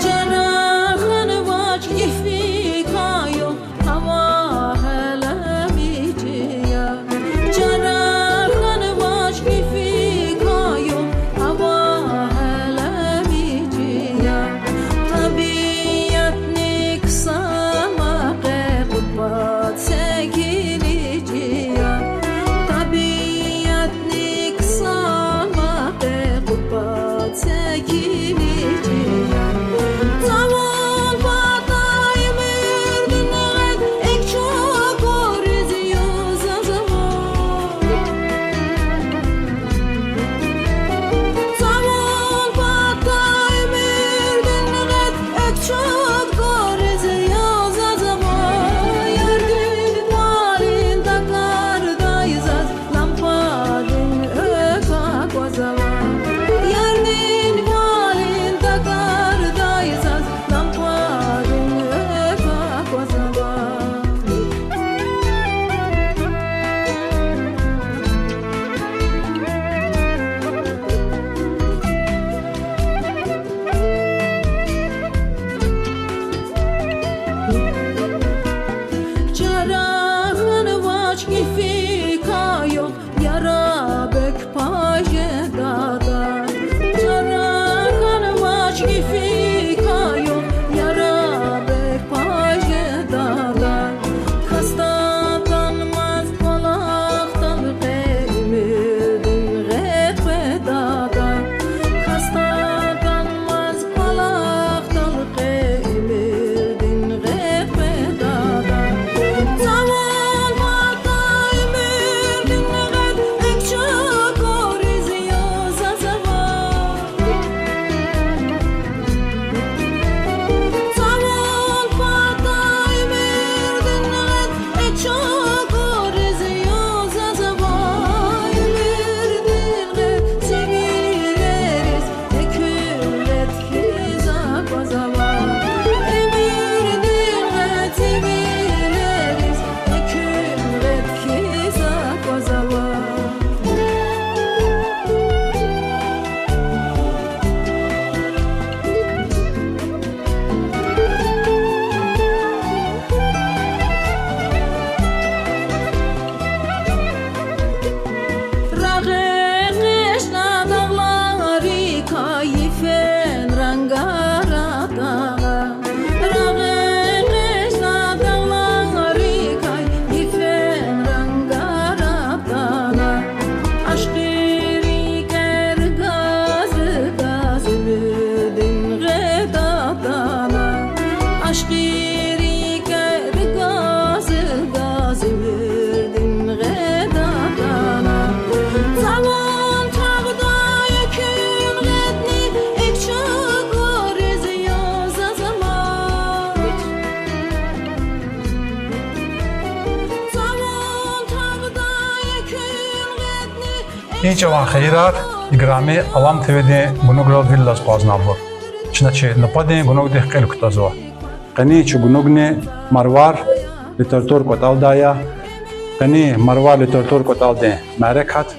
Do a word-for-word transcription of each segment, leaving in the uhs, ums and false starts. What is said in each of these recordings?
Чара ханвач йификаю, гьава гьеле мичӀи я. Чара ханвач йификаю, гьава гьеле мичӀи я. ТӀабиатни ксама къе къубад секиничӀи я. ТӀабиатни ксама къе къубад секиничӀи я. Цавун патай мирдин гъед экв чукуриз юзазава. Цавун патай мирдин гъед экв чукуриз юзазава. Ярдин кӀвалин такардай заз лампадин экв аквазава. Ярдин кӀвалин такардай заз лампадин экв аквазава. Чара ханвач йификаю, яраб экв пай жедада. Чара ханвач йификаю, яраб экв пай жедада. Кас атанмаз кӀвалахдал къе уьмуьрдин гъед къведада. Кас атанмаз кӀвалахдал къе уьмуьрдин гъед къведада. Цавун патай мирдин гъед экв чукуриз юзазава. Цавун патай мирдин гъед экв чукуриз юзазава. Уьмуьрдин гъед сивилериз экуьн гъед хьиз аквазава. Уьмуьрдин гъед сивилериз экуьн гъед хьиз аквазава. Рагъ экъечӀна дагъларикай йифен рангар атана. Рагъ экъечӀна дагъларикай йифен рангар атана. Ашкъи рикӀер газ-газ уьмуьрдин гъед атана. Ашкъи рикӀер газ-газ уьмуьрдин гъед атана. Цавун тагъдай экуьн гъедни экв чукуриз юзазамач. Цавун тагъдай экуьн гъедни И чӀаван хийирар, играми Алам ТВ-дин гунуграл вил алаз акъвазнавайбур. Чна чи нубатдин гунугдихъ кьил кутазва. Къенин чи гунугни Марвар литература кӀватӀалдай я. Къенин Марвар литература кӀватӀалдин мярекат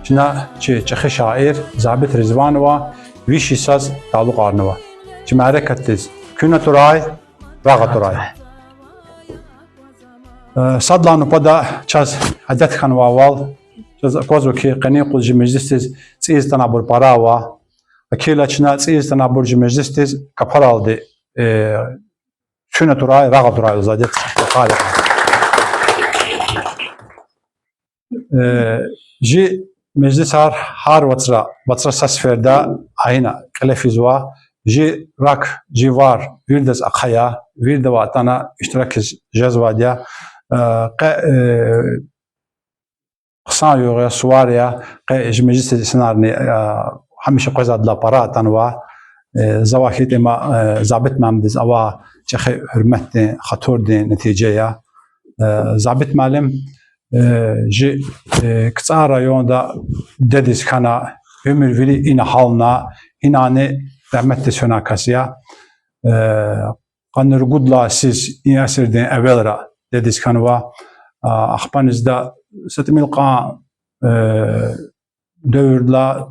чна чи чӀехи шаир Забит Ризванова виш йисаз талукьарнава. Чи мярекатдиз куьн атурай, рагъ атурай. Э, сад лагьай нубатда чаз адет хьанвайвал, чаз аквазва хьи, къенин юкъуз чи межлисдиз цӀийиз атанвайбур пара ава. ГьакӀ хьайила чна цӀийиз атанвайбур чи межлисдиз капаралди, э, куьн атурай, рагъ атурай лугьуз адет я. Э, чи межлисар гьар вацра, вацра са сеферда гьа ина кьиле физва, чи рак, чи вар виридаз ахъая, виридавай атана иштиракиз жезвайди я. Э, къе, э, хъсан югъ я, сувар я, къе чи межлисдиз инсанарни, э, гьамиша къвезвайдалай пара атанва. Э, завай хьайитӀа, им, э, Забит муаллимдиз авай чӀехи гьуьрметдин, хатурдин нетижа я. Э, Забит муаллим, э, чи, э, КцӀар районда дидедиз хьана, уьмуьр вири ина гьална, инани рагьметдиз фена кас я. Э, къанни ругуд лагьай йисуз, и асирдин эвелра дидедиз хьанва. А, ахпанизда са тӀимил кьван, э, девирдилай,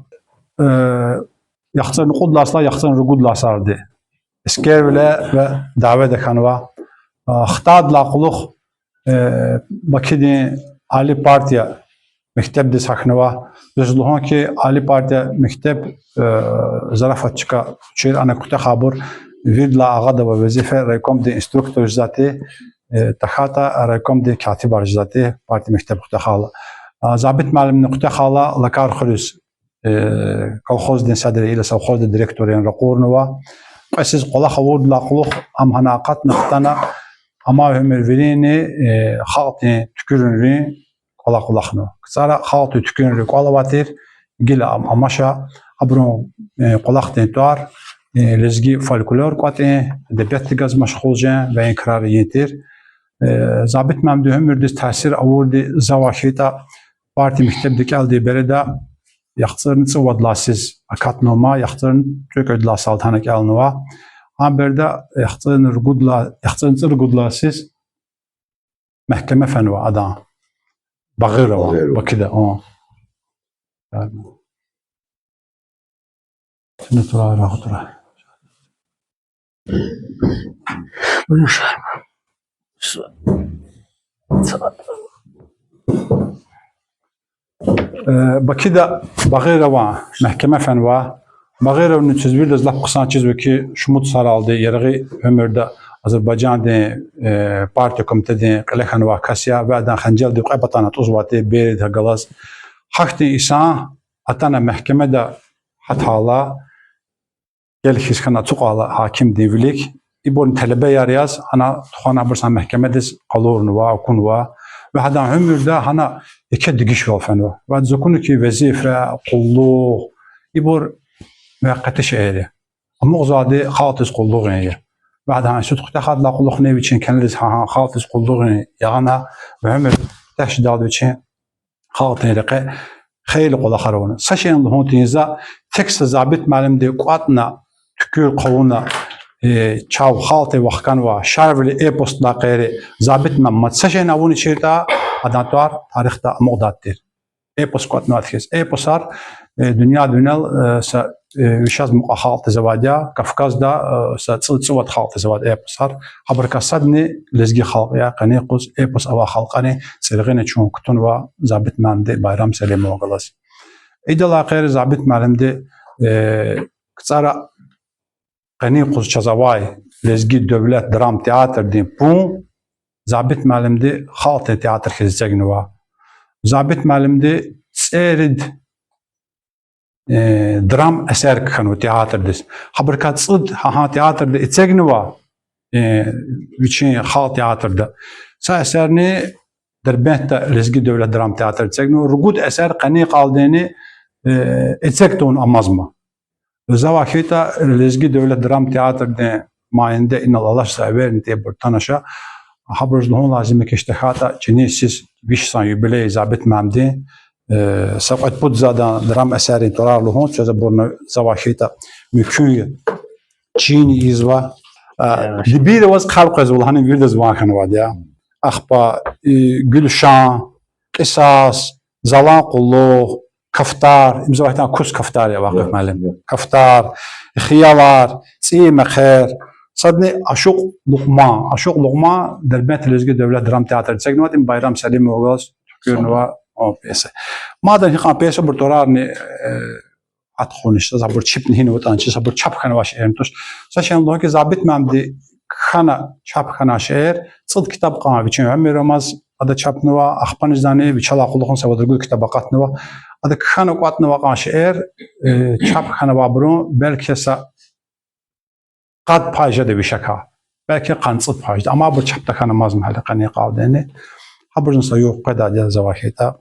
э, яхцӀурни кьуд лагьай йисалай яхцӀурни ругуд лагьай йисарди эскервиле ва дяведа хьанва. А, хтайдалай кьулухъ, э, Бакудин али партия мектебдиз гьахьнава. Дуьз лугьун хьи, али партия мектеб, э, зарафат чка чир, ана куьтягьайбур виридалай агъада ава везифа райкомдин инструктор жезвайди, э, тахьайтӀа райкомдин катибар жезвайди, партия мектеб куьтягьайла. А, Забит муаллимни куьтягьайла Лакархуьруьз, э, колхоздин седри, ила совхоздин директордин ракъурнава. Кьве йисуз кӀвалах авурдалай кьулухъ ам гьана акъатна хтана, амай уьмуьр вирини, э, халкьдин туькӀуьрунрин кӀвалах кӀвалахнава. КцӀара халкьдин туькӀуьрунрин кӀвал авай тир, гила ам амаша, абурун, э, кӀвалахдин тӀвар, э, лезги фольклор кӀватӀун, эдебиятдихъ галаз машгъул жен ва и крар ийин тир. Э, Забит муаллимдин уьмуьрдиз таъсир авурди завай хьайитӀа, партия мектебда кӀелдайбуруз яхцӀурни цӀувад лагьай йисуз акатнава, яхцӀурни цӀекӀуьд лагьай йисалди гьана кӀелнава. Гьа береда яхцӀурни ругуд лагьай, яхцӀурни цӀуругуд лагьай йисуз мягькеме фенва адан. Багъирова, Багъирова. Бакуда, а. Чна тура, рагъ тура. Э, Бакуда Багъирова мягькеме фенва. Багъировани чаз виридаз лап хъсан чизва хьи, шумуд йисаралди яргъи уьмуьрда Азербайжандин, э, партия комитетдин кьиле хьанвай кас я, ва адан хенжелдив кьве патан атӀузвай тир бередихъ галаз. Гьахьтин инсан атана мягькемеда гьатайла, гел хьиз хьана ацукьайла гьакимдин вилик, ибурни телебеяр яз, ана тухвана абур са мягькемедиз къалурнава, акунва. Ва гьадан уьмуьрда гьана еке дегишвал фенва. Ва заз акуна хьи, везифа, къуллугъ, ибур мувакъафи шейэр я. Амукьзавайди халкьдиз къуллугъ ийин я. Ва гьадан институт куьтягьайдалай кьулухъни вичин кӀелиз гьа-, гьа халкьдиз къуллугъ ийин ягъана, ва уьмуьр теждалди вичин халкьдин рекье хейлин кӀвалахар авуна. Са шейни лугьун тийин за, тек са Забит муаллимди кӀватӀна, туькӀуьр хъувуна, э, чав халкьдив вахканвай Шарвили эпосдилай гъейри, Забит муаллимди са шейни авуничиртӀа, адан тӀвар тарихда амукьдайди тир. Эпос кӀватӀнавайди хьиз. Эпосар, э, дуьньяда винел, э, са, э, вишяз мукьва халкьдиз авайди я, Кавказда, э, са цӀу-, цӀувад халкьдиз авайди эпосар. Гьабурукай садни лезги халкь я, къенин юкъуз эпос авай халкьарин цӀиргъина чун кутунва Забит муаллимди Байрам Селимован галаз. Идалай гъейри Забит муаллимди, э, КцӀара къенин юкъуз чаз авай Лезги девлет драм театрдин пун Забит муаллимди халкьдин театр хьиз эцигнава. Забит муаллимди цӀерид, э, драм эсер кхьенва театрдиз. Гьабурукай цӀуд гьа-, гьа театрда эцигнава, э, вичин халкь театрда. Са эсерни Дербентда Лезги девлет драм театр эцигнава, ругуд эсер къенин йикъалдини, э, эциг тавуна амазма. Завай хьайитӀа, Лезги девлет драм театрдин майинда инал алачзавай эверни тӀебур танаша, гьабуруз лугьун лазим я хьи, тахьайтӀа чна йисуз виш сан юбилей Забит муаллимдин, э, са кьвед-пуд задан драм эсеррин тӀварар лугьун, чаз абурни завай хьайитӀа мумкин я. Чини ийизва, а, Дибир аваз хъел къвезва, лагьана виридаз ван хьанвайди я. Ахпа, э, Гуьлшан, Кьисас, Залан къуллугъ, Кафтар, им завай хьайитӀа кус Кафтар я, Вакъиф муаллим. Кафтар, Хиялар, ЦӀийи мехъер, садни Ашукь Лукьман. Ашукь Лукьман Дербент Лезги девлет драм театрда эцигнавайди, им Байрам Селимован галаз туькӀуьрнавай пьеса. Мадни гьикьван пьесайбур тӀварарни, э, атӀухниш, заз абур чипни гьинаватӀани чиз, абур чап хьанвай шейэрни туш. Са шейни лугьун хьи, Забит муаллимди кхьана чап хьанвай шейэр цӀуд ктаб кьван вичин уьмуьр амаз ада чапнава, ахпанизни вичелай кьулухъни са вад-ругуд ктаб акъатнава. Ада кхьана кӀватӀнавай кьван шейэр, э, чап хьанвайбурун белки са къад пай жеда вишакай, белки къанни цӀуд пай жеда. Амма абур чап тахьана амазма гьеле къенин йикъалдини. Гьабурузни са югъ къведайди я завай хьайитӀа.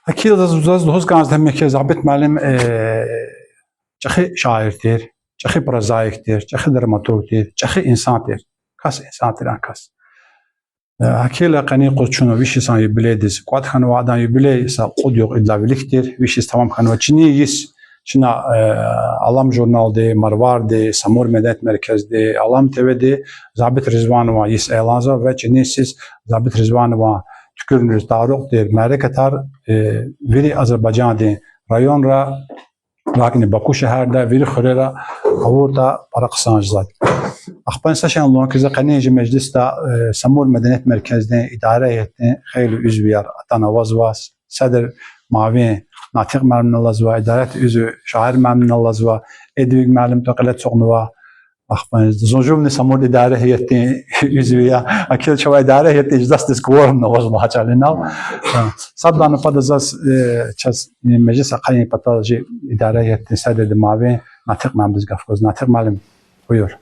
Гьакӏ хьайила заз, заз лугьуз кӏанзава, гьам хьи Забит муаллим, э, чӏехи шаир тир, чӏехи прозаик тир, чӏехи драматург тир, чӏехи инсан тир. Кас инсан тир, а кас. Э, гьакӏ хьайила къенин юкъуз чун виш йисан юбилейдиз кӏватӏ хьанва, адан юбилей са кьуд югъ идалай вилик тир, виш йис тамам хьанва. Чна йис, чна, э, Алам журналди, Марварди, Самур меденият меркезди, Алам Т В-ди Забит Ризванован йис эланзава ва чна йис Забит Ризванован туькӏуьрунриз талукь тир мярекатар, э, вири Азербайжандин районра, гьакӏни Баку шегьерда, вири хуьрера авуртӏа пара хъсан жезвайди. Ахпани са шей лугьун хьи, за къенин жи межлисда, э, Самур меденият меркездин идара гьайатдин хейлин уьзвияр атана авазва, седр муавин Натикъ муаллимни алазва, идара гьайатдин уьзви Шаир муаллимни алазва, Эдвиг муаллим тӏвакьил ацукьнава, ахпа зун жувни Самур идара гьайатдин уьзви я, гьакӏ хьайила чавай идара гьайатдин ижласдиз кворумни авазва гьа чӏал инал. Садлани патаз заз, э, чаз, э, межлис ахъайин патал жи идара гьайатдин седрдин муавин Натикъ муаллимдиз гаф гузва. Натикъ муаллим, буюр.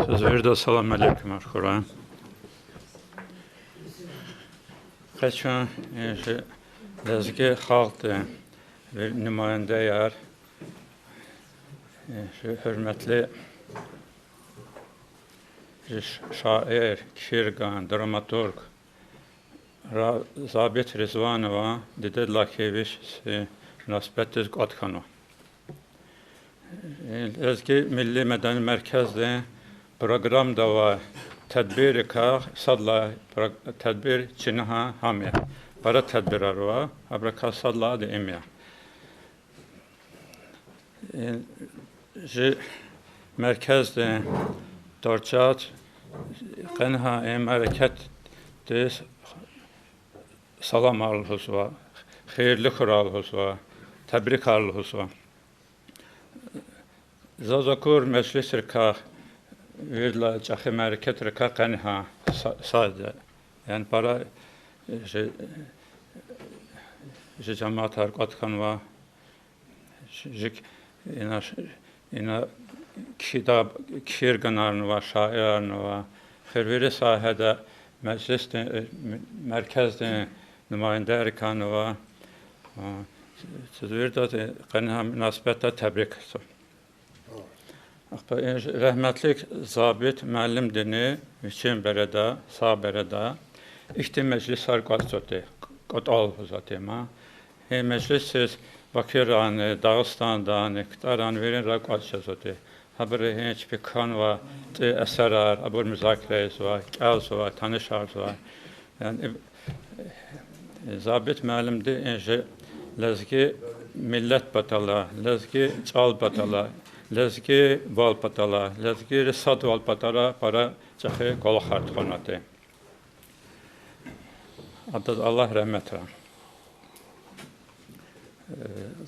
Саз виридаз салам алейкумар хьурай. Къе чун, э, жи лезги халкьдин вири нумаяндеяр, э, жи гьуьрметлу жи ш-, шаир, кхьирган, драматург Ра-, Забит Ризванован дидедилай хьайи виш йис мунасибатдиз кӏватӏ хьанва. Э, Лезги милли медени меркездин программада авай тедбиррикай сад лагьай про-, тедбир чна гьа-, гьам я. Пара тедбирар ава, абурукай сад лагьайди им я. Э, жи меркездин тӏварцӏихъ къе гьа и мярекатдиз саламар лугьузва, хийирлу хьурай лугьузва, тебрикар лугьузва. Заз акур межлисрикай, виридалай чӏехи мярекатрикай къе гьа са-, сад я. Яни пара жи, жи жамаатар кӏватӏ хьанва, жи, ина, ина кхьида-, кхьирганарни ава, шаирарни ава, хьи вири сагьеда межлисдин, э, меркездин нумаяндайрикайни ава. А, заз виридаз къе гьа мунасибатда тебрикзава. Ахпа и рагьметлу Забит муаллимдини вичин береда, сагъ береда ихьтин межлисар кӏватӏзавайди, кӏватӏал лугьузвайди ман. И межлисдиз Бакудани, Дагъустандани, КтӀарани виринра кӏватӏ жезвайди. Гьабуру гьи чпи кхьенвай тӏуьн эсерар, абур музакире ийизвай, кӏелзавай, танишарзавай. Яни, Забит муаллимди и жи лезги миллет патала, лезги чӏал патала, лезгивал патала, лезгийриз садвал патара пара чӏехи кӏвалахар тухванвайди. Адаз Аллагь рагьметрай. Э,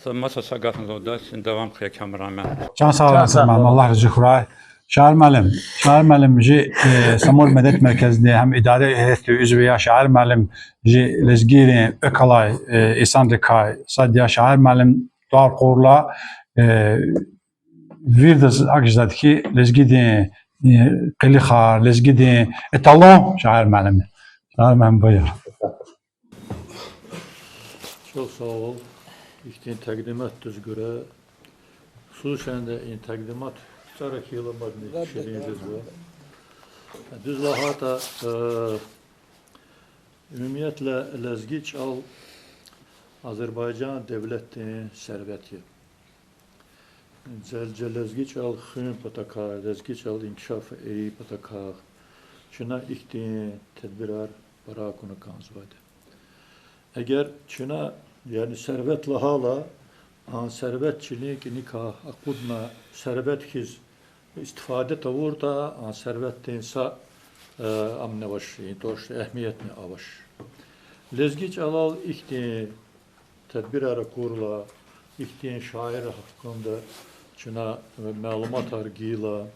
за маса са гафни лугьуда, син давам хъия камерамен. Чан сагъ, Расул муаллим, Аллагь рази хьурай. Шаир муаллим, Шаир муаллим жи, э, Самур меденият меркезди гьам идара гьейэт уьзви я, Шаир муаллим жи лезгийрин экв алай, э, инсанрикай сад я, Шаир муаллим тӏвар кьурла, э, виридаз акӏ жезвайди хьи, лезгидин, э, къилихар, лезгидин эталон Шаир муаллим. Шаир муаллим, буюр. Чухсагъул ихьтин такьдиматдиз гуьре, хсусан да и такьдимат КцӀара хьайила мадни ширин жезва. Дуьз лагьайтӀа, э, умумиятла лезги чӀал Азербайжан девлетдин сервет я. Лезги чӀал хуьн патахъай, лезги чӀал инкишаф ийин патахъай чна ихьтин тедбирар пара акуна кӀанзавайди. Эгер чна, яни сервет лагьайла, а сервет чилин кӀаникай акъудна сервет хьиз истифаде тавуртӀа, а серветдин са, э, амни авач, яни то, что эгьмиятни авач. Лезги чӀалал ихьтин тедбирар акурла, ихьтин шаиррин гьакъинда чна малуматар гайила,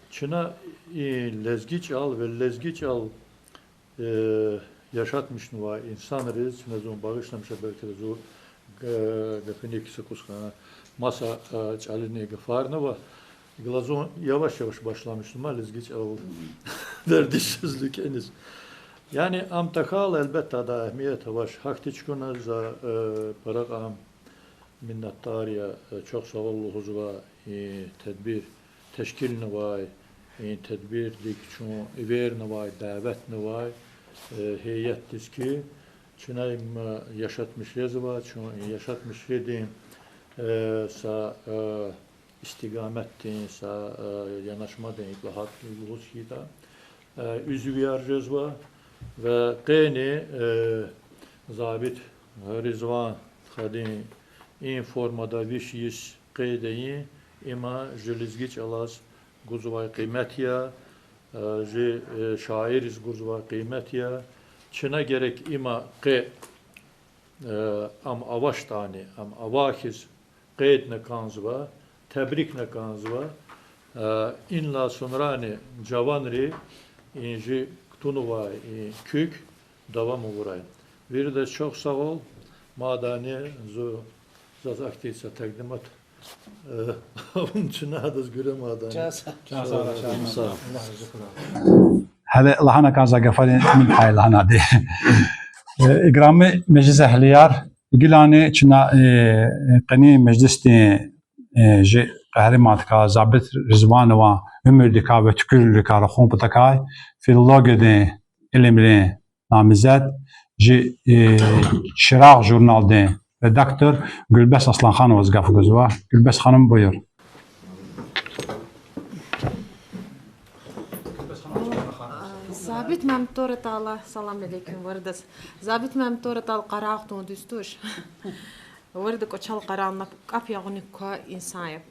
чна и лезги чӀал ва лезги чӀал, э, яшатмишнавай инсанриз чна зун багъишламиша, белки зун г-, гафуник са кӀус хьана, маса, э, чӀални гафарнава, гила зун яваш-яваш башламишнама лезги чӀал. вердишсуз луькӀуьниз. Яни ам тахьайла, гьелбетда, адан эгьмият авач. Гьахьтин чукуна за, э, пара кьван миннетдар я, э, чухсагъул лугьузва и тедбир тешкилнавай, и тедбирдик чун эвернавай, даветнавай, э, гьейатдиз хьи, чна им, э, яшатмиш жезва, чун и яшатмишрин, э, са, э, истикъаматдин, са, э, яначмадин лагьай лугьуз хьайитӀа, э, уьзуьвияр жезва ва къени, э, Забит Ризван стхадин и формада виш йис къейд ийин, има жи лезги чӀалаз гузвай къимет я, э, жи, э, шаирриз гузвай къимет я. Чна герек има къе, э, ам авачтӀани, ам авай хьиз къейдна кӀанзава, тебрикна кӀанзава, э, инлай сунрани жаванри и жи кутунвай и куьк давам авурай. Виридаз чухсагъул, мадни зу, заз ахьтин са такьдимат, э, авун чна адаз гуьре мадни. Чан сагъ, чан сагъ, Аллагь рази хьурай. Гьеле лагьана кӀанзавай гафарин тӀимил пай лагьанади. Э, играми межлисэгьлияр, гилани чна, э, къенин межлисдин, э, жи къагьримандикай Забит Ризванован уьмуьрдикай ва туькӀуьрдикай рахун патал, филологиядин илимрин намзед, жи, э, Чирагъ журналдин редактор Гуьлбес Асланхановаз гаф гузва. Гуьлбес ханум, буюр. Забит муаллим, тӀвар атайла, салам алейкум виридаз. Забит муаллим, тӀвар атайла, къарагъ тавун дуьз туш. Вирида кӀвачел къарагъна, кӀап ягъуник квай инсан я.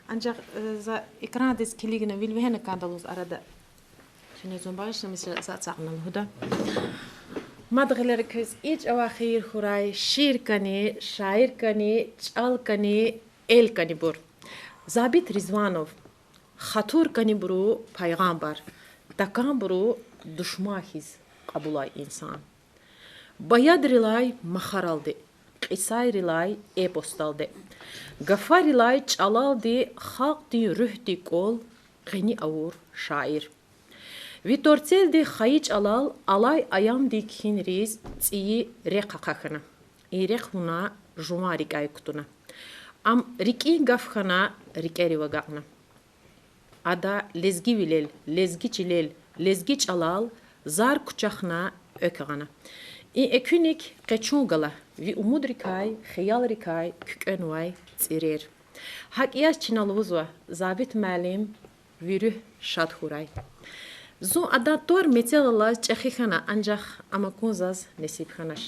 Анжах, э, за экрандиз килигна вил вегьена кӀанда лугьуз арада. Чуьне зун багъишламиша, за ацукьна лугьуда. Мад гъилера квез и чӀаван хийир хьурай, шиир кӀани, шаир кӀани, чӀал кӀани, эл кӀанибур. Забит Ризванов. Хатур кӀанибуру пайгъамбар, такӀанбуру душман хьиз кьабулай инсан. Баядрилай махаралди, кьисайрилай эпосдалди, гафарилай чӀалалди халкьдин руьгьдин кӀвал гъини авур шаир. Ви тӀварцелди хайи чӀалал алай аямдин кхьинриз цӀийи рехъ ахъа хьана. И рехъ вуна жуван рикӀяй кутуна. Ам рикӀин гаф хьана, рикӀерив агакьна. Ада лезгивилел, лезги чилел, лезги чӀалал зар кучахна, экв гъана. И экуьник къе чун гала, ви умудрикай, хиялрикай куькӀвенвай цӀирер. ГьакӀ яз чна лугьузва, Забит муаллим, ви руьгь шад хьурай. Зун адан тӀвар мецел алаз чӀехи хьана, анжах ам акун заз несиб хьанач.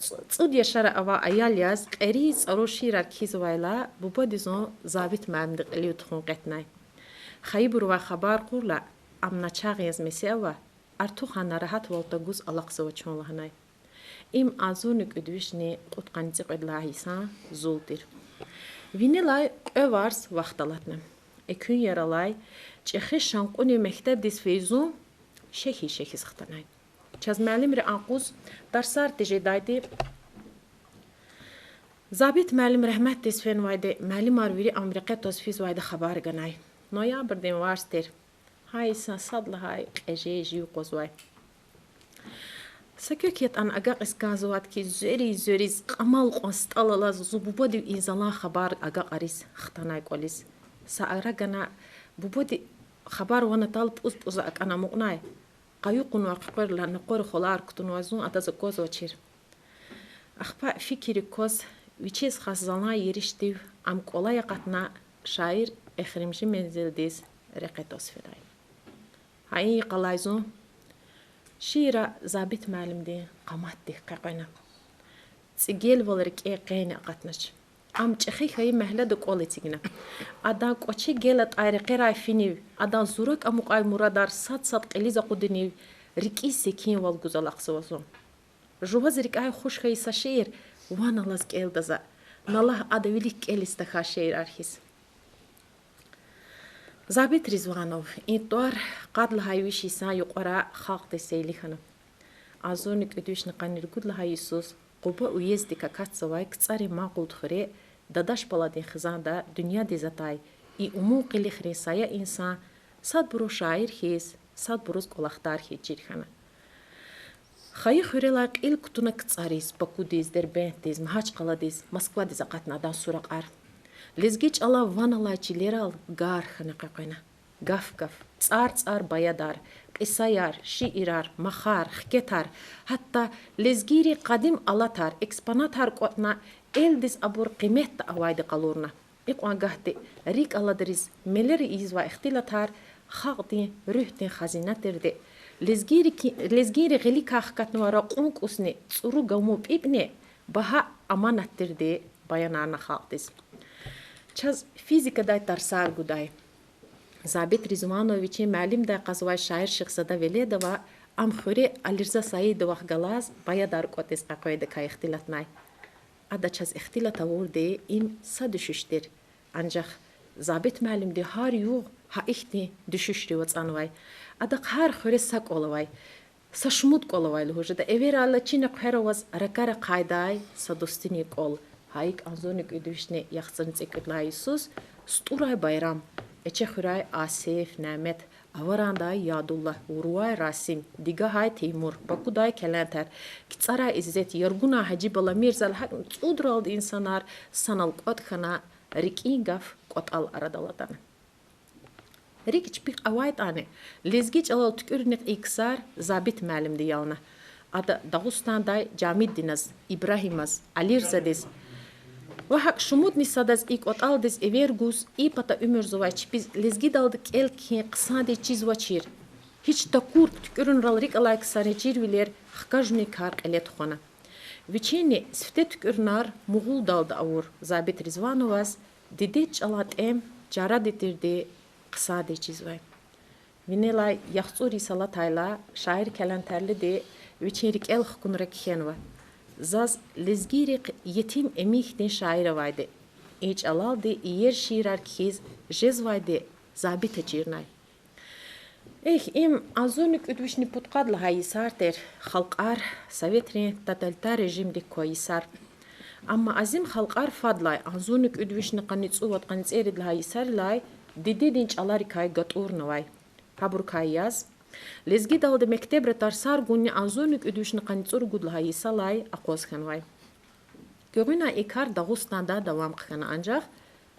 ЦӀу-, цӀуд яшар авай аял яз кьериз цӀару шиирар кхьизвайла, бубади зун Забит муаллимди кьилив тухун кьетӀнай. Хайибурувай хабар кьурла, ам начагъ яз месе ава, артухан нарагьатвал тагуз алахъзава чун лагьанай. Им агъзурни кӀуьд вишни кьудкъанни цӀикьвед лагьай йисан зул тир. Винелай кьве варз вахт алатна. Экуьнар алай, чӀехи шанкьунив мектебдиз фейи зун шехьиз-шехьиз хтанай. Чаз муаллимри акъваз тарсар тежедайди, Забит муаллим рагьметдиз фенвайди, муаллимар вири ам рекье тваз физвайди хабар ганай. Ноябрдин варз тир. Гьа йисан сад лагьай кьеже жив къвазвай. Са квек ятӀани агакьиз кӀанзавайди хьи, звери-звери кьамал кьван стӀал алаз, зун бубадив и залан хабар агакьариз хтанай кӀвализ. Са ара гана, бубади хабар ван атал пӀуз-пӀуза акӀана амукьнай. Къаю кьунвай хъуькъвер алай накъвар, хвалар кутунвай, зун адаз аквазвачир. Ахпа фикирик кваз, вичиз хас залан еришдив ам кӀвалай акъатна, шаир эхиримжи мензилдиз рекье тваз фидай. Гьа и йикъалай зун шиира Забит муаллимдин къаматдик къекъвена. ЦӀигелвал рикӀе къени акъатнач. Ам чӀехи хьайи мягьледа кӀвал эцигна. Адан кӀвачи гел атӀай рекьерай финив, адан зурак амукьай мурадар сад-сад кьилиз акъудунив, рикӀиз секинвал гуз алахъзава зун. Жуваз рикӀяй хуш хьайи са шиир ван алаз кӀелда за, на лагь, ада вилик кӀелиз тахьай шиирар хьиз. Забит Ризванов, и тӀвар къад лагьай виш йисан юкьвара халкьдиз сейли хьана. Агъзурни кӀуьд вишни къанни ругуд лагьай йисуз Къуба уезддик акатзавай КцӀарин Макъулд хуьре Дадаш Баладин хизанда дуьньядиз атай и умун къилихрин сая инсан садбуру шаир хьиз, Садбуруз кӀвалахдар хьиз чир хьана. Хайи хуьрелай кьил кутуна КцӀариз, Бакудиз, Дербентдиз, Магьачкъаладиз, Москвадиз акъатна адан суракьар. Лезги чӀала ван алай чилерал гар хьана къекъвена. Гаф-гаф, цӀар-цӀар баядар, кьисаяр, шиирар, махар, хкетар, гьатта лезгийрин къадим алатар, экспонатар кӀватӀна, элдиз абур къиметда авайди къалурна. Икьван гагьди рикӀ аладриз мелери ийизвай ихтилатар халкьдин руьгьдин хазина тирди, лезгийри-, лезгийрин гъиликай хкатнавай ракьун кӀусни цӀуру гамун пӀипӀни багьа аманат тирди баянарна халкьдиз. Чаз физикадай тарсар гудай Забит Ризванова вичин муаллимдай кьазвай шаир Шихзада Веледова ам хуьре Алирза Саидовахъ галаз баядар кӀватӀиз къекъвейдакай ихтилатнай. Ада чаз ихтилат авурди им са дуьшуьш тир. Анжах Забит муаллимди гьар югъ гьа ихьтин дуьшуьшрив ацӀанвай. Адахъ гьар хуьре са кӀвал авай, са шумуд кӀвал авай лугьуз жеда. Эверайла чина хъвер аваз ракӀар ахъайдай са дустунин кӀвал. Гьа икӀ агъзурни кӀуьд вишни яхцӀурни цӀекӀуьд лагьай йисуз СтӀурай Байрам, Эчехуьрай Асеф, Нямет, Аварандай Ядуллагь, Вурувай Расим, Дигагьай Теймур, Бакудай Келентер, КцӀарай Иззет, Яргунай Гьажи, Баламирзал гьакӀни цӀудралди инсанар санал кӀватӀ хьана, рикӀин гаф кӀватӀал арадал атана. РикӀ чпихъ авайтӀани, лезги чӀалал туькӀуьрунихъ и ксар Забит муаллимди ялна. Ада Дагъустандай Жамиддиназ, Ибрагьимаз, Алирзадиз ва гьакӀ шумудни садаз и кӀватӀалдиз эвер гуз, и пата уьмуьрзавай чпиз лезгидалди кӀел-кхьин хъсандиз чизвачир, гьич такур туькӀуьрунрал рикӀ алай ксарин чирвилер хкажунин кар кьиле тухвана. Вичини сифте туькӀуьрунар Мугъулдалди авур Забит Ризвановаз дидед чӀалан тӀем чаради тирди хъсандиз чизвай. Винелай яхцӀур йис алатайла, шаир Келентерлиди вичин рикӀел хкунра кхьенва: заз лезгийрихъ етим эмин хьтин шаир авайди, и чӀалалди иер шиирар кхьиз жезвайди Забита чирнай. Эхь, им агъзурни кӀуьд вишни пудкъад лагьай йисар тир, халкьар советрин тоталитар режимдик квай йисар. Амма азим халкьар фадлай агъзурни кӀуьд вишни къанни цӀувад, къанни цӀерид лагьай йисарилай дидедин чӀаларикай гатӀурнавай. Гьабурукай яз лезгидалди мектебра тарсар гунни агъзурни кӀуьд вишни къанни цӀуругуд лагьай йисалай акъваз хьанвай. Гуьгъуьнай и кар Дагъустанда давам хъхьана, анжах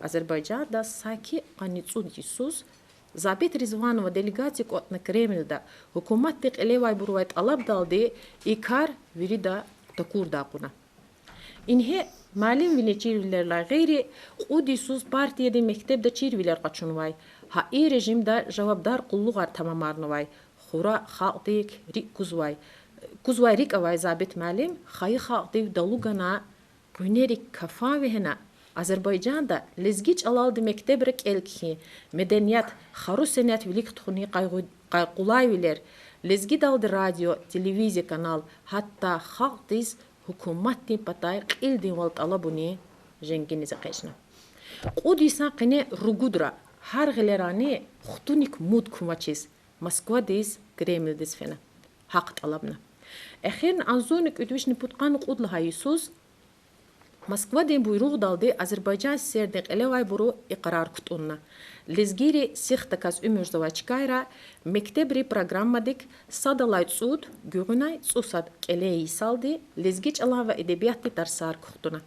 Азербайжанда саки къанни цӀуд йисуз Забит Ризванова делегация кӀватӀна Кремлда, гьукуматди кьилевайбурувай тӀалабдалди и кар вирида такурдай кьуна. Ингье, муаллимвилин чирвилерилай гъейри, кьуд йисуз партиядин мектебда чирвилер къачунвай, гьа и режимда жавабдар къуллугъар тамамарнавай, хура халкьдик рикӀ кузвай, кузвай рикӀ авай Забит муаллим хайи халкьдив далу гана, къуьнерик кафан вегьена, Азербайжанда лезги чӀалалди мектебра кӀел-кхьин, меденият, хару сенят вилик тухунин къайгъу-, къай-, къулайвилер, лезгидалди радио, телевизия канал, гьатта халкьдиз гьукуматдин патай кьилдинвал тӀалабунин женгиниз экъечӀна. Кьуд йисан къене ругудра, гьар гъилерани хтуник муд кумачиз, Москвадиз, Кремлдиз фена. Гьахъ тӀалабна. Эхирни агъзурни кӀуьд вишни пудкъанни кьуд лагьай йисуз Москвадин буйругъдалди Азербайжан ССР-дин кьилевайбуру и къарар кутӀунна: лезгийри сихдаказ уьмуьрзавай чкайра мектебрин программадик садалай цӀуд, гуьгъуьнай цӀусад кӀелин йисалди лезги чӀалан ва эдебиятдин тарсар кухтуна.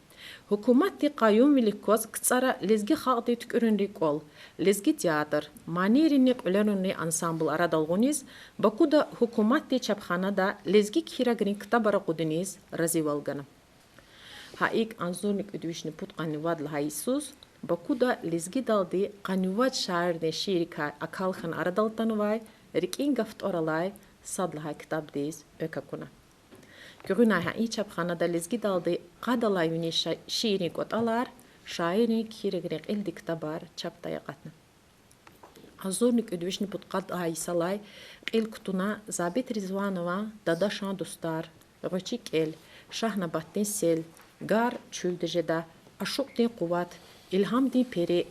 Гьукуматдин къаюмвилик кваз КцӀара лезги халкьдин туькӀуьрунрин кӀвал, лезги театр, манийринни кьуьлерунрин ансамбл арадал гъуниз, Бакуда гьукуматдин чапханада лезги кхьирагрин ктабар акъудуниз разивал гана. Гьа икӀ, агъзурни кӀуьд вишни пудкъанни вад лагьай йисуз Бакуда лезгидалди къанни вад шаирдин шииррикай акал хьана арадал атанвай РикӀин гаф тӀвар алай сад лагьай ктабдиз экв акуна. Гуьгъуьнай гьа и чапханада лезгидалди къад алай вини ша-, шииррин кӀватӀалар, шаиррин кхьирагрин кьилди ктабар чапдай акъатна. Агъзурни кӀуьд вишни пудкъад лагьай йисалай кьил кутуна Забит Ризванован Дадашан дустар, ГъвечӀи кӀел, Шагьнабатдин сел, Гар чуьлда жеда, Ашукьдин къуват, Илгьамдин пери,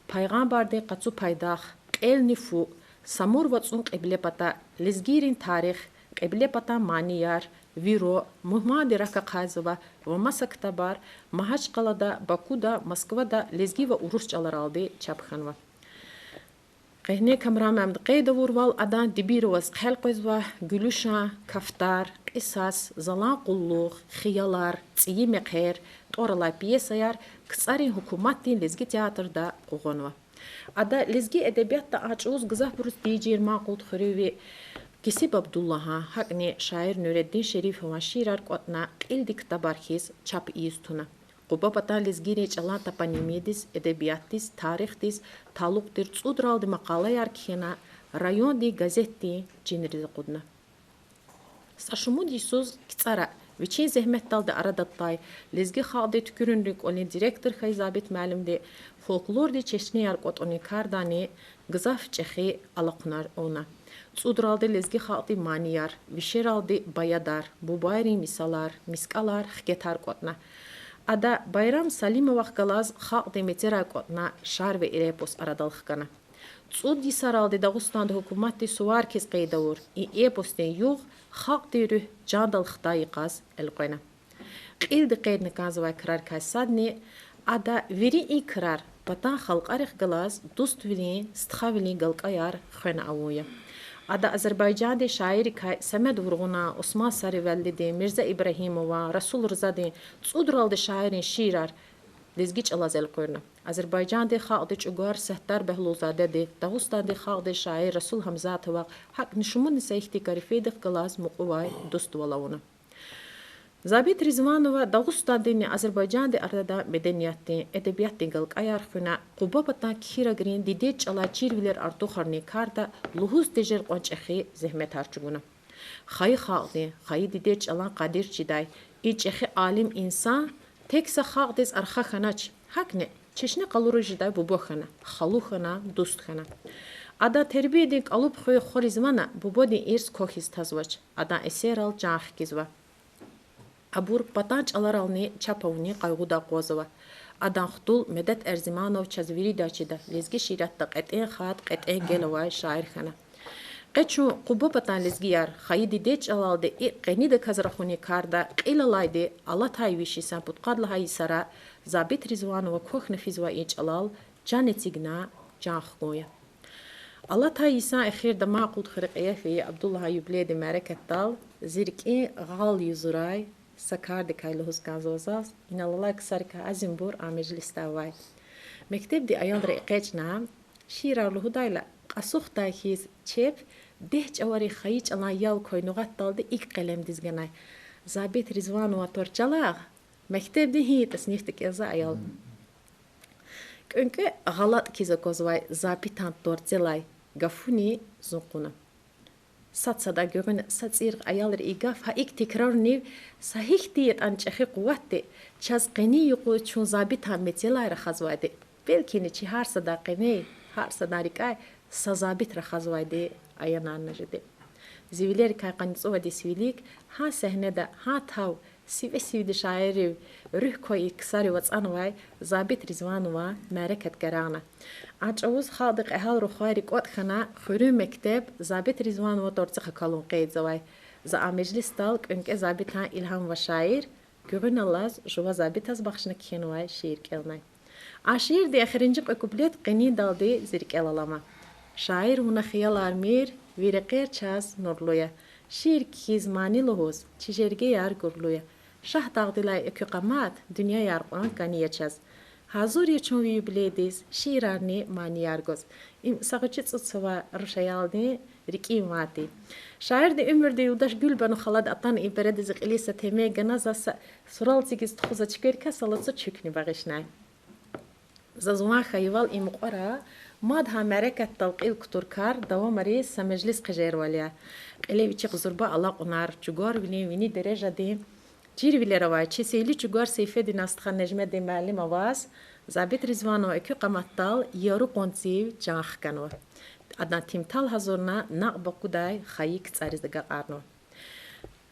Пайгъамбардин къацу пайдах, Кьелни фу, Самур вацӀун кьиблепата, Лезгийрин тарих, Кьиблепатан манияр, Виро, Мугьманди рак ахъайзава ва маса ктабар Магьачкъалада, Бакуда, Москвада лезги ва урус чӀаларалди чап хьанва. Къегьне Камран муаллимди къейд авурвал, адан дибир аваз хъел къвезва Гуьлуьшан, Кафтар, Кьисас, Залан къуллугъ, Хиялар, ЦӀийи мехъер, тӀвар алай пьесаяр КцӀарин гьукуматдин лезги театрда къугъванва. Ада лезги эдебиатда а чӀавуз гзафбуруз тийижир Макьулдхуьруьви Кесиб Абдуллагьан, гьакӀни шаир Нуьреддин Шерифован шиирар кӀватӀна кьилди ктабар хьиз чап ийиз туна. Къуба патан лезгийрин чӀалан топонимиядиз, эдебиятдиз, тарихдиз талукь тир цӀудралди макъалаяр кхьена, райондин газетдин чинриз акъудна. Са шумуд йисуз КцӀара вичин зегьметдалди арадал атай, лезги халкьдин туькӀуьрунрин кӀвалин директор хьайи Забит муаллимди фольклордин чешнеяр кӀватӀунин кардани гзаф чӀехи алахъунар авуна. ЦӀудралди лезги халкьдин манияр, вишералди баядар, бубайрин мисалар, мискӀалар, хкетар кӀватӀна. Ада Байрам Салимовахъ галаз халкьдин мецерар кӀватӀна Шарви эпос арадал хкана. ЦӀуд йисаралди Дагъустанда гьукуматдин сувар хьиз къейд авур и эпосдин югъ халкьдин руьгь чандал хтай йикъаз элкъвена. Кьилди къейдна кӀанзавай крарикай садни, ада вири и крар патан халкьарихъ галаз дуствилин, стхавилин галкӀаяр хвена авун я. Ада Азербайжандин шаиррикай Самед Вургъунан, Усман Саривелидин, Мирза Ибрагьимован, Расул Рзадин, цӀудралди шаиррин шиирар лезги чӀалаз элкъуьрна. Азербайжандин халкьдин чӀугвар Саттар Бегьлулзадеди, Дагъустандин халкьдин шаир Расул Гьамзатовахъ, гьакӀни шумудни са ихьтин корифейрихъ галаз мукьувай дуствал авуна. Забит Ризванова Дагъустандинни Азербайжандин арада медениятдин, эдебиятдин галкӀаяр хуьна, Къуба патан кхьирагрин дидед чӀалай чирвилер артухарунин карда лугьуз тежер кьван чӀехи зегьметар чӀугуна. Хайи халкьдин, хайи дидед чӀалан къадир чидай и чӀехи алим инсан тек са халкьдиз арха хьанач, гьакӀни чешне къалуриз жедай буба хьана, халу хьана, дуст хьана. Адан тербиядин кӀалуб хуьн Хва Ризвана бубадин ирс квахьиз тазвач, адан эсеррал чан хкизва. Абур патан чӀаларални чап авунин къайгъуда акъвазава. Адан хтул Медет Эрзиманов чаз вирида чида, лезги шииратда кьетӀен хатӀ, кьетӀен гел авай шаир хьана. Къе чун Къуба патан лезгияр хайи дидед чӀалалди икӀ къенидаказ рахунин карда кьил алайди алатай виш йисан пудкъад лагьай йисара Забит Ризванова квахьна физвай и чӀалал чан эцигна, чан хкун я. Алатай йисан эхирда Макьулдхуьре кьиле фейи Абдуллагьан юбилейдин мярекатдал зи рикӀин гъал юзурай са кардикай лугьуз кӀанзава заз, инал алай ксарикай азимбур а межлисда авай. Мектебдин аялри экъечӀна, шиирар лугьудайла, кьасухдай хьиз чеб дегь чӀаварин хайи чӀалан ял квай нугъатдалди икӀ къелемдиз ганай: Забит Ризванован тӀвар чалагъ, мектебдин гьи ятӀа синифда кӀелзавай аял. КӀвенкӀве гъалатӀ хьиз аквазвай Забитан тӀварцӀелай гафуни зун кьуна. Сад-садан гуьгъуьна са цӀийрихъ аялри и гаф гьа икӀ тикрарунив са гьихьтин ятӀани чӀехи къуватди, чаз къенин юкъуз чун Забитан мецелай рахазвайди, белкини чи гьар садан къене, гьар садан рикӀяй са Забит рахазвайди аянарна жеди. Зи вилерикай къанни цӀувад йис вилик гьа сегьнеда, гьа тав сиве-сивди шаиррив руьгь квай и ксарив ацӀанвай Забит Ризванован мярекат гарагъна. А чӀавуз халкьдин кьегьал рухвайри кӀватӀ хьана, хуьруьн мектеб Забит Ризванован тӀварцӀихъ акалун къейдзавай. За а межлисдал кӀвенкӀве Забитан илгьам авай шаир, гуьгъуьналлаз жува Забитаз бахшна кхьенвай шиир кӀелнай. А шиирдин эхиримжи кьве куплет къениндалди зи рикӀел алама. Шаир вуна, хиялармир, ви рекьер чаз нурлу я. Шиир кхьиз мани лугьуз чи жергеяр гурлу я. Шагьдагъдилай экуь къамат дуьньяяр кьван кӀани я чаз. Гьазур я чун ви юбилейдиз шиирарни манияр гваз. Им са гъвечӀи цӀуд йисавай руш аялдин рикӀин ван тир. Шаирдин уьмуьрдин юлдаш Гуьлбану халади атана и береда зи кьилиз са темен гана, за са сурал цигиз тухуз а чкверикай са лацу чуькни багъишнай. Заз ван хьайивал, и мукьвара мад гьа мярекатдал кьил кутур кар давамариз са межлис хъижервал я. Кьиле вичихъ зурба алакьунар, чугварвилин вини дережадин чирвилер авай чи сейли чугвар Сейфединан стха Нежмедин муаллим аваз, Забит Ризванова экуь къаматдал яру къванцив чан хканва. Адан тимтал гьазурна накь Бакудай хайи КцӀариз агакьарнава.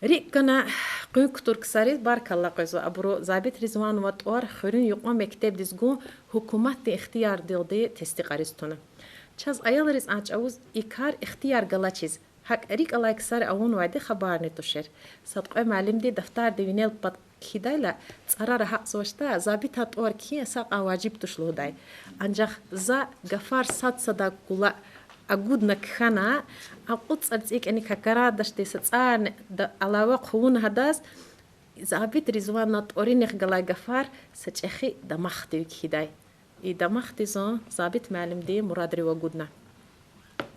РикӀ гана къуьн кутур ксариз баркалла къвезва, абуру Забит Ризванован тӀвар хуьруьн юкьван мектебдиз гун гьукуматдин ихтиярдалди тестикьариз туна. Чаз, аялриз, а чӀавуз и кар ихтияр галачиз, гьакӀ рикӀ алай ксари авунвайди хабарни тушир. Сад кьве муаллимди дафтарди винел пад кхьидайла, цӀарара гьакьзавачтӀа, Забитан тӀвар кхьин са кьван важиб туш лугьудай. Анжах за гафар сад-садан кӀула Агудна кхьена, акьуд цӀарцӀикӀани какарадашди са цӀарни да-, алава хъувуна гьадаз, Забит Ризванан тӀварунихъ галай гафар са чӀехи дамахдив кхьидай. И дамахди зун Забит муаллимдин мурадрив агудна.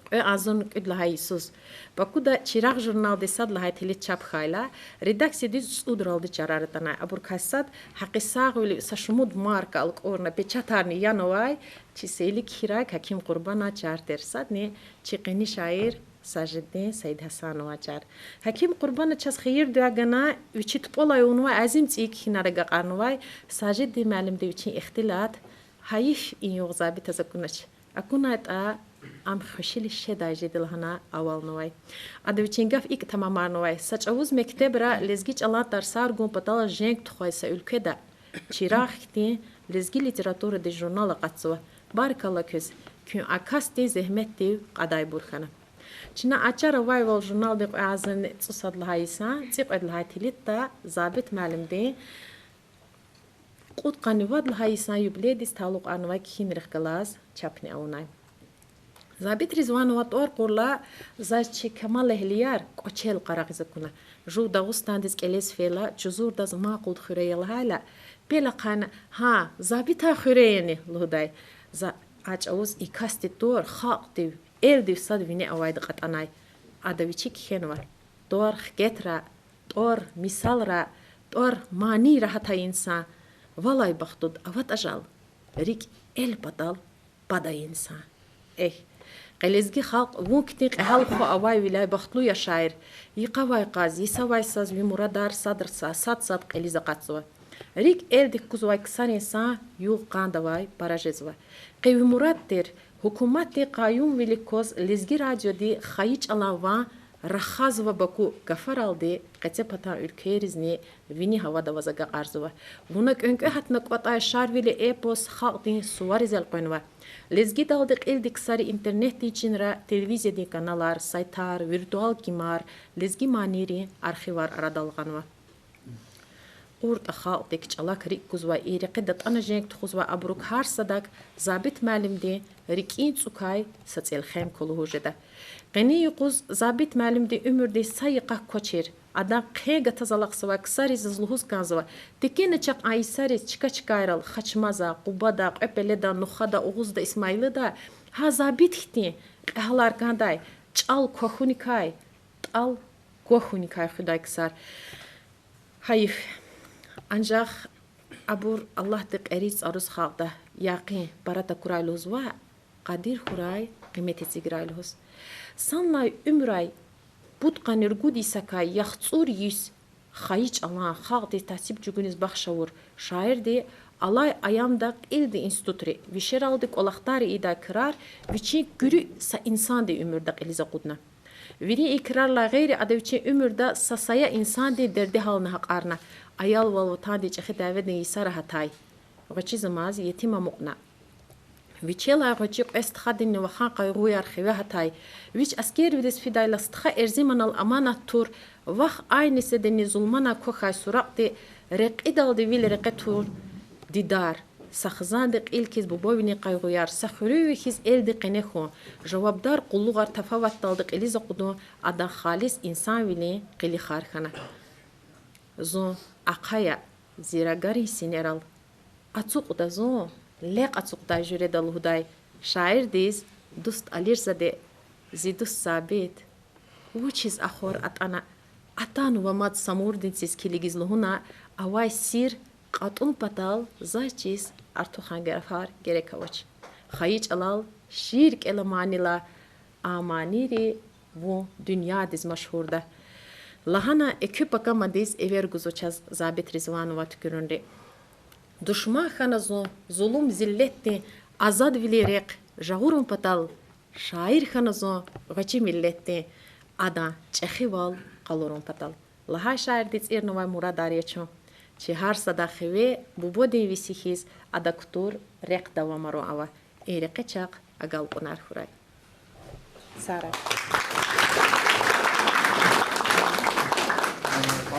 Кьве агъзурни кӀуьд лагьай йисуз Бакуда Чирагъ журналди сад лагьай тилит чап хьайила, редакциядиз цӀудралди чарар атанай. Абурукай сад гьакъисагъвилив са шумуд марка алкӀурна, печатарни янавай, чи сейли кхьирай Гьаким Къурбанан чар тир, садни чи къени шаир Сажиддин Саидгьасанован чар. Гьаким Къурбана чаз хийир-дуьа гана, вичи тупӀалай авунвай азим цӀийи кхьинар агакьарнавай, Сажиддин муаллимди вичин ихтилат, гьайиф и югъ Забитаз акунач. АкӀунайтӀа, ам хвешили шедай жеди лагьана авалнавай. Ада вичин гаф икӀ тамамарнавай: са чӀавуз мектебра лезги чӀалан тарсар гун патал женг тухвай са уьлкведа Чирагъ хьтин лезги литературадин журнал акъатзава. Баркалла квез, куьн а касдин зегьметдив кьадайбур хьана. Чна а чар авайвал журналдин кьве агъзурни цӀусад лагьай йисан цӀикьвед лагьай тилитда Забит муаллимдин кьудкъанни вад лагьай йисан юбилейдиз талукьарнавай кхьинрихъ галаз чапни авунай. Забит Ризванован тӀвар кьурла, заз чи камалэгьлияр кӀвачел къарагъиз акуна. Жув Дагъустандиз кӀелиз фейила, жузурдаз ма акьулди хуьрей я лагьайла, пел ахъайна: Гьа, Забитан хуьре яни? лугьудай. За а чӀавуз и касдин тӀвар халкьдив, элдив сад вине авайди кьатӀанай. Ада вичи кхьенва: тӀвар хкетра, тӀвар мисалра, тӀвар манийра гьатай инсан валай бахтуд аватӀа жал, рикӀ эл патал падай инсан. Эхь, къе лезги халкь, вун хьтин кьегьал хва авайвиляй бахтлу я, шаир. Йикъавай къаз, йисавай саз ви мурадар садра са-, сад-сад кьилиз акъатзава. РикӀ элдик кузвай ксарин сан югъ-къандавай пара жезва. Къе ви мурад тир, гьукуматдин къаюмвилик кваз Лезги радиоди хайи чӀалан ван рахазва Баку гафаралди къецепатан уьлквейризни вини гьавадаваз агакьарзава. Вуна кӀвенкӀве гьатна кӀватӀай Шарвили эпос халкьдин сувариз элкъвенва. Лезгидалди кьилди ксари интернетдин чинра, телевизиядин каналар, сайтар, виртуал кимар, лезги манийрин архивар арадал гъанва. КьуртӀа халкьдик чӀалак рикӀ кузвай, и рекье датӀана женг тухузвай абурук гьар садак Забит муаллимдин рикӀин цӀукай са цӀелхем ква лугьуз жеда. Къенин юкъуз Забит муаллимдин уьмуьрдин са йикъак квачир. Адан хъен гатаз алахъзавай ксариз заз лугьуз кӀанзава: текена чахъ а йисариз чка-чкайрал Хачмаза, Къубада, Кьвепеледа, Нухада, Угъузда, Исмаилада, гьа Забит хьтин кьегьалар кӀандай, чӀал квахьуникай, тӀал квахьуникай хуьдай ксар. Гьайиф. Анжах абур Аллагьди кьериз-цӀаруз халкьда, якъин пара такурай лугьузва, къадир хьурай, къимет эциграй лугьуз. Санлай уьмуьрай пудкъанни ругуд йисакай яхцӀур йис хайи чӀалан, халкьдиз тасиб чӀугуниз бахш авур шаирди алай аямда кьилди институтри, вишералди кӀвалахдарри ийидай крар вичин куьруь са инсандин уьмуьрда кьилиз акъудна. Вири и крарилай гъейри ада вичин уьмуьрда са сая инсандин дерди-гьални гьакьарна, аялвал Ватандин ЧӀехи дяведин йисара гьатай, гъвечӀизамаз етим амукьна. Вичелай гъвечӀи кьве стхадинни вахан къайгъуяр хиве гьатай, вич аскервилиз фидайла стха Эрзиманал аманат тур, вах Айниседани Зулманан квахьай суракьди рекьидалди вил рекье тур дидар, са хизанди кьил хьиз бубавилин къайгъуяр, са хуьруьнви хьиз элдин къене хьун, жавабдар къуллугъар тафаватдалди кьилиз акъудун адан халис инсанвилин къилихар хьана. Зун ахъая зи рагарин синерал, ацукьда зун лекь ацукьдай жуьреда лугьудай шаирдиз дуст Алирзади: зи дуст Забит, вучиз ахвар атӀана, атанва мад Самурдин циз килигиз лугьуна, авай сир кьатӀун патал заз чиз артухан гафар герек авач. Хайи чӀалал шиир кӀела манила, а манийри вун дуьньядиз машгьурда. Лагьана экуь пакамадиз эвер гузва чаз Забит Ризванован туькӀуьрунри. Душман хьана зун зулум-зиллетдин азадвилин рехъ жагъурун патал, шаир хьана зун гъвечӀи миллетдин адан чӀехивал къалурун патал. Лагьай шаирди цӀирнавай мурадар я чун. Чи гьар садан хиве бубадин веси хьиз ада кутур рехъ давамарун ава. И рекье чахъ агалкьунар хьурай. Сагърай.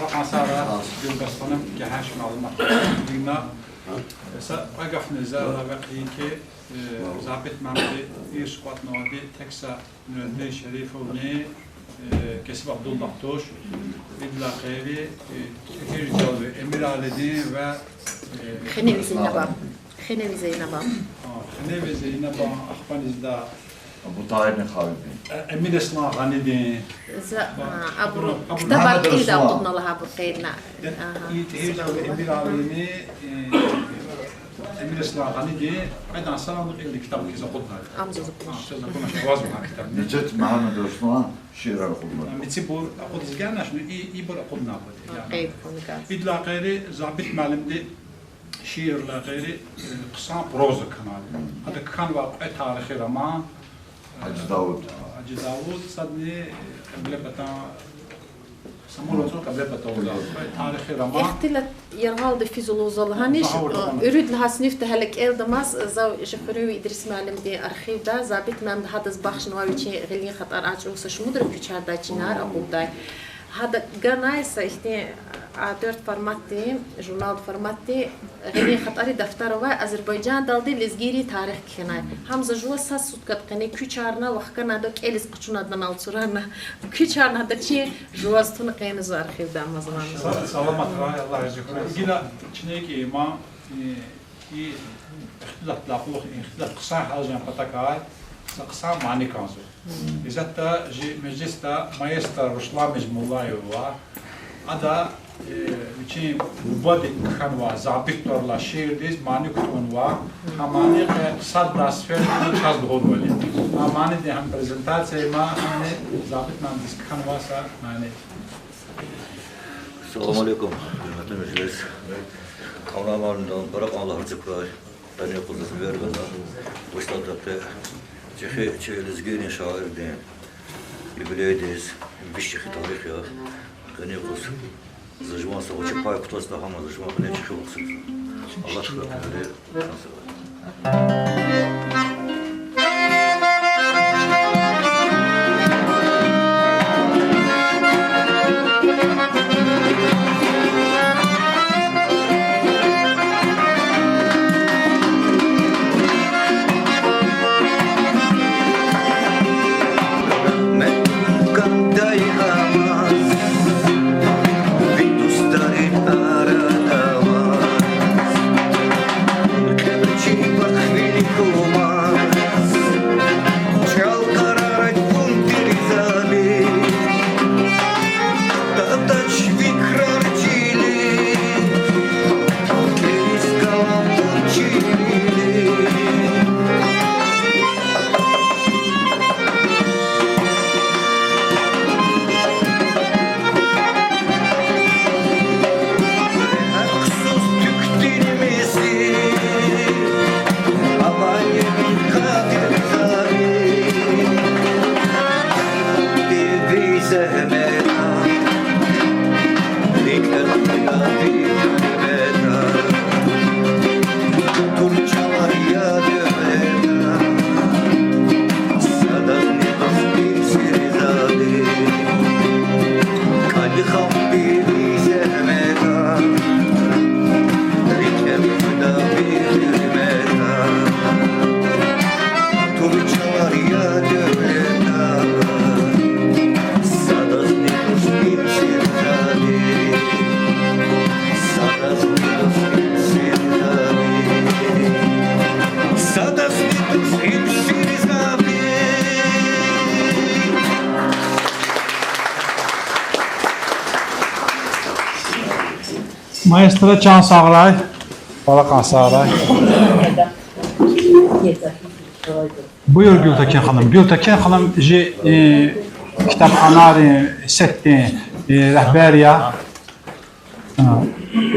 Кьван сагърай, Гуьлдас ханум, гегьенш малуматар гана. Са кьве гафни за илава хъийин ки, э, Забит муаллимди ирс кӀватӀнавайди тек са Нуреддин Шерифовни, э, Кесиб Абдуллагь туш, идалай гъейри, э, Тагьиржалви Эмиралидин ва, э, Хиневи Зейнабан. Хиневи Зейнабан. А, Хиневи Зейнабан, ахпа низда Абутагьирдин Халидин. Э, Эмирислан Гъанидин. За, а, абуру, абуру ктабар кьилди акъудна лагьай абур къейдна. Ага. И Тагьиржалви Эмиралини, э, Эмирислан Гъанидин, къведай йисалай кьилди ктаб хьиз акъудна. Ам заз акъудна. А, заз акъудна, авазва гьа ктабни. Нижет Мегьамедруслан шиирар акъудна. А, мицибур акъудиз гана, ну, и, ибур акъудна абур. А, яни, къейд кьуна кӀанз. Идалай гъейри Забит муаллимди шииррилай гъейри, э, хъсан проза кхьенвайди. Ада кхьенвай кьве тарихи роман, Гьажи Давуд. Гьажи Давуд, садни, э, Кьиблепатан, Самур вацӀун Кьиблепатан лугьудай кьве тарихи роман. Ихтилат яргъалди физ лугьузва лагьаниз, Загьур роман. Э, ирид лагьай синифда гьеле кӀелдамаз, зав чи хуьруьнви Идрис муаллимдин архивда, Забит муаллимди гьадаз бахшнавай вичин гъилин хатӀар, а чӀавузни шумудра куьчардай чинар акъуддай. Гьада ганай са ихьтин А дёрт форматдин, журнал форматдин гъилин хатӀари дафтар авай, Азербайжандалди лезгийрин тарих кхьенай. Гьам за жува са суткадин къене куьчарна, вахкана ада кӀелиз къачуна, адан алцурарна куьчарна, ада чи жуваз туна къензава архивда, амазмана. Са-, саламатрай, Аллагь рази хьурай. Гила чинеки иман, и, и ихтилатдилай кьулухъ, ихтилат хъсан гьалжан патакай, са хъсан мани кӀанзава. Исятда чи межлисда маэстро Руслан Межмуллаев ава. Ада, э, вичин бубади кхьенвай Забит тӀваралай шиирдиз мани кутунва. Гьа мани къе сад лагьай сеферда чаз лугьурвал я. Гьа манидин гьам презентация я, ма гьамни Забит муаллимдиз кхьенвай са мани. Салам алейкум, гьуьрметлу межлис. Аллагь муаллимдин пара кьван лагьай гзаф къене юкъуз заз эвер гана. Вучиз лагьайтӀа къе чӀехи чи лезгийрин шаирдин юбилейдиз, виш чӀехи тарих я. Къене юкъуз за жуван сагъ чи пай кутазватӀа, гьам за жуван къене чӀехи вахт я. Аллагь шукур хьуй, чан сагъ. Маэстро, чан сагърай, пара кьван сагърай. Буюр, Гуьлтекин ханум. Гуьлтекин ханум чи, э, ктабханадин сетдин, э, регьбер я. А,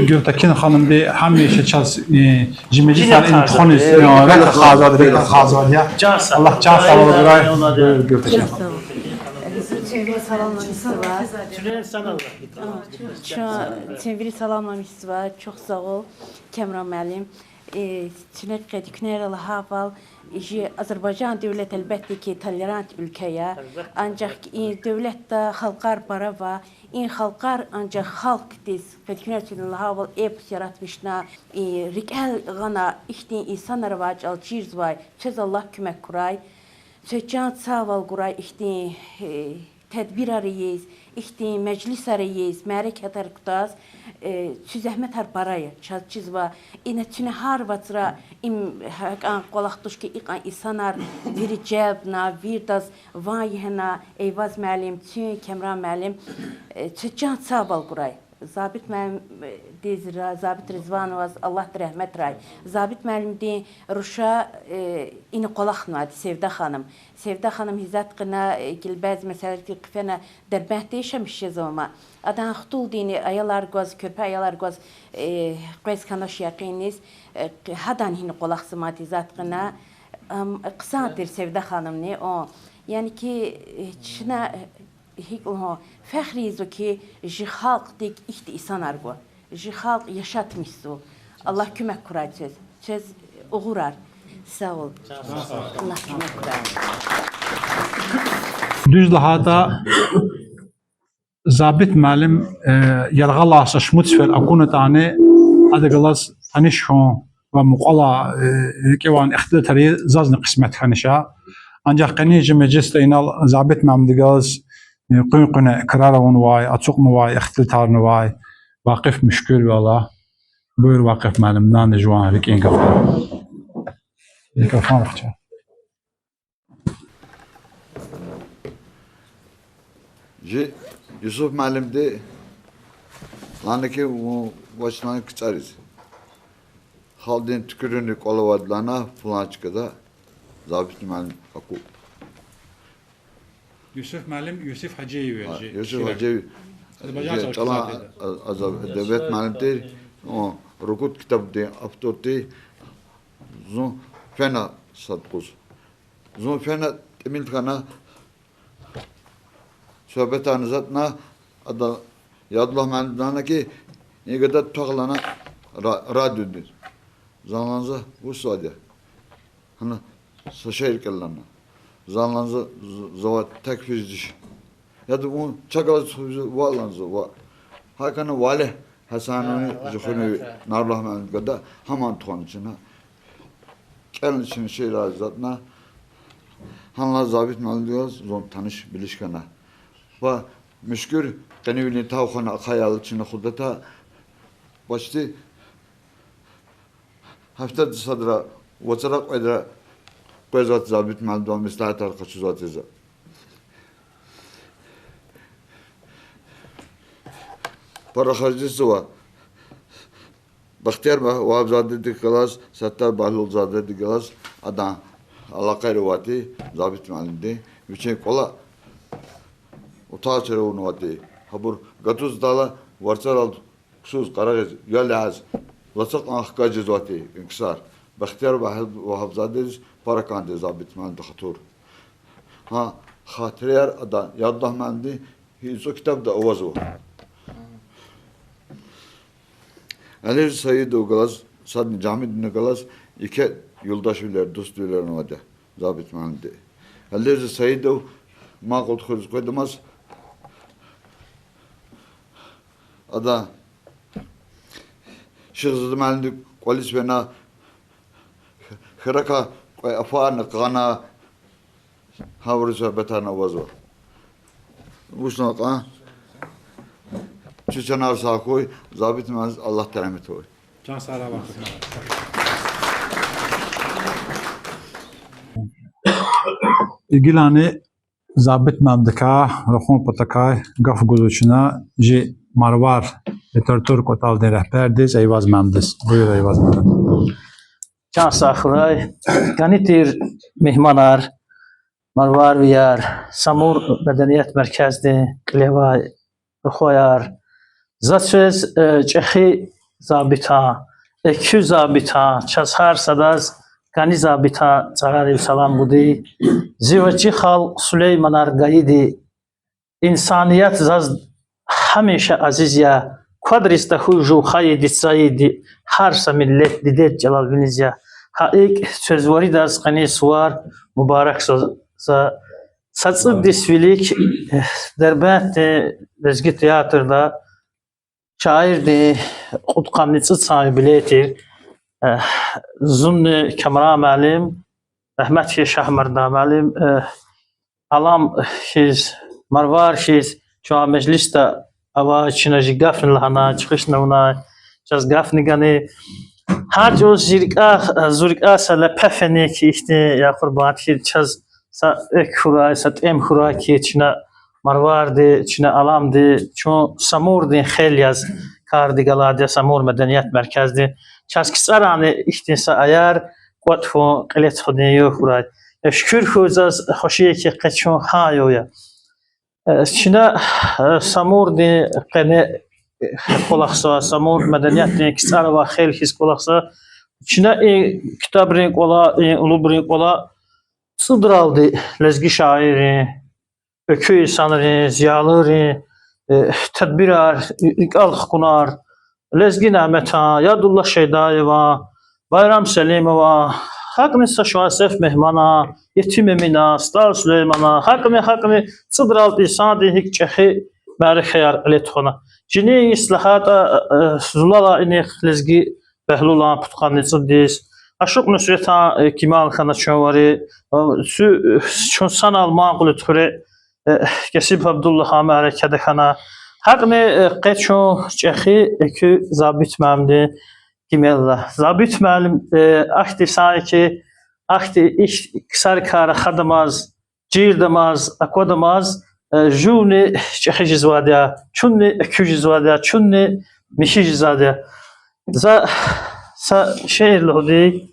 Гуьлтекин ханумди гьамиша чаз, э, чи межлисар интихуниз, э, рехъ ахъайзавайди, рехъ ахъайзавайди я. Аллагь чан сагъвал гурай. Буюр, Гуьлтекин ханум. Чун, чун вири саламламишзава, чухсагъул, Кемран муаллим. Э, чуьнек къе куьне лагьайвал, Жи Азербайжан девлет, гьелбетда ки, толерант уьлкве я. Анжах и девлетда халкьар пара ва и халкьар анжах халкьдиз къе куьне туьна лагьайвал эпос яратмишна, и рикӀел гъана ихьтин инсанар авай чӀал чирзавай, квез Аллагь куьмек гурай. Квез чан сагъвал гурай ихьтин, э, тедбирар ийиз, ихьтин межлисар ийиз, мярекатар кутаз, э, куь зегьметар пара я, чаз чизва. Ина куьне гьар вацра им гьакӀан кӀвалах туш хьи, икьван инсанар вири желбна, виридаз ван егьена, Эйваз муаллим, куьн, Кемран муаллим, э, квез чан сагъвал гурай. Забит муаллимдиз ра-, Забит Ризвановаз Аллагьди регьметрай. Забит муаллимдин руша, э, ина кӀвалахнавайди Севда ханум. Севда ханум гьи затӀ кьуна, э, гила бязи месэлайрикай хъфена Дербентда яшамиш жезва ама. Адан хтулдини аялар гваз, куьрпе аялар гваз, э, къвез хьанач якъинниз, э, гьадан гьина кӀвалахзамайди гьи затӀ кьуна, ам, хъсан тир Севда ханумни, о. Яни ки, э, чна, э, гьикӀ лугьун, фехр ийизва ки, жи халкьдик ихьтин инсанар гва. Жи халкь яшатмишзава. Аллагь куьмек гурай квез. Квез угъурар. Сагъ ул. Аллагь куьмек гурай. Дуьз лагьайтӀа, Забит муаллим, э, яргъалай са шумуд сефер акунатӀани, адахъ галаз таниш хьун ва мукьвал, э, рикӀивай ихтилатар ийиз зазни къисмет хьанач. Анжах къенин жи межлисда инал Забит муаллимдихъ галаз, э, къуьн-къуьне крар авунвай, ацукьнавай, ихтилатарнавай Вакъиф Муьшкуьрвилер. Буюр, Вакъиф муаллим, нани жуван рикӀин гаф. Микрофон вахча. Жи Юсуф муаллимди лагьана хьи, вун вач лагьана КцӀариз. Халкьдин туькӀуьрунин кӀвал авайди лагьана флан чкада Забит муаллим аку. Юсуф муаллим, Юсуф Гьажиев, а, жи Юсуф Гьажиев, Азербайжан жи чӀалан, а, а, а, девлет муаллим тир, о, ругуд китабдин автор тир, зун фена сад къуз. Зун фена тӀимил хьана, суьгьбетарни затӀна, ада Ядуллагь муаллимди лагьана хьи, и гада твах лагьана ра-, радиодиз. Зун лагьана за, вучзавайди я? Гьана са шиир кӀел лагьана. Зун лагьана за, з-, завай тек физ туш. Яда, вун чахъ галаз тухуз ваъ лагьана за, ваъ. Гьакӏ хьана Вали Гьасановни Жугъуни, Наруллагь муаллимдин гада, гьаман тухвана чна. КӀелна чна шиирар затӀна. Гьанлай Забит муаллимдихъ галаз зун таниш-билиш хьана. Ва Муьшкуьр къенивилин тавхана ахъаяйла чна худата почти гьафтеда садра, вацра кьведра къвезвай Забит муаллимдивай меслятар къачузвай за. Пара харжзава. Бахтияр Ва-, Вагьабзадедихъ галаз, Саттар Багьлулзадедихъ галаз адан алакъайрик авайтӀи Забит муаллимди, вичин кӀвале утаз чара авунвайтӀи. Гьабур гатуз атайла, варцарал ксуз, къарагъиз, ял ягъиз, лацу кьван хкаж жезвайтӀи и ксар. Бахтияр Вагьаб-, Вагьабзадедиз пара кӀанда Забит муаллимдин хатур. Гьа, хатираяр ада Ядуллагь муаллимдин гьи цӀу китабда авазва. Алирза Саидов галаз, садни Жамидовни галаз еке юлдашвилер, дуствилер авайди я Забит муаллимди. Алирза Саидов ман кьулухъ хуьруьз къведамаз, ада Шихзада муаллимди кӀвализ фена, хьракай кьве афарни къана, гьабуруз суьгьбетарни авазва. Вуч лагьана кьван, чи чанар сагъ хьуй, Забит муаллимдиз Аллагьди рагьмет авурай. Чан сагърай. Гилани Забит муаллимдикай рахун патакай гаф гузва чна жи Марвар литература кӀватӀалдин регьбердиз Эйваз муаллимдиз. Буюр, Эйваз муаллим. Чан сагърай, кӀани тир мугьманар, марварвияр, Самур меденият меркездин кьилевай рухваяр. За квез, э, чӀехи Забитан, экуь Забитан, чаз гьар садаз кӀани Забитан цӀарарив салам гуди. Зи вичи халкь Сулейманар гайиди, инсаният заз гьамиша азиз я, квадриз тахьуй жув хайиди, цайиди, гьар са миллет дидед чӀалал виниз я. Гьа икӀ квез виридаз къенин сувар мубаракзава. Са цӀуд йис вилик Дербентдин лезги театрда шаирдин кьудкъанни цӀуд йисан юбилей тир. Зунни Камран муаллим, рагьмет хьуй Шагьмардан муаллим, Алам хьиз, Марвар хьиз, чун а межлисда авай, чна жи гафни лагьана, чуьхуьшна авунай, чаз гафни гана. Гьа чӀавуз зи рикӀе, зи рикӀе са лепе фена хьи ихьтин, я Къурбан, хьи чаз са экв хьурай, са тӀем хьурай хьи чна Марварди, чна Аламди, чун Самурдин хел яз кардик галайди я, Самур меденият меркездин. Чаз КцӀарани ихьтин са аяр кӀватӀ хьун, кьиле тухудин югъ хьурай. Шукур хьуй, заз хвеши я хьи къе чун гьа югъ я. Чна Самурдин къене кӀвалахзава, Самур медениятдин КцӀара авай хел хьиз кӀвалахзава. Чна и ктабрин кӀвале, и улубрин кӀвале цӀудралди лезги шаиррин, экуь инсанрин, зиялуйрин тедбирар, рикӀел хкунар, Лезги Няметан, Ядулла Шейдаеван, Байрам Селимован, гьакӀни са Шуансеф Мегьманан, Етим Эминан, СтӀал Сулейманан, гьакӀни, гьакӀни цӀудралди инсандин гьикӀ чӀехи мярекатар кьиле тухвана. Жини йис лагьайтӀа, зулалай инихъ лезги Бегьлулан пудкъанни цӀуд йис, Ашукь Нусретан кимел хьана чун вари, чун санал ман кьуьлуь туьхуьре, Кесиб Абдуллагьан мярекатда хьана. ГьакӀни къе чун чӀехи экуь Забит муаллимдин кимелла. Забит муаллим ахьтин инсан я хьи, ахьтин ихьтин ксарикай рахадамаз, чирдамаз, аквадамаз, жувни чӀехи жезвайди я, чунни экуь жезвайди я, чунни михьи жезвайди я. За са шиир лугьуди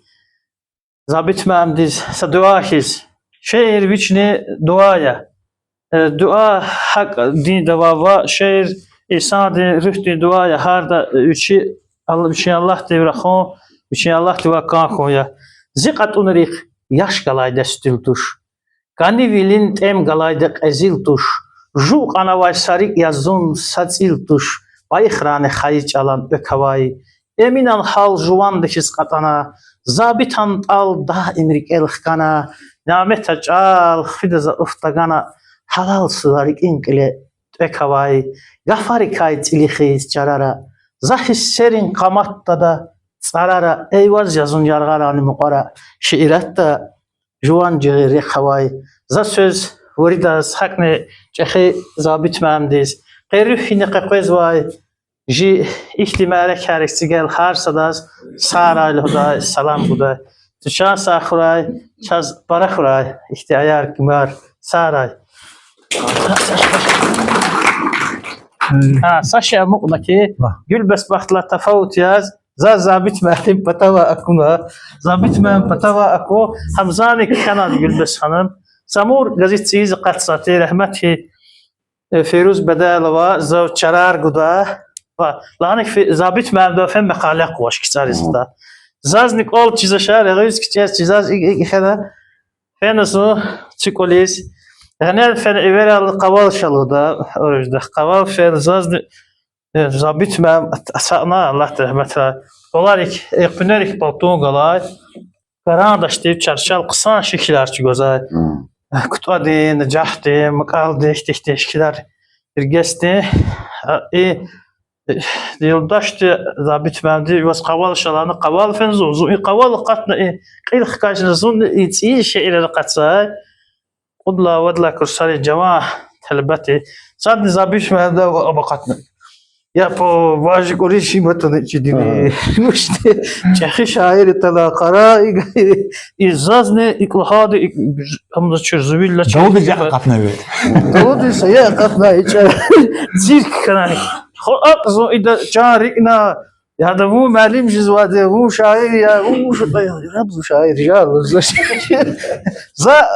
Забит муаллимдиз, са дуьа хьиз. Шиир вични дуьа я. Дуьа гьакӀ динда ава, ва шиир инсандин руьгьдин дуьа я, гьарда вичи, вичин Аллагьдив рахун, вичин Аллагьдивай кӀан хьун я. Зи кьатӀунрихъ яш галайди я сутӀуьл туш, кӀанивилин тӀем галайди кьезил туш, жув кьанвай са рикӀ я зун, са цӀил туш, пайихрани хайи чӀалан экв авай. Эминан гьал жуванди хьиз кьатӀана, Забитан тӀал даим рикӀел хкана, Нямета чӀал хуьда за уф тагана, гьалал сувар рикӀин кьиле тӀвек авай, гафарикай цӀили хьиз чарара, за гьиссерин къамат тада цӀарара, Эйваз я зун яргъарани мукьвара, шииратда жуван жигъир рехъ авай. За свас виридаз, гьакӀни чӀехи Забит муаллимдиз, къе руьгь хьайила къекъвезвай жи ихьтин мярекатар эцигай гьар садаз сагърай лугьудай, салам гудай. Чан сагъ хьурай, чаз пара хьурай ихьтин аяр, кимар, сагърай. Гьа, са шей амукьна хьи, Гуьлбес, бахтлай тафават яз, заз Забит муаллим патавай акуна, Забит муаллим патавай аку, гьам зани кхьена, Гуьлбес ханум. Самур газет цӀийиз акъатзавай тир, рагьмет хьуй Фируз Бедалова, зав чарар гуда. Ва лагьана хьи, Забит муаллимдивай фена макъала къугъваш КцӀариз хта. Зазни кӀвал чизвач, регъуьз кичӀез чизвач, икӀ, икӀ хьана. Фена зун ци кӀвализ. Гьанал фена эверал къавал ша лугьуда, оружда. Къавал фена зазни, Забит муаллим ацукьна, Аллагьди рагьметрай. КӀвалерик, экъуьнерик палтун галай. Карандашдив чарчел хъсан шикилар чӀугвазвай. КутӀвадин, нажагьдин, макӀалдин, ихьтин-ихьтин шикилар иргесдин. И юлдашди, Забит муаллимди, ваз къавал ша лагьана, къавал фена зун, зун и къавал акъатна, и кьил хкажна, зун и цӀийи шиирар акъатзавай. Кьудлай-вадалай курсарин жаван талебади. Садни Забит муаллимдивай акъатна. Я по важи кӀуриз шиматана чидини. Мушти чӀехи шаир я тала, къарагъ, и зазни икӀ лагьайди, ам чур зувилла чур. Давуд жах акъатна ви. Давуд са я акъатна ичӀа. Цирк хьана. Хо, акьзун ида чан рикӀна. Яда, вун муаллим жезвайди я, вун шаир я, вун шуьтӀа я, раб зун шаир я, за,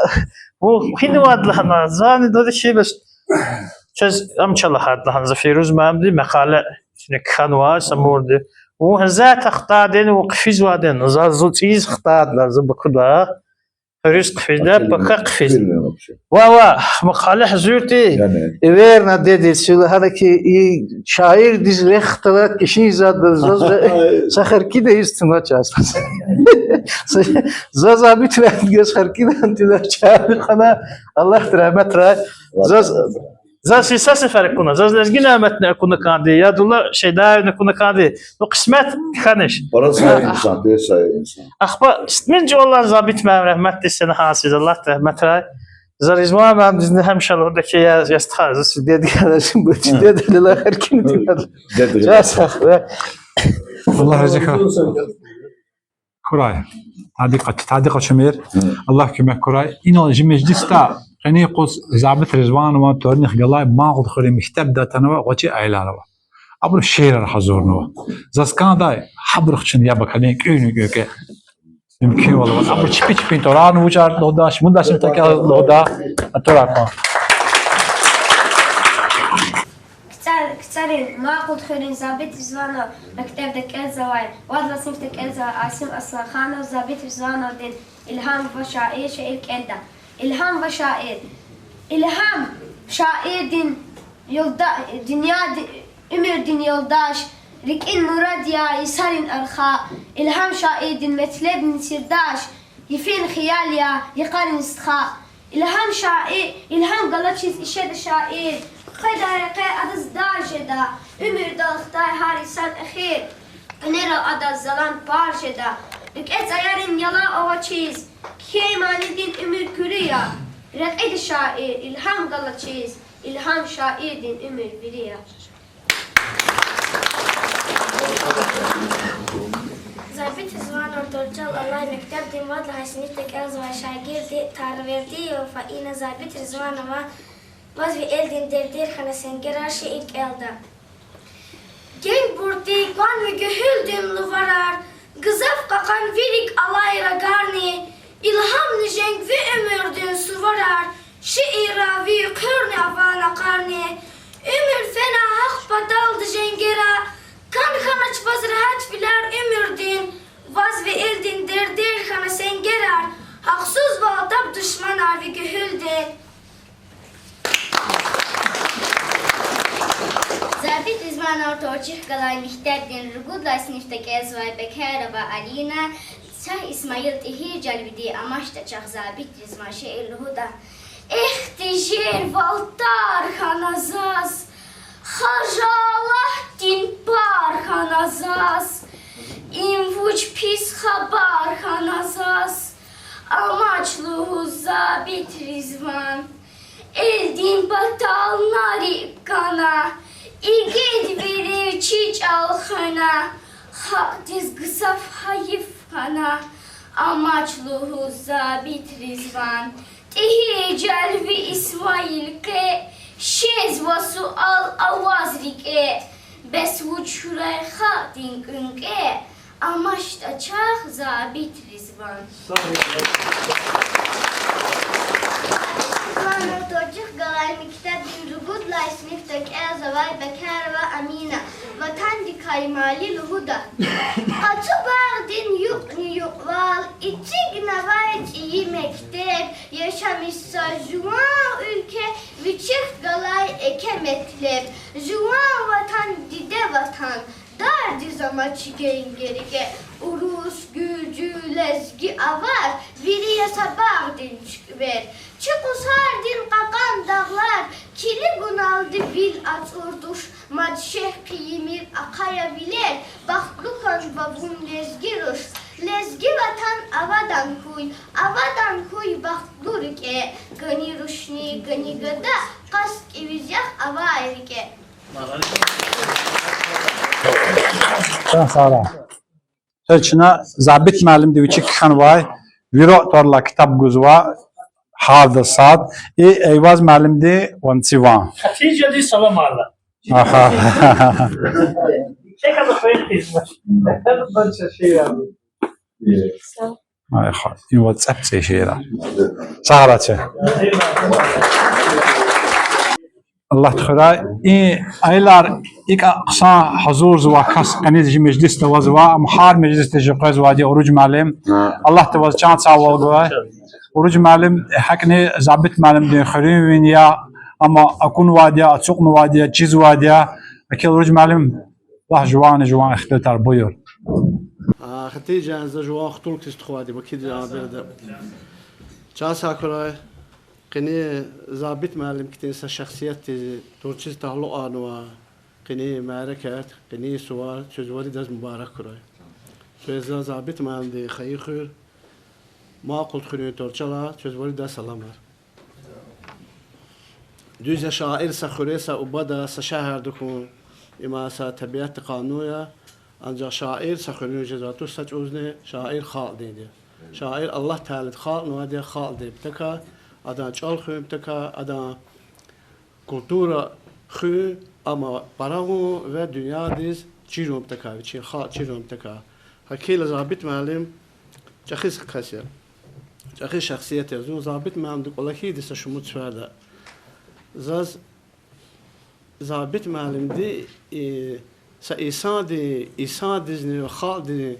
вун гьинавайди лагьана, зани дада хьи бес. Чаз ам чӀала гьад лагьана, за Фируз муаллимди макъала чна кхьенвай Самурди. Вун гьаза тахтадин, вун хъфизвайди я, за зун цӀийиз хтайдалай, за Бакуда. Хуьруьз хъфизда, пака хъфиз. Ва, ва, макъала гьазур тир. Эверна дедиз, лагьана хьи, и шаирдиз рехъ талат кишин зад заз са херкида из туна чаз. Заз Забит вегьгез херкидан тила чаби хана, Аллагьди рагьметрай. Заз Заз са сефер акуна, заз Лезги Няметни акуна кӀанди, я Дулла Шейдаевни акуна кӀанди. Ну, къисмет хьанач. Пара сай инсан, пара сай инсан. Ахпа ситмин чӀавалай Забит муаллим, рагьметдиз фена гьасиз, Аллагьди рагьметрай. За Ризван муаллимдизни гьамиша лугьуда хьи, я, я стха, за си дед гьана, син бу чи дед лела херкин тинад. Дед гьана. Ча сагъ, я. Аллагь рази хьуй. Хьурай. Тади къач-, тади къачумир. Аллагь куьмек хьурай. Инал жи межлисда къенин юкъуз Забит Ризванован тӀварунихъ галай Мангъулдхуьруьн мектебда атанва гъвечӀи аялар ава. Абуру шиирар гьазурнава. Заз кӀандай, гьабурухъ чун яб акалин кӀуьнуь кӀуьке. Мумкинвал ава. Абуру чпи чпин тӀварарни вуч я лугьуда, шумуд лагьай синифда кӀелда лугьуда, а тӀварар кьван. КцӀар-, КцӀарин Мангъулдхуьруьн Забит Ризванов мектебда кӀелзавай, вад лагьай синифда кӀелзавай Асим Асланханов Забит Ризвановдин Илгьам ва шаир шиир кӀелда. Илгьам ва шаир. Илгьам шаирдин юлда-, дуьньяди-, уьмуьрдин юлдаш, рикӀин мурад я, йисарин арха. Илгьам шаирдин метлебдин сирдаш, йифен хиял я, йикъарин стха. Илгьам шаир, илгьам галачиз ишеда шаир, къведай рекье адаз дар жеда, уьмуьрдал хтай гьар инсан эхир. Къуьнерал адаз залан пар жеда, рикӀе цӀаярин ялав авачиз, кхьей манидин уьмуьр куьруь я. Рекьида шаир, илгьам галачиз, илгьам шаирдин уьмуьр вири я. Забит Ризванов тӀварцӀел алай мектебдин вад лагьай синифда кӀелзавай шагирди Тарвердиева Фаина Забит Ризванован Ваз ви элдин дердер хьана сенгерар шиир кӀелда. Генгбурди кван ви гуьгьуьлдин луварар, гзаф кьакьан ви рикӀ алай рагарни, илгьамни женг ви уьмуьрдин суварар, шиирра ви хъуьрни авай накъарни. Уьмуьр фена гьахъ паталди женгера, кӀан хьанач ваз регьят вилер уьмуьрдин, ваз ви элдин дердер хьана сенгерар, гьахъсузвал таб душманар ви гуьгьуьлдин. Забит Ризванован тӀварцӀихъ галай мектебдин ругуд лагьай синифда кӀелзавай Бекерова Алина, Цагь Исмаил ТӀигьиржалвиди АмачтӀа чахъ Забит Ризван шиир лугьуда. Эхь, тежер вал тар хьана заз, хажалатдин пар хьана заз, им вуч пис хабар хьана заз, амач лугьуз Забит Ризван. Элдин патал на рикӀ кана, игит вири чи чӀал хвена, халкьдиз гзаф гьайиф хьана, амач лугьуз Забит Ризван. ТӀигьиржалви Исмаил къе, щезва суал аваз рикӀе, бес вуч хьурай халкьдин кӀуьнкӀе, амачтӀа чахъ Забит Ризван. Ризванов тӀварцӀихъ галай мектебдин ругуд лагьай синифда кӀелзавай Бекерова Амина Ватандикай мали лугьуда. Къацу багъдин юкьни-юкьвал, эцигнавай цӀийи мектеб, яшамиш са жуван уьлкве, вичихъ галай еке метлеб. Жуван ватан, диде ватан, дардиз амач генге-рикӀе, урус, гуьржу, лезги, авар, вири я са багъдин чуькьвер. Чи къусардин кьакьан дагълар килигуналди вил ацӀур туш, мад шехь хъийимир ахъая вилер, бахтлу хьанва вун лезги руш. Лезги ватан авадан хьуй, авадан хьуй бахтлу рикӀе, гани рушни, гани гада, къаст кӀевиз яхъ авай рикӀе. Чан сагърай. Гьеле чна Забит муаллимди вичи кхьенвай Виро тӀвар алай ктаб гузва гьардаз сад. И Эйваз муаллимди ванци ван. Хатижади саламарна. Аха. Чекада хвейн хизмат. Мектеб банча шиирар. Ай, ха, им ваз цӀеп цӀи шиирар. Сагърай чи. Аллагьди хуьрай. И аялар икӀа хъсан гьазурзава, кас къенез жи межлисда авазва, ам гьар межлисда жи къвезвайди Уруж муаллим. Аллагьди ваз чан сагъвал гурай. Уруж муаллим, гьакӀни Забит муаллимдин хуьруьнвийни я, амма акунвайди я, ацукьнавайди я, чизвайди я. Акел, Уруж муаллим, лагь жуван, жуван ихтилатар, буюр. А, Хатижан, за жуван хтулкиз тухвайди, Бакиди аберда. Чан сагъ хьурай, къенин Забит муаллим хьтин са шахсиятдиз, тӀварцӀиз талукьарнавай къенин мярекат, къенин сувар квез виридаз мубарак хьурай. Квез за Забит муаллимдин хайи хуьр, Макъул хуьруьн тӀварцӀелай квез виридаз саламар. Дуьз я, шаир са хуьре, са убада, са шегьерда хьун, им са тӀебиатдин къанун я. Анжах шаир са хуьруьн жезвай туш, са чӀавузни шаир халкьдинди я. Шаир Аллагь Таалади халкьнавайди я, халкьдин патахъай, адан чӀал хуьн патахъай, адан культура хуьн, амма пара авун ва дуьньядиз чирун патахъай, вичин халкь чирун патахъай. ГьакӀ хьайила Забит муаллим чӀехи са кас я. ЧӀехи шахсият я. Зун Забит муаллимдин кӀвалахиди са шумуд сеферда. Заз Забит муаллимди, э, са инсанди, инсандизни халкьдин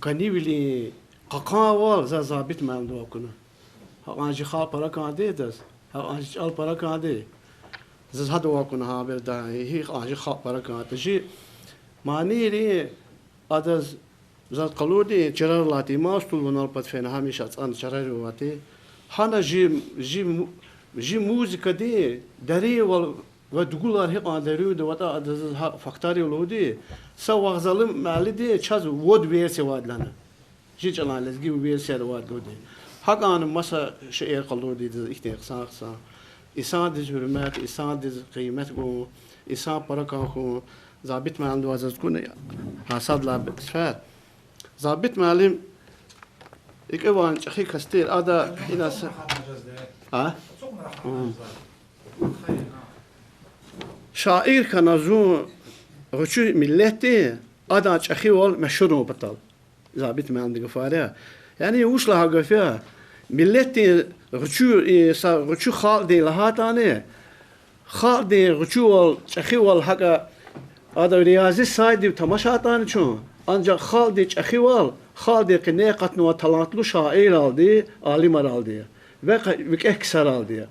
кӀанивилин кьакьанвал заз Забит муаллимдивай акуна. Гьакьван жи халкь пара кӀанда адаз, гьакьван жи чӀал пара кӀанда. Заз гьадавай акуна гьабурда, гьикьван жи халкь пара кӀанда. Жи манийрин адаз заз къалурди чарар алайди, иман стул ванал пад фена гьамиша ацӀана чарар авайди. Гьана жи, жи му-, жи музыкади даринвал ва дугулар гьикьван дарунда аватӀа адаз заз гьа фактарив лугьуди, са вокзалдин муаллимди чаз вад версия авайди лагьана. Жи чӀалан лезги версияр авайди лугьуди. ГьакӀан маса шейэр къалурди заз ихьтин хъсан-хъсан. Инсандиз гьуьрмет, инсандиз къимет гун, инсан пара кӀан хьун, Забит муаллимдивай заз акуна гьа сад лагьай сефер. Забит муаллим икӀ ван чӀехи кас тир, ада ина с-, а? Шаир хьана зун гъвечӀи миллетдин, адан чӀехивал машгьурун патал. Забит муаллимдин гафар я. Яни вуч лагьай гаф я? Миллетдин гъвечӀи, и, са гъвечӀи халкьдин лагьайтӀани, халкьдин гъвечӀивал, чӀехивал гьакӀа ада риязи сайдив тамашайтӀани чун, анжах халкьдин чӀехивал, халкьдин къене акъатнавай талантлу шаирралди, алимаралди я, ва къе-, викӀегь ксаралди я.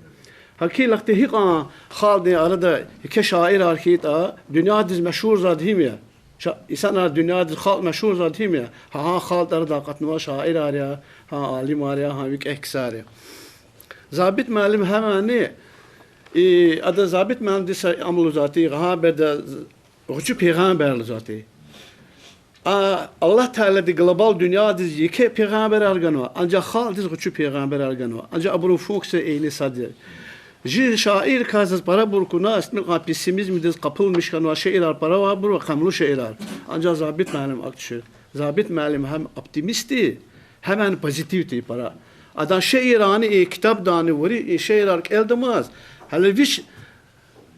ГьакӀ хьайила ахьтин гьикьван халкьдин арада еке шаирар хьайитӀа, дуьньядиз машгьурзавайди гьим я. Ша-, инсанар дуьньядиз халкь машгьурзавайди гьим я, гьа гьа халкьдин арада акъатнавай шаирар я, гьа алимар я, гьа викӀегь ксар я. Забит муаллим гьамни, и, ада Забит муаллимди са ам лугьузвайди, гьа береда гъвечӀи пайгъамбар лугьузвайди. А, Аллагь Таалади глобал дуьньядиз еке пайгъамбарар ганва, анжах халкьдиз гъвечӀи пайгъамбарар ганва, анжах абурун функция ини сад я. Жи шаиррикай заз парабур акуна, истмикьан пессимизмдиз къапумиш хьанвай шиирар пара ава, абур къамлу шиирар. Анжах Забит муаллим акӀ тушир. Забит муаллим гьам оптимист тир, гьамни позитив тир пара. Адан шиирарни, и ктабдани вири и шиирар кӀелдамаз, гьеле вич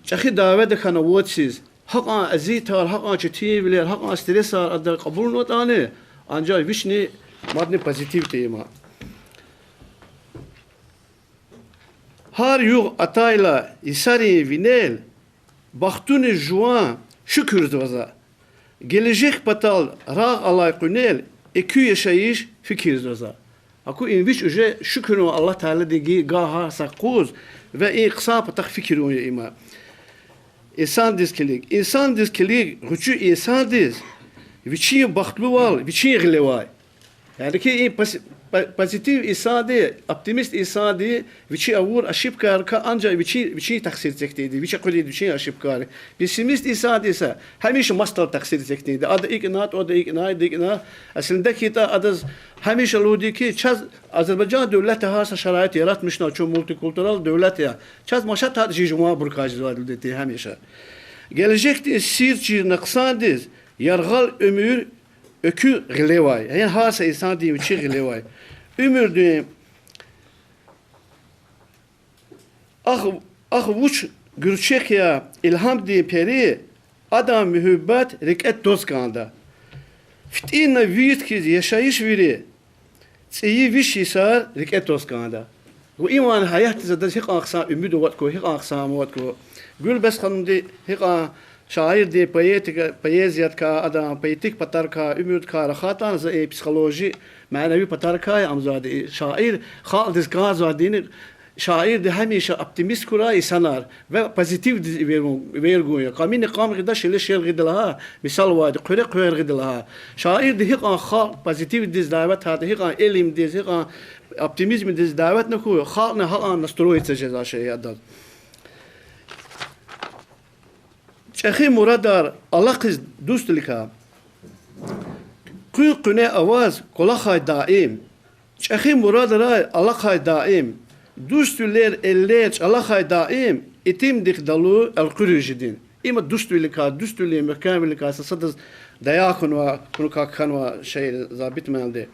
чӀехи дяведа хьана вад йисуз, гьакьван азиятар, гьакьван четинвилер, гьакьван стрессар ада кьабулнаватӀани, анжах вични мадни позитив тир им. Гьар югъ атайла йисарин винел, бахтуниз жуван шукурзава за. Гележек патал рагъ алай къуьнел, экуь яшайиш фикирзава за. Аку, им вич уже шукурун Аллагь Тааладиз гайи гагь са къуз ва и хъсан патахъ фикирун я им. Инсандиз килиг, инсандиз килиг, гъвечӀи инсандиз вичин бахтлувал вичин гъилевай. Яни хьи и пози-, по-, позитив инсанди, оптимист инсанди вичи авур ошибкайрикай анжах вичин, вичин тахсир эцигди, вич акъудиз вичин ошибкайрик. Пессимист инсанди са гьамиша масадал тахсир эцигди. Ада икӀ ятӀа, ада икӀ ятӀа, ада икӀ ятӀа. Аслинда хьайитӀа, адаз гьамиша лугьуди хьи, чаз Азербайжан девлет гьар са шараит яратмишна, чун мультикультурал девлет я. Чаз машатар жи жуванбурукай жезвайди лугьуди тир гьамиша. Гележекдин сир чирна хъсандиз, яргъал уьмуьр экуь гъилевай. Яни гьар са инсандин вичин гъилевай. Уьмуьрдин ахъ, ахъ вуч гуьрчехъ я, илгьамдин пери, адан муьгьуьббат рикӀе тваз кӀанда. ФитӀинна вирт хьиз яшайиш вири, цӀийи виш йисар рикӀе тваз кӀанда. Ва иман гьаятдиз адаз гьикьван хъсан умуд аватӀа хьи, гьикьван хъсан аватӀа хьи. Гуьлбес ханумди гьикьван Шаирдин поэтика, поэзиядикай, адан поэтик патарикай, уьмуьрдикай рахайтӀани, за и психологи, маневи патарикай амзавайди, и шаир халкьдиз кӀанзавайди, шаирди гьамиша оптимист хьурай инсанар ва позитивдиз эвер-, эвер гун я. Къамини къам гъида, шеле шел гъида лагьай мисал авайди, хъуьре хъвер гъида лагьай. Шаирди гьикьван халкь позитивдиз давет гьада, гьикьван илимдиз, гьикьван оптимизмдиз давет хьуй, халкьни гьакьван настроиться жезвай шей я адаз. ЧӀехи мурадар алахъиз дуствиликай, къуьн-къуьне аваз кӀвалахай даим. ЧӀехи мурадрай алахъай даим, дуствилер эллер чӀалахъай даим, итимдихъ далу элкъуьруьз жедин. Има дуствиликай, дуствилин мягькемвиликай, са садаз даяр хьанвай, хьуникай кхьенвай шиир Забит муаллимди.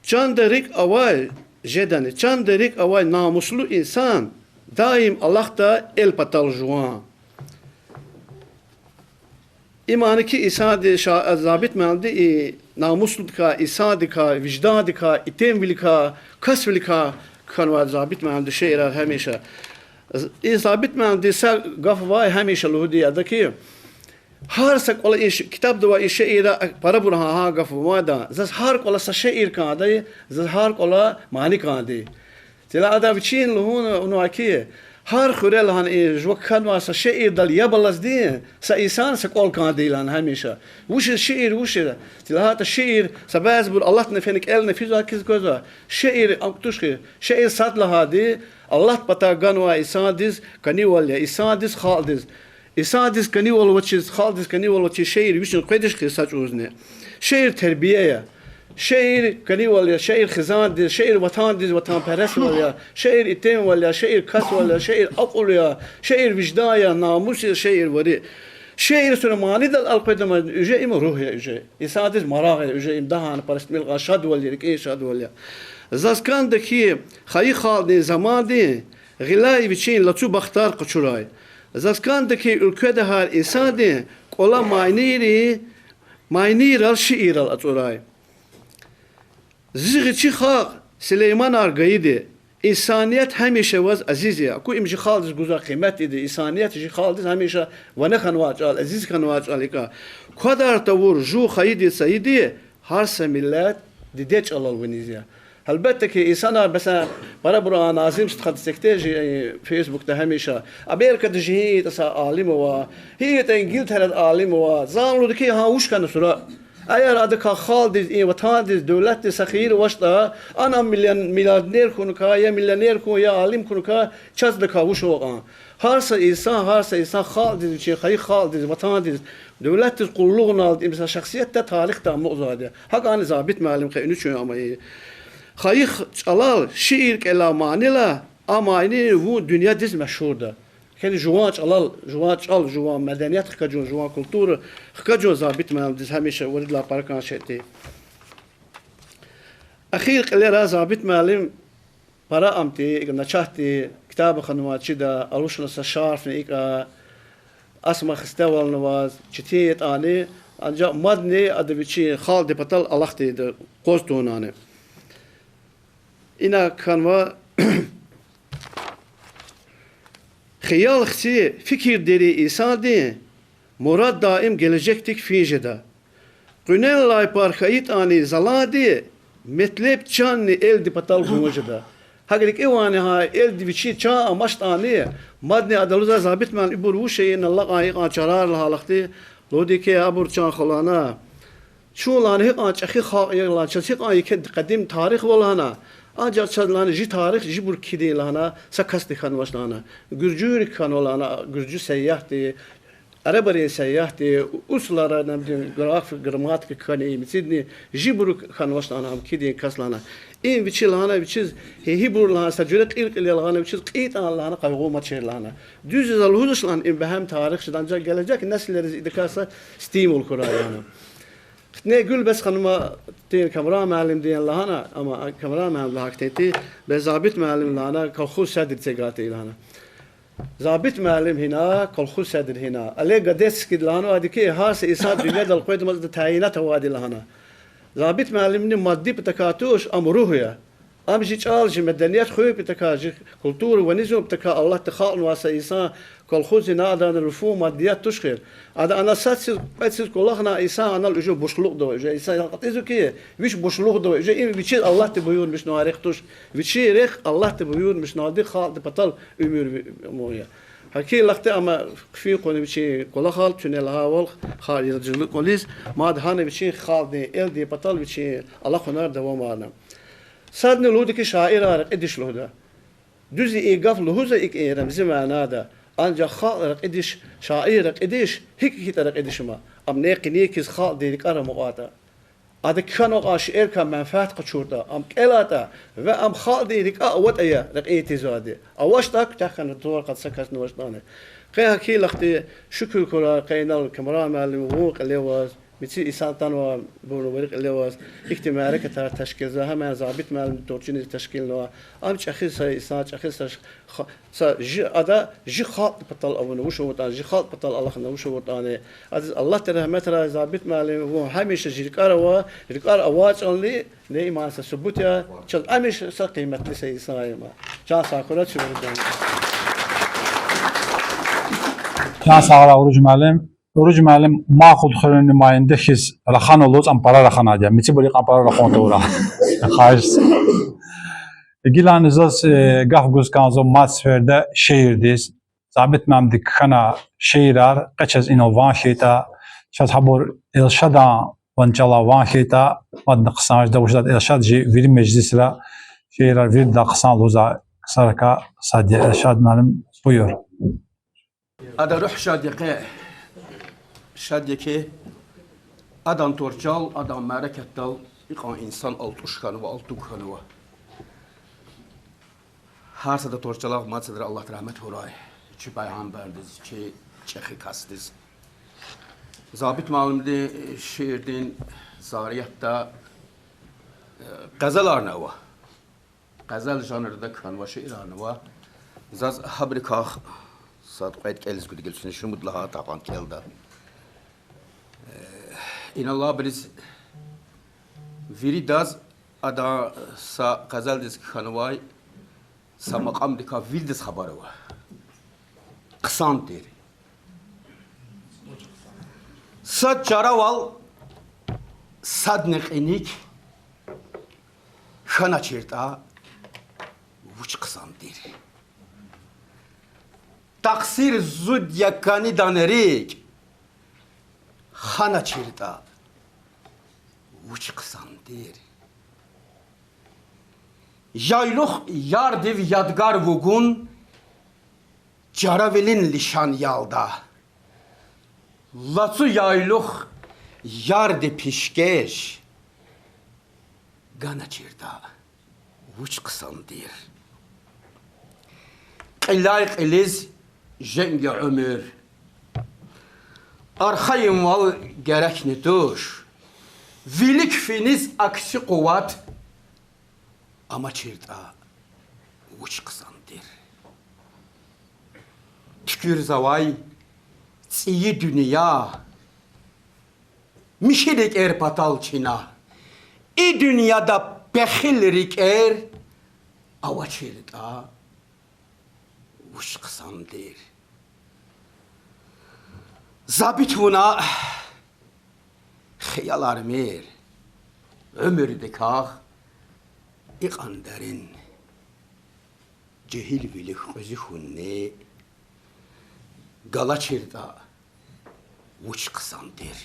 Чанда рикӀ авай, жедани, чанда рикӀ авай намуслу инсан даим алахъда эл патал жуван. Имани ки инсанди ша-, Забит муаллимди и намусдикай, инсандикай, виждандикай, итимвиликай, касвиликай кхьенвай Забит муаллимди шиирар гьамиша. И Забит муаллимди са гаф авай, гьамиша лугьуди ада ки, гьар са кӀвале и ш-, ктабда авай и шиирар парабур гьа-, гьа гаф авайда, заз гьар кӀвале са шиир кӀандай, заз гьар кӀвале мани кӀандай. Тила ада вичин лугьун авунвай ки, гьар хуьре лагьана и жува кхьенвай са шиирдал яб алазди, са инсан, са кӀвал кӀандай лагьана гьамиша. Вуч я шиир, вуч я? Тила гьатта шиир, са бязибур алатна фена кӀелна физвай хьиз квезва. Шиир ам туш хьи, шиир сад лагьайди, Аллагьдин патай ганвай инсандиз кӀанивал я, инсандиз, халкьдиз. Инсандиз кӀанивал авачиз, халкьдиз кӀанивал авачиз шиир вичин къведиз хьи са чӀавузни. Шиир тербия я. Шиир кӀанивал я, шиир хизандиз, шиир ватандиз ватанпересвал я, шиир итимвал я, шиир касвал я, шиир акьул я, шиир виждан я, намус я, шиир вири. Шиир сура манидал элкъведамаз, уже им руьгь я, уже инсандиз марагъ я, уже им дагъана парастмил кьван шадвал я, рикӀин шадвал я. Заз кӀанда хьи, хайи халкьдин замандин гъиляй вичин лацу бахтар къачурай. Заз кӀанда хьи, уьлкведа гьар инсандин кӀвале манийри, манийрал, шииррал ацӀурай. Зи гъвечӀи халкь Сулейманар гайиди, инсаният гьамиша ваз азиз я. Аку, им жи халкьдиз гузвай къимет ийиди, инсаният жи халкьдиз гьамиша ван хьанвай чӀал, азиз хьанвай чӀал икӀа. Квадар тавур жув хайиди, сайиди, гьар са миллет диде чӀалал виниз я. Гьелбетда хьи, инсанар, месела, парабур а Назим стхади сифте жи, э, Фейсбукда гьамиша, Америкада жи гьи ятӀа са алим ава, гьи ятӀа Ингилтерада алим ава, за лугьуда хьи, гьа вуч хьана сура. Эгер адакай халкьдиз, и ватандиз, девлетдиз са хийир авачтӀа, ана миллион-, миллиардер хьуникай, я миллионер хьун, я алим хьуникай, чаз адакай вуч ава кьван. Гьар са инсан, гьар са инсан халкьдиз, вичин хайи халкьдиз, ватандиз, девлетдиз къуллугъуналди, им са шахсиятда тарихда амукьзавайди я. ГьакӀни Забит муаллим къе уьнуьчун ама и. Хайи чӀалал шиир кӀелай манила, а мани вун дуьньядиз машгьурда. Килиг, жуван чӀалал, жуван чӀал, жуван меденият хкажун, жуван культура хкажун Забит муаллимдиз гьамиша виридалай пара кӀан шей тир. Эхир кьилера Забит муаллим пара ам тир, икӀ начагьди ктаб ханвай чида, алушна са шарфни икӀа, асма хестевални аваз, четин ятӀани, анжах мадни ада вичин халкьдин патал алахъди къваз тавунани. Ина кхьенва: хиял хци фикир дерин инсандин мурад даим гележекдик фин жеда. Къуьнелай пар хьайитӀани заланди, метлеб чанни элдин патал гун жеда. ГьакӀ рикӀивайни гьа элди вичи чан амачтӀани, мадни ада лугьузва: Забит муаллим, ибур вуч я, ина алакьай икьван чарар лагьай вахтунда, лугьуди хьи, абур чан хва лагьана, чун лагьана гьикьван чӀехи халкь я лагьана, чаз гьикьван еке къадим тарих ава лагьана, анжах чаз лагьана жи тарих жибур кхьидин лагьана са касдик хьанвач лагьана. Гуьржуйрик хьанва лагьана, гуьржуь сайятди, арабрин сайятди, урусрин, география, грамматика кхьенвай, мецидни, жибурук хьанвач лагьана ам кхьидин кас лагьана. Им вичи лагьана, вичиз гьи-, гьибур лагьана, са жуьре кьил-кьил я лагьана, вичиз кьин ятӀани лагьана къайгъу амачир лагьана. Дуьз я, за лугьузвач лагьана, им бегьем тарих жеда, анжах гележек несилриз идакай са стимул хьурай лагьана. Хтне Гуьлбес ханума тир, Камран муаллимдин лагьана, амма Камран муаллим лагьай хьтин тир, бес Забит муаллим лагьана колхоз седр эцигайтӀи лагьана. Забит муаллим гьина, колхоз седр гьина. Олег Гадецкийди лагьанвайди хьи, гьар са инсан дуьньядал къведамаз ада тайинат авайди лагьана. Забит муаллимни мадди патахъай туш, ам руьгь я. Ам жи чӀал, жи меденият хуьн патал, жи культура ванизун патал Аллагьди халкьнавай са инсан, колхоз ина адана руфун мадият туш хьи. Ада ана сад сиз, кьвед сиз кӀвалахна, инсан анал уже бушлукьда авай, уже инсан кьатӀизва хьи, вич бушлукьда авай, уже им вичиз Аллагьди буюрмишнавай рехъ туш. Вичи рехъ Аллагьди буюрмишнавайди халкьдин патал уьмуьр ви-, муя. ГьакӀ хьайила ахьтин ама хъфин кьуна вичин кӀвалахал, чуьне лагьайвал, халкь яргъизлу кӀвализ, мад гьана вичин халкьдин, элдин патал вичин алахъунар давамарна. Садни лугьуда хьи, шаирар рекьидиш лугьуда. Дуьз я, и гаф лугьузва икӀ и рамзи манада. Анжах халкь рекьидиш, шаир рекьидиш, гьикӀ хьайитӀа рекьидиш ама. Ам нек-нек хьиз халкьдин рикӀера амукьайтӀа, ада кхьенвай шииррикай менфят къачуртӀа, ам кӀелайтӀа ва ам халкьдин рикӀе аватӀа, я рекьин тийизвайди. АвачтӀа, куьтягь хьана тӀвар кьадай са касни авачтӀани. Къе гьакӀ хьайила ахьтин шукур хьурай, къе инал Камран муаллим вун кьиле аваз, мици инсан атанва, абурни вири кьиле аваз, ихьтин мярекатар тешкилзава, гьамни Забит муаллимдин тӀварцӀиниз тешкилнава. Ам чӀехи са инсан, чӀехи са ш-, ха-, са жи, ада жи халкьдин патал авуна вуч авуртӀани, жи халкьдин патал алахъна вуч авуртӀани. Адаз Аллагьди рагьметрай, Забит муаллим, вун гьамиша жи рикӀера ава, рикӀера авай чӀавални, не иман са субут я, чаз гьамиша са къиметлу са инсан я ма. Чан сагъ хьурай, чун виридан. Чан сагърай, Уруж муаллим. Уруж муаллим, Махуд хуьруьн нумаинда хьиз рахана лугьуз, ам пара раханайди я. Мицибур икьван пара рахун тавурай. Хайш. Гилани заз, э, гаф гуз кӀанзава мад сеферда шиирдиз. Забит муаллимди кхьена шиирар, къе чаз инал ван хьайитӀа, чаз гьабур Эльшадан ван чӀалай ван хьайитӀа, мадни хъсан жеда, вучиз лагьайтӀа Эльшад жи вири межлисра шиирар виридалай хъсан лугьузвай ксарикай сад я. Эльшад муаллим, буюр. Адан руьгь шад я, къе шад я хьи, адан тӀварцӀел, адан мярекатдал икьван инсан алтӀуш хьанва, алтук хьанва. Гьар садан тӀварцӀелай мад садра Аллагьди рагьмет хьурай, чи пайгъамбардиз, чи чӀехи касдиз. Забит муаллимдин шиирдин зариятда, э, къазаларни ава. Къазал жанрда кхьенвай шиирарни ава. Заз гьабурукай сад-кьвед кӀелиз гуьгъуьна, чуьне шумуд лагьайтӀа кьван кӀелда. Э, ина алайбуруз виридаз адан са къазалдиз кхьенвай са макьамдикай виридаз хабар ава. Хъсан тир. Сад чаравал, садни кьиник хьаначиртӀа, вуч хъсан тир. Тахсир зуд я кӀанидан рикӀ ханачиртӀа, вуч хъсан тир. Яйлух ярдив ядгар вугун чаравилин лишан ялда. Лацу яйлух ярди пишкеш ганачиртӀа, вуч хъсан тир. Кьиляй-кьилиз женг я уьмуьр, архайинвал герекни туш, вилик финиз акси къуват амачиртӀа, вуч хъсан тир. Туькуьрзавай цӀийи дуьнья михьи рикӀер патал чина, и дуьньяда пехил рикӀер авачиртӀа, вуч хъсан тир. Забит, вуна хиялармир, уьмуьрдикай икьван дерин жегьилвилихъ кьуьзуь хьунни галачиртӀа, вуч хъсан тир.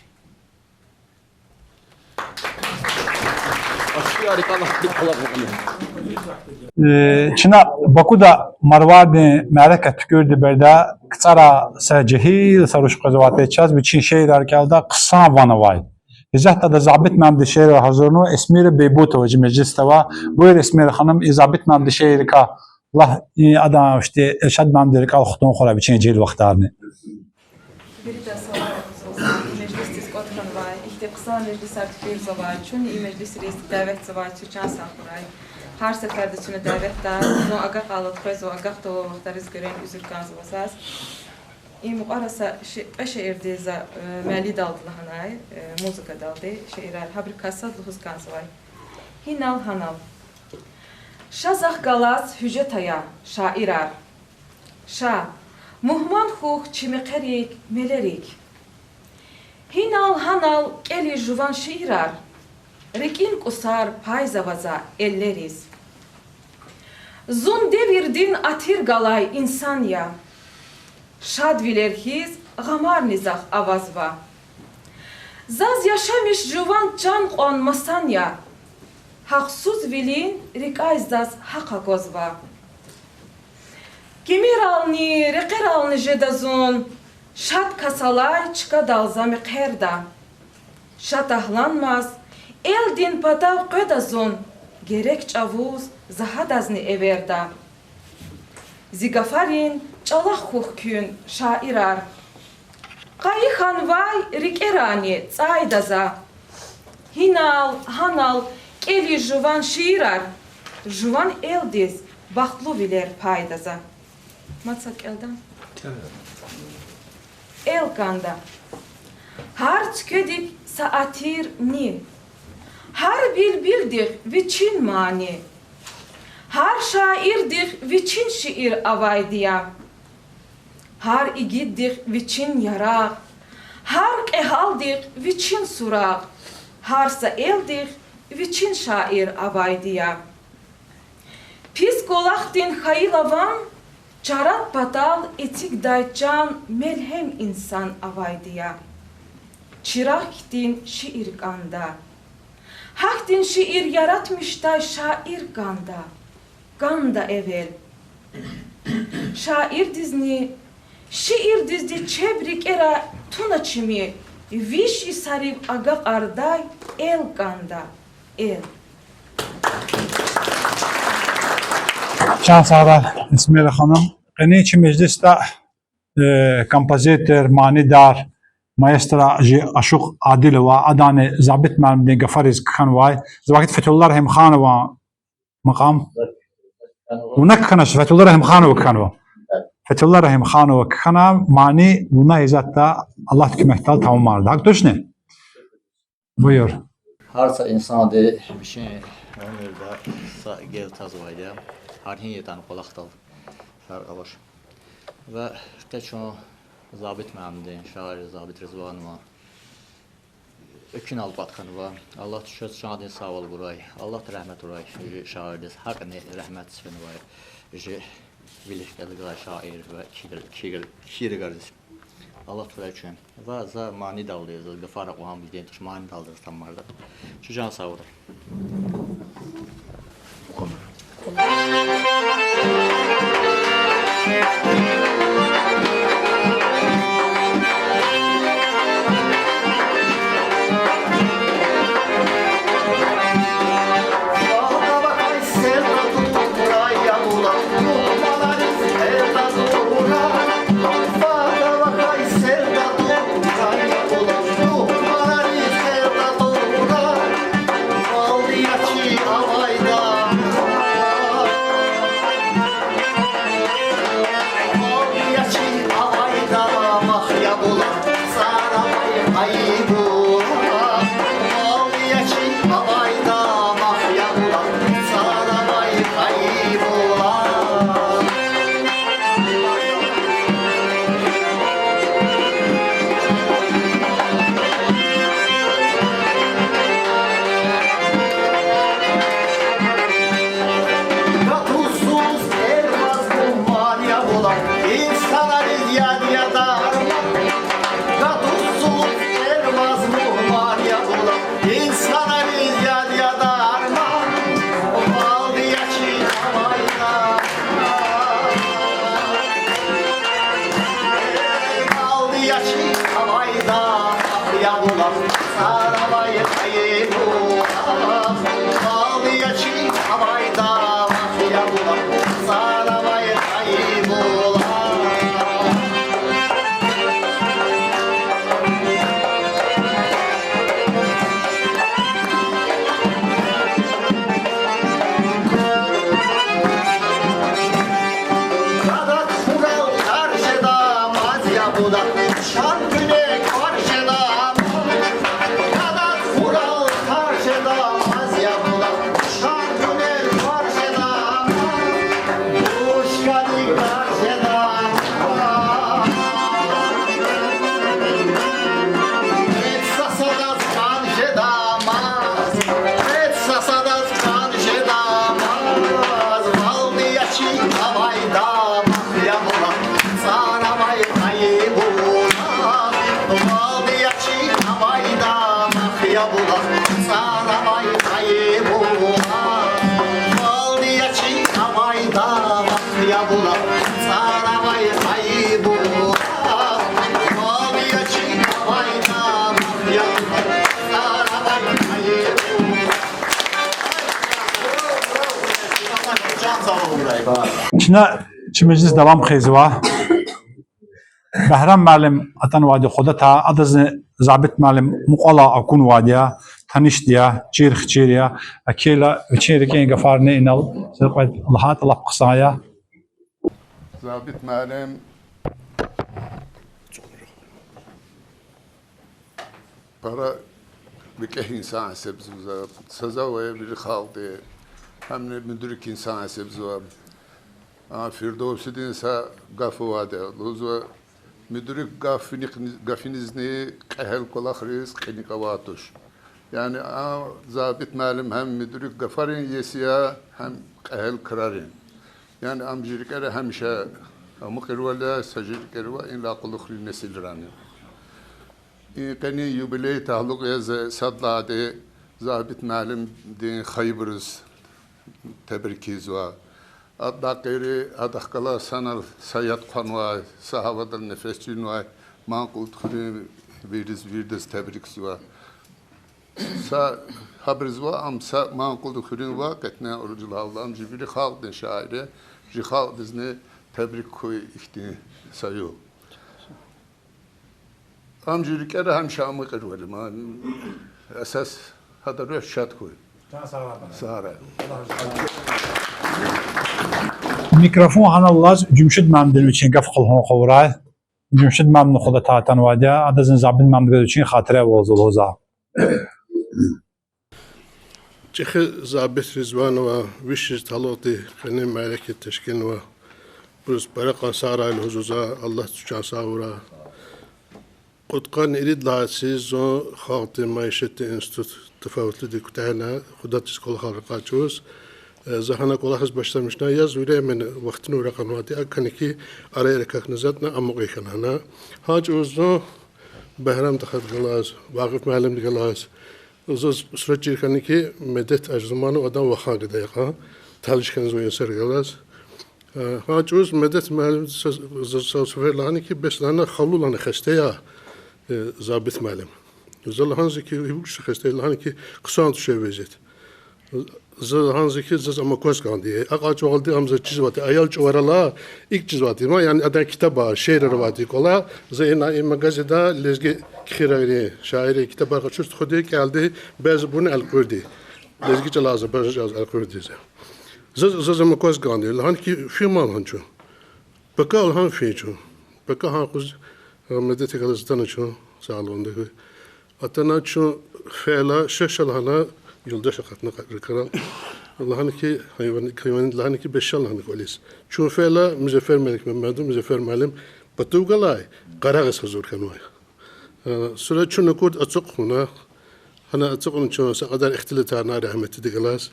Э, чна Бакуда Марвардин мярекат туькӀуьрди береда, КцӀара са жегьил са руш къвезвайди чаз вичин шиирар кӀелда, хъсан ван авай. Гьисятда ада Забит муаллимдин шиирар гьазурнава, Эсмира Бейбутова чи межлисда ава. Буюр, Эсмира ханум, и Забит муаллимдин шииррикай лагь, и адан, ишти, Эльшад муаллимдин рикӀел хтун хьурай вичин жегьил вахтарни. Виридаз салам, и межлисдиз кӀватӀ хьанвай, ихьтин хъсан межлисар туькӀуьрзавай, чунни и межлисриз даветзавай, чун чан сагъ хьурай. Гьар сеферда чна даветдай, зун агакьайла тухвезва, агакьдалай вахтариз гуьрен уьзуьр кӀанзава заз. И мукьвара са ши-, кьве шиирдиз, э, мелодиядалди лагьанай, э, музыкадалди шиирар, гьабурукай сад лугьуз кӀанзавай. Гьинал-гьанал. Ша захъ галаз гьуьжет ая, шаирар. Ша, мугьман хьухь чи мехъерик, мелерик. Гьинал-гьанал кӀелиз жуван шиирар, рикӀин кӀусар пайзава за эллериз. Зун девирдин атир галай инсан я. Шадвилер хьиз гъамарни захъ авазва. Заз яшамиш жуван чан кьван масан я. Гьахъсузвилин рикӀяй заз гьахъ аквазва. Кимерални, рекьерални жеда зун, шад кас алай чкадал за мехъерда. Ша тагьланмаз, элдин патав къведа зун, герек чӀавуз за гьадазни эверда. Зи гафарин чӀалахъ хьухь куьн, шаирар. Къайи хьанвай рикӀерани цӀайда за. Гьинал-гьанал кӀелиз жуван шиирар, жуван элдиз бахтлувилер пайда за. Мад сад кӀелда. Эл кӀанда. Гьар цуькведик са атир ни, гьар билбилдихъ вичин мани, гьар шаирдихъ вичин шиир авайди я. Гьар игитдихъ вичин яракь, гьар кьегьалдихъ вичин суракь, гьар са элдихъ вичин шаир авайди я. Пис кӀвалахдин хьайила ван, чарад патал эцигдай чан мелгьем инсан авайди я. Чирагъ хьтин шиир кӀанда. Гьахьтин шиир яратмишдай шаир кӀанда. КӀанда эвел. Шаирдизни, шиирдизни чеб рикӀера туна чими, виш йисарив агакьардай эл кӀанда, эл. Чан сагърай, Эсмира ханум. Къенин чи межлисда, э, композитор, манидар, маэстро жи ашукь Адил ава, адани Забит муаллимдин гафариз кхьенвай. Зи вахт Фетулла Рагьимханован макьам. Вуна кхьенва, Фетулла Рагьимханова кхьенва. Фетулла Рагьимханова кхьенва, мани вуна исятда Аллагьдин куьмекдал тамамарда. ГьакӀ тушни? Буюр. Гьар са инсанди вичин уьмуьрда са гел тазвайди я, гьар гьи ятӀани кӀвалахдал фаркь авач. Ва къе чун Забит муаллимдин, шаир Забит Ризванован экуьнал кӀватӀ хьанва. Аллагьди чаз чандин сагъвал гурай, Аллагьди регьмет авурай жи шаирдиз, гьакӀни регьметдиз фенвай жи вилик кӀелдай шаир ва кхьир-, кхьир-, кхьирагардиз. Аллагьди хуьрай чун. Ва за манидалди, за гафар акьван беден туш, манидалди за тамамарда. Чан сагърай. Гатузсуз эрваз мугьман я була, инсанриз яд я дарман. Гатузсуз эрваз мугьман я була, инсанриз яд я дарман. Балди я чи авайда, балди я чи авайда, я була, царавай хайи була. Балди я чи авайда, я була, царавай хайи була. Гьадаз хурал тар жеда, маз я була, шан гуьне кар жеда. Гьадаз хурал тар жеда, маз я Чна чи межлис давам хъийизва. Багьрам муаллим атанвайди Худатар, адазни Забит муаллим мукьвал акунвайди я, танишди я, чир-хчир я. Акила вичин рикӀин гафарни инал са кьвед лагьайтӀа лап хъсан я. Забит муаллим, пара викӀегь инсан гьисабзава, са за ва вири халкьди, гьамни мудрик инсан гьисабзава. А, Фирдавсидин са гаф авайди я, лугьузва, мудрик гаф-, гафинизни кьегьал кӀвалахриз кьиникь авай туш. Яни а Забит муаллим гьам мудрик гафарин иеси я, гьам кьегьал крарин. Яни ам чи рикӀера гьамиша амукьайвал я, са чи рикӀера ва инлай кьулухъ несилрани. И къенин юбилей талукь яз сад лагьайди Забит муаллимдин хайибуруз тебрик ийизва. Адалай гъейри, адахъ галаз санал са яд хъванвай, са гьавадал нефес чирнавай Манкъулидхуьруьн вириз, виридаз тебрикзава. Са гьабурузва, ам са Манкъулидхуьруьнва, къе тне уржулагьвал ам чи вири халкьдин шаир я, чи халкьдизни тебрик хьуй ихьтин са югъ. Ам чи рикӀера гьамиша амукьайвал я, ма, эсас гьадан руьгь шад хьуй. Сагърай. Микрофон гьаналлаз Жумшид муаллимдиз вичин гаф хълагьун хъувурай. Жумшид муаллим Худатар атанвайди я, адазни Забит муаллимдиз вичин хатираяр лугьузва. ЧӀехи Забит Ризванован виш йис талукьди къенин мярекат тешкилнава. Абуруз пара кьван сагърай лугьузва, Аллагьди чан сагъ авурай. Кьудкъанни ирид лагьай йисуз зун халкьдин майишатдин институт тафаватлуди куьтягьна, Худатдиз кӀвалахал ракъай чӀавуз. Э, за гьана кӀвалахиз башламишна, яз временно, вахтуна ракъанвайди, акуна хьи, араяр акахьна, затӀна амукьай хьана гьана. Гьа чӀавуз зун Багьрамдихъ галаз, Вакъиф муаллимдихъ галаз, заз суьгьбет чир хьана хьи, Медет Ажизманов адан вахан гада я кьван, талиш хьана зун ясар галаз. Э, гьа чӀавуз Медет муаллим заз, заз са сефер лагьана хьи, бес лагьана, халу лагьана хесте я, э, Забит муаллим. За лагьана зи хьи, вуч хесте я, лагьана хьи, хъсан туш везет. За лагьана зи хьи, заз ам акваз кӀанди. Акьван чӀавалди ам заз чизвайди, аял чӀаварал икӀ чизвайди ма, яни адан китабар, шиирар авайди кӀвалах, за ина и магазинда лезги кхьирайрин, шаиррин китабар къачуз тухуди, кӀелди, бязибурни элкъуьрди. Лезги чӀалаз, бажа чӀалаз элкъуьрди за. Заз, заз ам акваз кӀанди, лагьана хьи, фин ман лагьана чун. Пака лагьана фин чун. Пака гьа къуз, э, Медетихъ галаз атана чун, сагълугъундихъ. Атана чун фейила шаша лагьана, юлдаш акъатна ракӀарал. Лагьана хьи, гьайван, гьайван лагьана хьи, бес ша лагьана кӀвализ. Чун фейила Музаффер Меликмамедов, Музаффер муаллим, патув галай, къарагъиз гьазур хьанвай. Э, сура чун акурди ацукь хьана, гьана ацукьна чун са кьадар ихтилатарна рагьметдихъ галаз.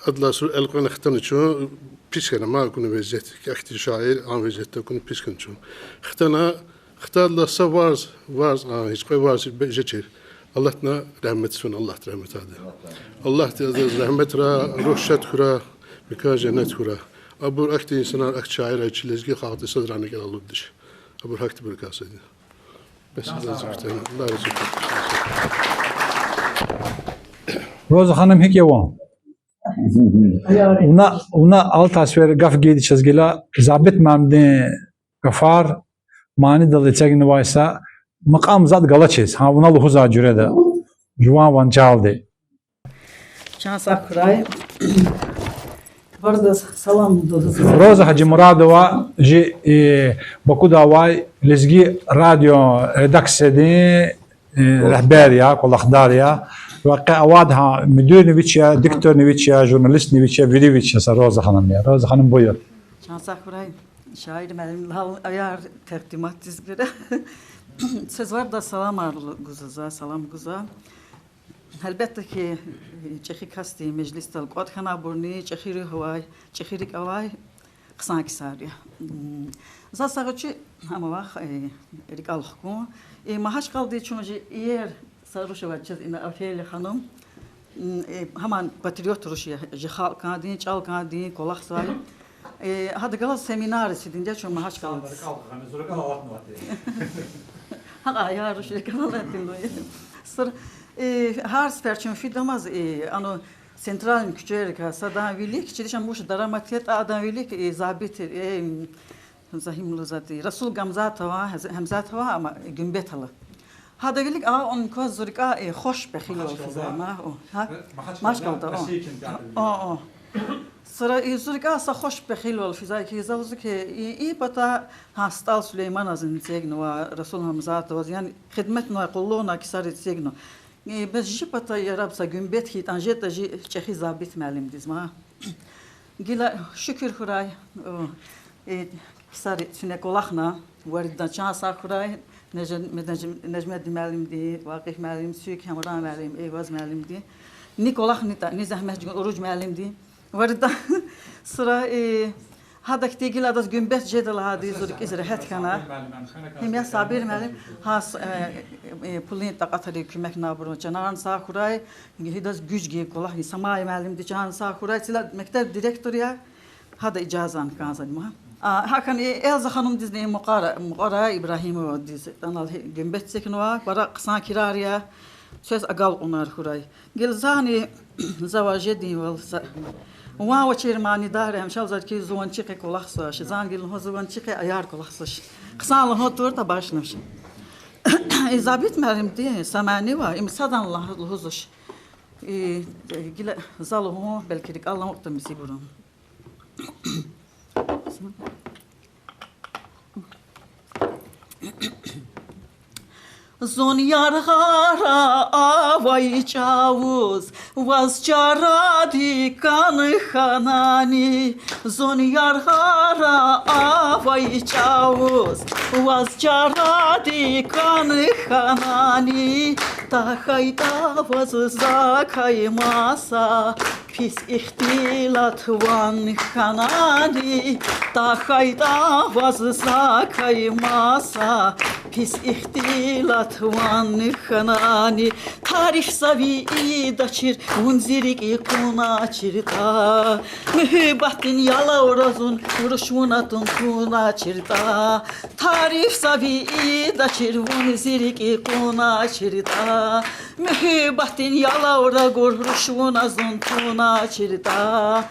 Адалай сура элкъвена хтана чун, пис хьана ма акуна везет, ахьтин шаир, ам везетда акуна пис хьана чун. Хтана, хтайдалай са варз, варз, а, гьич кьве варз бе-, жечир. Алатна, рагьметдиз фена, Аллагьди рагьметдайди. Аллагьди адаз рагьметрай, руьгь шад хьурай, мекан женнет хьурай. Абур ахьтин инсанар, ахьтин шаирар чи лезги халкьди садрани кӀелалуддиш. Абур гьахьтинбур касди. Бес, Аллагь рази хьурай. Роза ханум, гьикӀ я вун? Вуна, вуна алтай сефер гаф гайиди чаз гила, Забит муаллимдин гафар, манидал эцигнавай са макьам затӀ галачиз, гьа вуна лугьузвай жуьреда, жуван ванцелди. Чан сагъ хьурай. Варзаз салам лугьуз. Роза Гьажимурадова жи, э, Бакуда авай лезги радио редакциядин, э, регьбер я, кӀвалахдар я. Ва къе авайди гьа мудирни вич я, дикторни вич я, журналистни вич я, вири вич я са Роза ханум я. Роза ханум, буюр. Чан сагъ хьурай. Шаир муаллим, лагьай аяр такьдиматдиз гуьра. Са Варзаз саламар гузва, салам гузва. Гьелбетда хьи, чӀехи касдин межлисдал кӀватӀ хьанвайбурни, чӀехи руьгь авай, чӀехи рикӀ авай хъсан ксар я. М, за са гъвечӀи гьам вахъ, э, рикӀел хкун. Э, Магьачкъаладиз чун жи иер Са руш ава чаз ина Офелия ханум. М, э, гьаман патриот руш я, жи халкьдин, чӀалдин кӀвалахзавай. Э, гьада галаз семинар эцигнава чун Магьачкъаладиз. Гьакьа, я руш я, галатин лугьуз. Сура, э, гьар сефер чун фидамаз, э, ану центральный куьчейрикай садан вилик, чиришан муш дарамат ятӀа адан вилик, э, забит, э, м, Загьим лугьузвайди, Расул Гамзатова, Гьамзатова, ама Гуьмбетала. Гьада вилик а он кваз зуркӀа, э, хуш пехилвал физвай, ма, о, гьа? Магьачкъалада, о. О, о. Сура и зуркӀа са хуш пехилвал физвай хьи, за лугьузва хьи, и, и пата, гьа, СтӀал Сулейманазни эцигнава, Расул Гьамзатоваз, яни хидметнавай, къуллугънавай ксариз эцигнава. Э, бес жи пата яраб са Гуьмбет хьайитӀани жедатӀа жи чӀехи Забит муаллимдиз, ма. Гила шукур хьурай, о, э, ксари чуьне кӀвалахна, виридан чан сагъ хьурай, Нежи-, Нежи-, Нежмедин муаллимди, Вакъиф муаллим, Суьк Гьамран муаллим, Эйваз муаллимди. Ни кӀвалахнатӀа, ни зегьмет чӀугуна Уруж муаллимди. Виридан сура, э, гьадахьтин гила адаз Гуьмбет жеда лагьайди зуркӀиз регьят хьана. Гьим я Сабир муаллим, гьа, э, э, пулин такьатрик куьмекнавайбурун чанарни сагъ хьурай, гьидаз гуж гайи кӀвалах, Самай муаллимди чан сагъ хьурай, цила мектеб директор я, гьада ижаза кӀанзава ма. А, гьакӀни Эльза ханумдизни мукьвара, мукьвара Ибрагьимовадиз, анал гьи Гуьмбет эцигнава, пара хъсан крар я, квез агалкьунар хьурай. Гила зани завай жедайвал са-, ван авачир манидар я, гьамиша лугьузва хьи, зун ванцихъ кӀвалахзавач. Зани гила лугьузва, зун ванцихъ аяр кӀвалахзавач. Хъсан лугьун туртӀа, багъишламиша. И Забит муаллимди са мани ава, им садани лугьузвач. И, гила за лугьун, белки рикӀел аламукьда мисибуру. Зун яргъара авай чӀавуз ваз чарадик кӀан хьанани, зун яргъара авай чӀавуз ваз чарадик кӀан хьанани, тахьайтӀа ваз закай маса пис ихтилат ван хьанани, тахьайтӀа ваз закай маса пис ихтилат ван хьанани, тарифзава ийидачир вун зи рикӀи кьуначиртӀа, муьгьуьббатдин ялавра зун руш вуна тункӀуначиртӀа, тарифзава ийидачир вун зи рикӀи кьуначиртӀа, муьгьуьббатдин ялавра гур руш вуна зун тункӀуначиртӀа.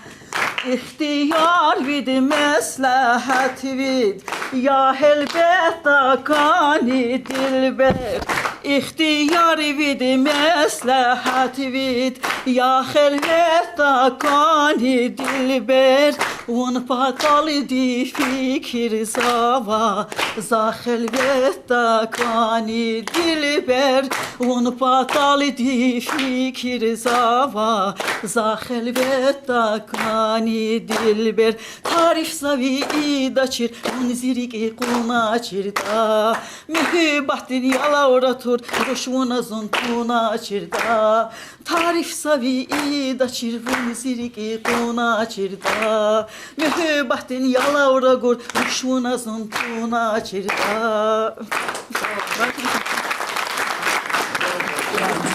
Ихтияр вид, меслягьат вид, я гьелбетда кӀани, дилбер. Ихтияр вид, меслягьат вид, я гьелбетда кӀани, дилбер. Вун паталди фикирзава за гьелбетда кӀани, дилбер. Вун паталди фикирзава за гьелбетда кӀани, дилбер. Тарифзава ийидачир вун зи рикӀи кьуначиртӀа, муьгьуьббатдин ялавра тур руш вуна зун тункӀуначиртӀа. Тарифзава ийидачир вун зи рикӀи кьуначиртӀа, муьгьуьббатдин ялавра гур руш вуна зун тункӀуначиртӀа.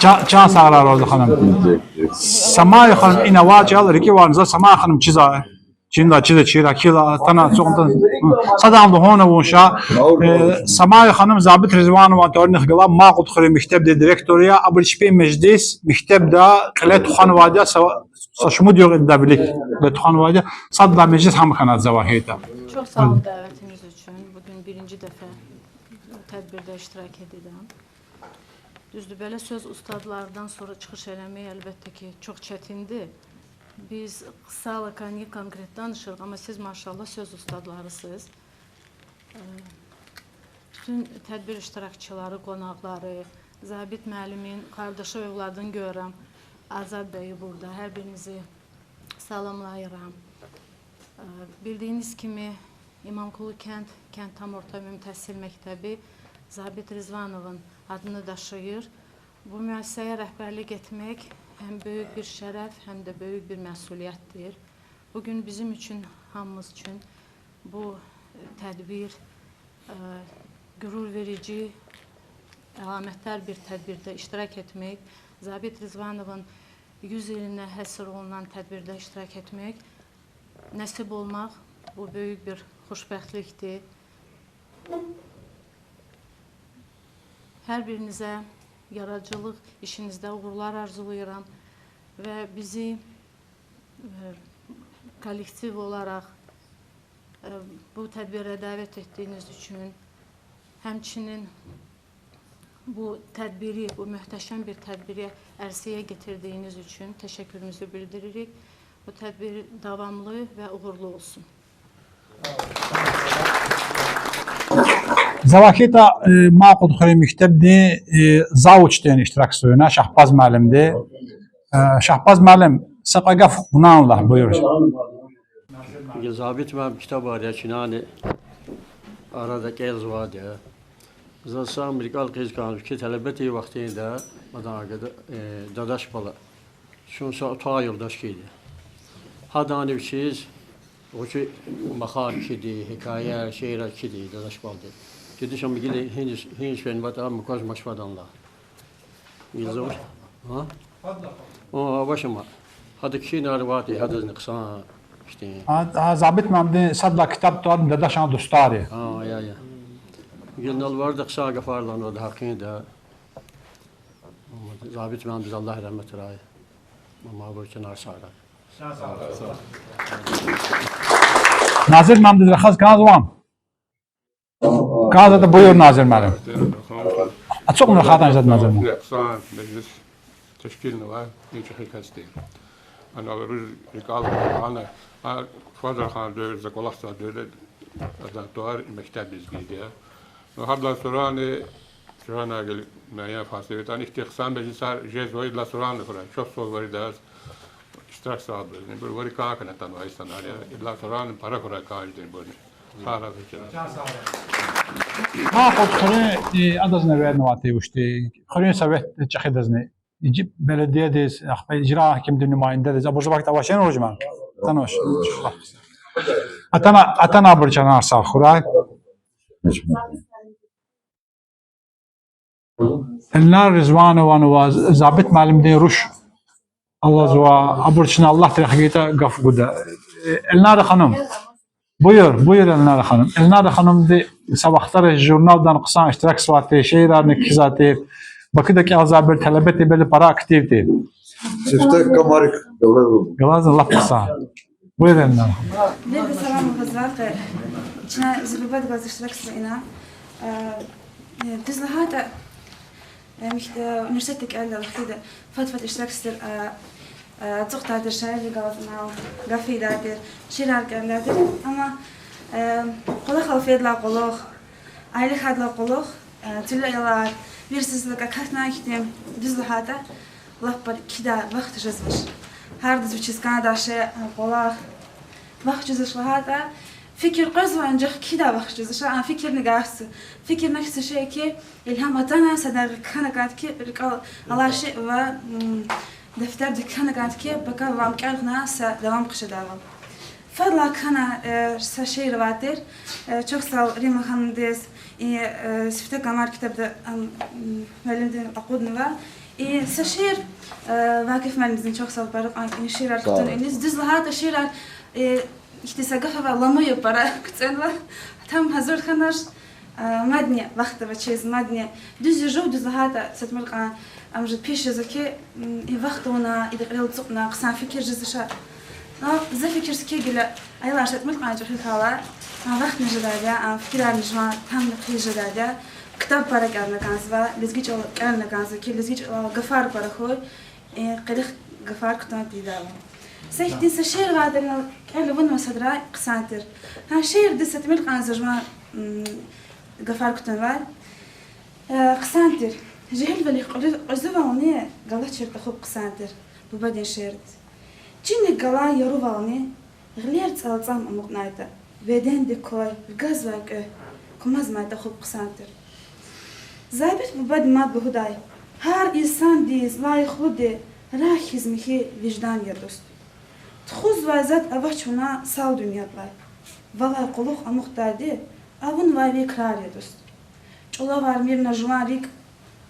Ча-, чан сагърай, Роза ханум. Самая ханум, ина авай чӀал рикӀивайни за, Самая ханум чизва, чизва, чизва, чира, кила, тана, цугъ тана. Садан лугьун вун ша. Э, Самая ханум Забит Ризванован тӀварунихъ галай Макьудхуьруьн мектебдин директор я, абуру чпин межлис мектебда кьиле тухванвайди я, са, са шумуд югъ идалай вилик кьиле тухванвайди я, сад лагьай межлис гьам хьанвайди я за ва гьейта. Çok sağ olun davetiniz için. Bugün birinci defa tedbirde iştirak ediyorum. Düzdür, böyle söz ustadlardan sonra çıkış eləmək, əlbəttə ki, çox çətindir. Biz qısa, lakonik, konkret danışırıq, amma siz, maşallah, söz ustadlarısınız. Ə, bütün tədbir iştirakçıları, qonaqları, Zabit müəllimin qardaşı övladını görürəm. Azad bəyi burada. Hər birinizi salamlayıram. Ə, bildiyiniz kimi, İmamqulu kənd, kənd tam orta ümumi təhsil məktəbi Zabit Rizvanovun adını daşıyır. Bu müəssisəyə rəhbərlik etmək həm böyük bir şərəf, həm də böyük bir məsuliyyətdir. Bugün bizim üçün, hamımız üçün bu, e, tədbir, e, qürur verici, alametdar bir tedbirde iştirak etmek, Zabit Rizvanovan yüz yılına hasır olunan tedbirde iştirak etmek, nasip olmak, bu büyük bir hoşbehtliktir. Her birinize yaradıcılıq işinizde uğurlar arzulayıram ve bizi, e, kollektiv olarak, e, bu tedbire davet ettiğiniz için, hemçinin bu tedbiri, bu muhteşem bir tedbiri arsaya getirdiğiniz için teşekkürümüzü bildirerek, bu tedbir devamlı ve uğurlu olsun. Завахита, э, Макъудхуьруьн мектебдин, э, завучдин иштиракзавай я, Шагьбаз муаллимди. Э, Шагьбаз муаллим, са кьве гаф вуна лагь, буюр. Гила Забит муаллим китабар я, чнани арада кӀелзавайди я. Заз сам рикӀел хкиз кӀанзава хьи, талебетин вахтунда, адан гада, э, Дадаш бала. Чун са ута юлдаш хьайиди. Гьадани вичиз гъвечӀи махар кхьиди, гьикаяр, шиирар кхьиди Дадаш балади. Дидеш ам гила гьиниз, гьиниз фенватӀа, мукваз машваданла. Гила завуч? А? О, авач ама. Гьада кхьинар авайди, гьадазни хъсан хьтин. А, а, Забит муаллимдин сад лагьай китаб тӀвар Дадашан дустар я. А, я, я. Гила инал варда хъсан гафар лагьанвайди гьакъинда. Забит муаллимдиз Аллагь рагьметрай. Ма абур чанар сагърай. Назир муаллимдиз рахаз кӀанзавани? КӀанзаватӀа, буюр, Назир муаллим. Ацукьна рахайтӀани жеда, Назир муаллим. Хъсан межлис тешкилнавай, и чӀехи касди. Ана руз рикӀел хкана, а, Фазилхан девирда, за кӀвалахзавай девирда, адан тӀвар мектеб лезгийди я. Ну, гьадалай сурани, сурана гила муайян фасила ятӀани, ихьтин хъсан межлисар жезва, идалай сурани хьурай, чухсагъул виридаз, иштиракзавайбурузни, ибур вири кӀан хьана атанвай инсанар я, идалай сурани пара хьурай кӀанждинбурузни. Сагърай, вечера. Макъудхуьруьн, э, адазни эвернавайди я вучтин, хуьруьн совет чӀехидазни. Иджи беледиедиз, ахпа ижра гьакимдин нумайндадиз, абур завахт авачир ружман. Атана вуч. Атана, атана абур чанар сагъ хьурай. Эльнара Ризванован ва Забит муаллимдин руш алазва, абур чна Аллагьди рехъ гайитӀа гаф гуда. Эльнара ханум. Буюр, буюр, Эльнара ханум. Эльнара ханумди са вахтара журналда хъсан иштиракзавай тир, шиирарни кхьизвай тир. Бакуда кӀелзавайбур, талебайбуру пара актив тир. Сифте Камарик галаз. Галаз лап хъсан. Буюр, Эльнара ханум. Вирида салам лугьузва къе. Чна зи бубади галаз иштиракзава ина. Э, дуьз лагьайтӀа, Э, михьт-, э, университетда кӀелдайла вахтунда фад-фад иштиракзавай тир, э, э, ацукьдай тир, шаиррихъ галаз ана гаф ийидай тир, шиирар кӀелдай тир. Амма, э, кӀвалахал фейидалай кьулухъ, аиле хьайидалай кьулухъ, э, цуьлел аялар, вирсизлак акатна хьтин, дуьз лагьайтӀа, лап пара кхьидай вахт жезвач. Гьардаз вичиз кӀандай шей, э, кӀвалах, вахт жезвач лагьайтӀа, фикир къвезва, анжах кхьидай вахт жезвач, а фикирни гахьзава. Фикирна хьи са шей хьи, илгьам атана, садра кхьена кӀанда хьи, рикӀел алай шей ва, м, дефтерда кхьена кӀанда хьи, пака вам кӀелна са давам хъжедайвал. Фадлай кхьена, э, са шиир авай тир, э, чухсагъул Римма ханумдиз, и, э, сифте Камар китабда, ам, м, муаллимди акъуднава. И са шиир, э, Вакиф муаллимдизни чухсагъул пара кьван и шиирар кутуна иниз. Дуьз лагьайтӀа шиирар, э, ихьтин са гаф ава, лама я пара куьцӀенва. Там гьазур хьанач, э, мадни вахт авачиз, мадни дуьз я, жув дуьз лагьайтӀа, са тӀимил кьван, ам жув пиш жезва хьи, м, и вахт авуна, идан кьилел ацукьна, хъсан фикир жезвач. А, за фикир са хьи гила, аялар са тӀимил кьван чӀехи хьайила, а, вахтни жедайди я, а, фикирарни жуван тамни хъийиз жедайди я, ктаб пара кӀелна кӀанзава, лезги чӀалал кӀелна кӀанзава хьи, лезги чӀалал гафар пара хьуй, э, къилих гафар кутун тийидайвал. Са ихьтин са шиир авайди, инал кӀел авунва садра, хъсан тир. Гьа шиирдиз са тӀимил кьван за жуван, м, гафар кутунвай. Э, хъсан тир. Жегьилвилихъ кьуьзу-, кьуьзуьвални галачир тахьуй хъсан тир. Бубадин шиирдиз. Чиник галай ярувални гъилер цӀалцӀам амукьнайтӀа, ведендик квай ргазвай кӀве кумазмай тахьуй хъсан тир. Забит бубади мад лугьудай: гьар инсандиз лайихлуди рагъ хьиз михьи виждан я, дуст. Тухузвай затӀ авач вуна сал дуьньядилай. Валай кьулухъ амукьдайди авунвай ви крар я, дуст. ЧӀулавармир на жуван рикӀ,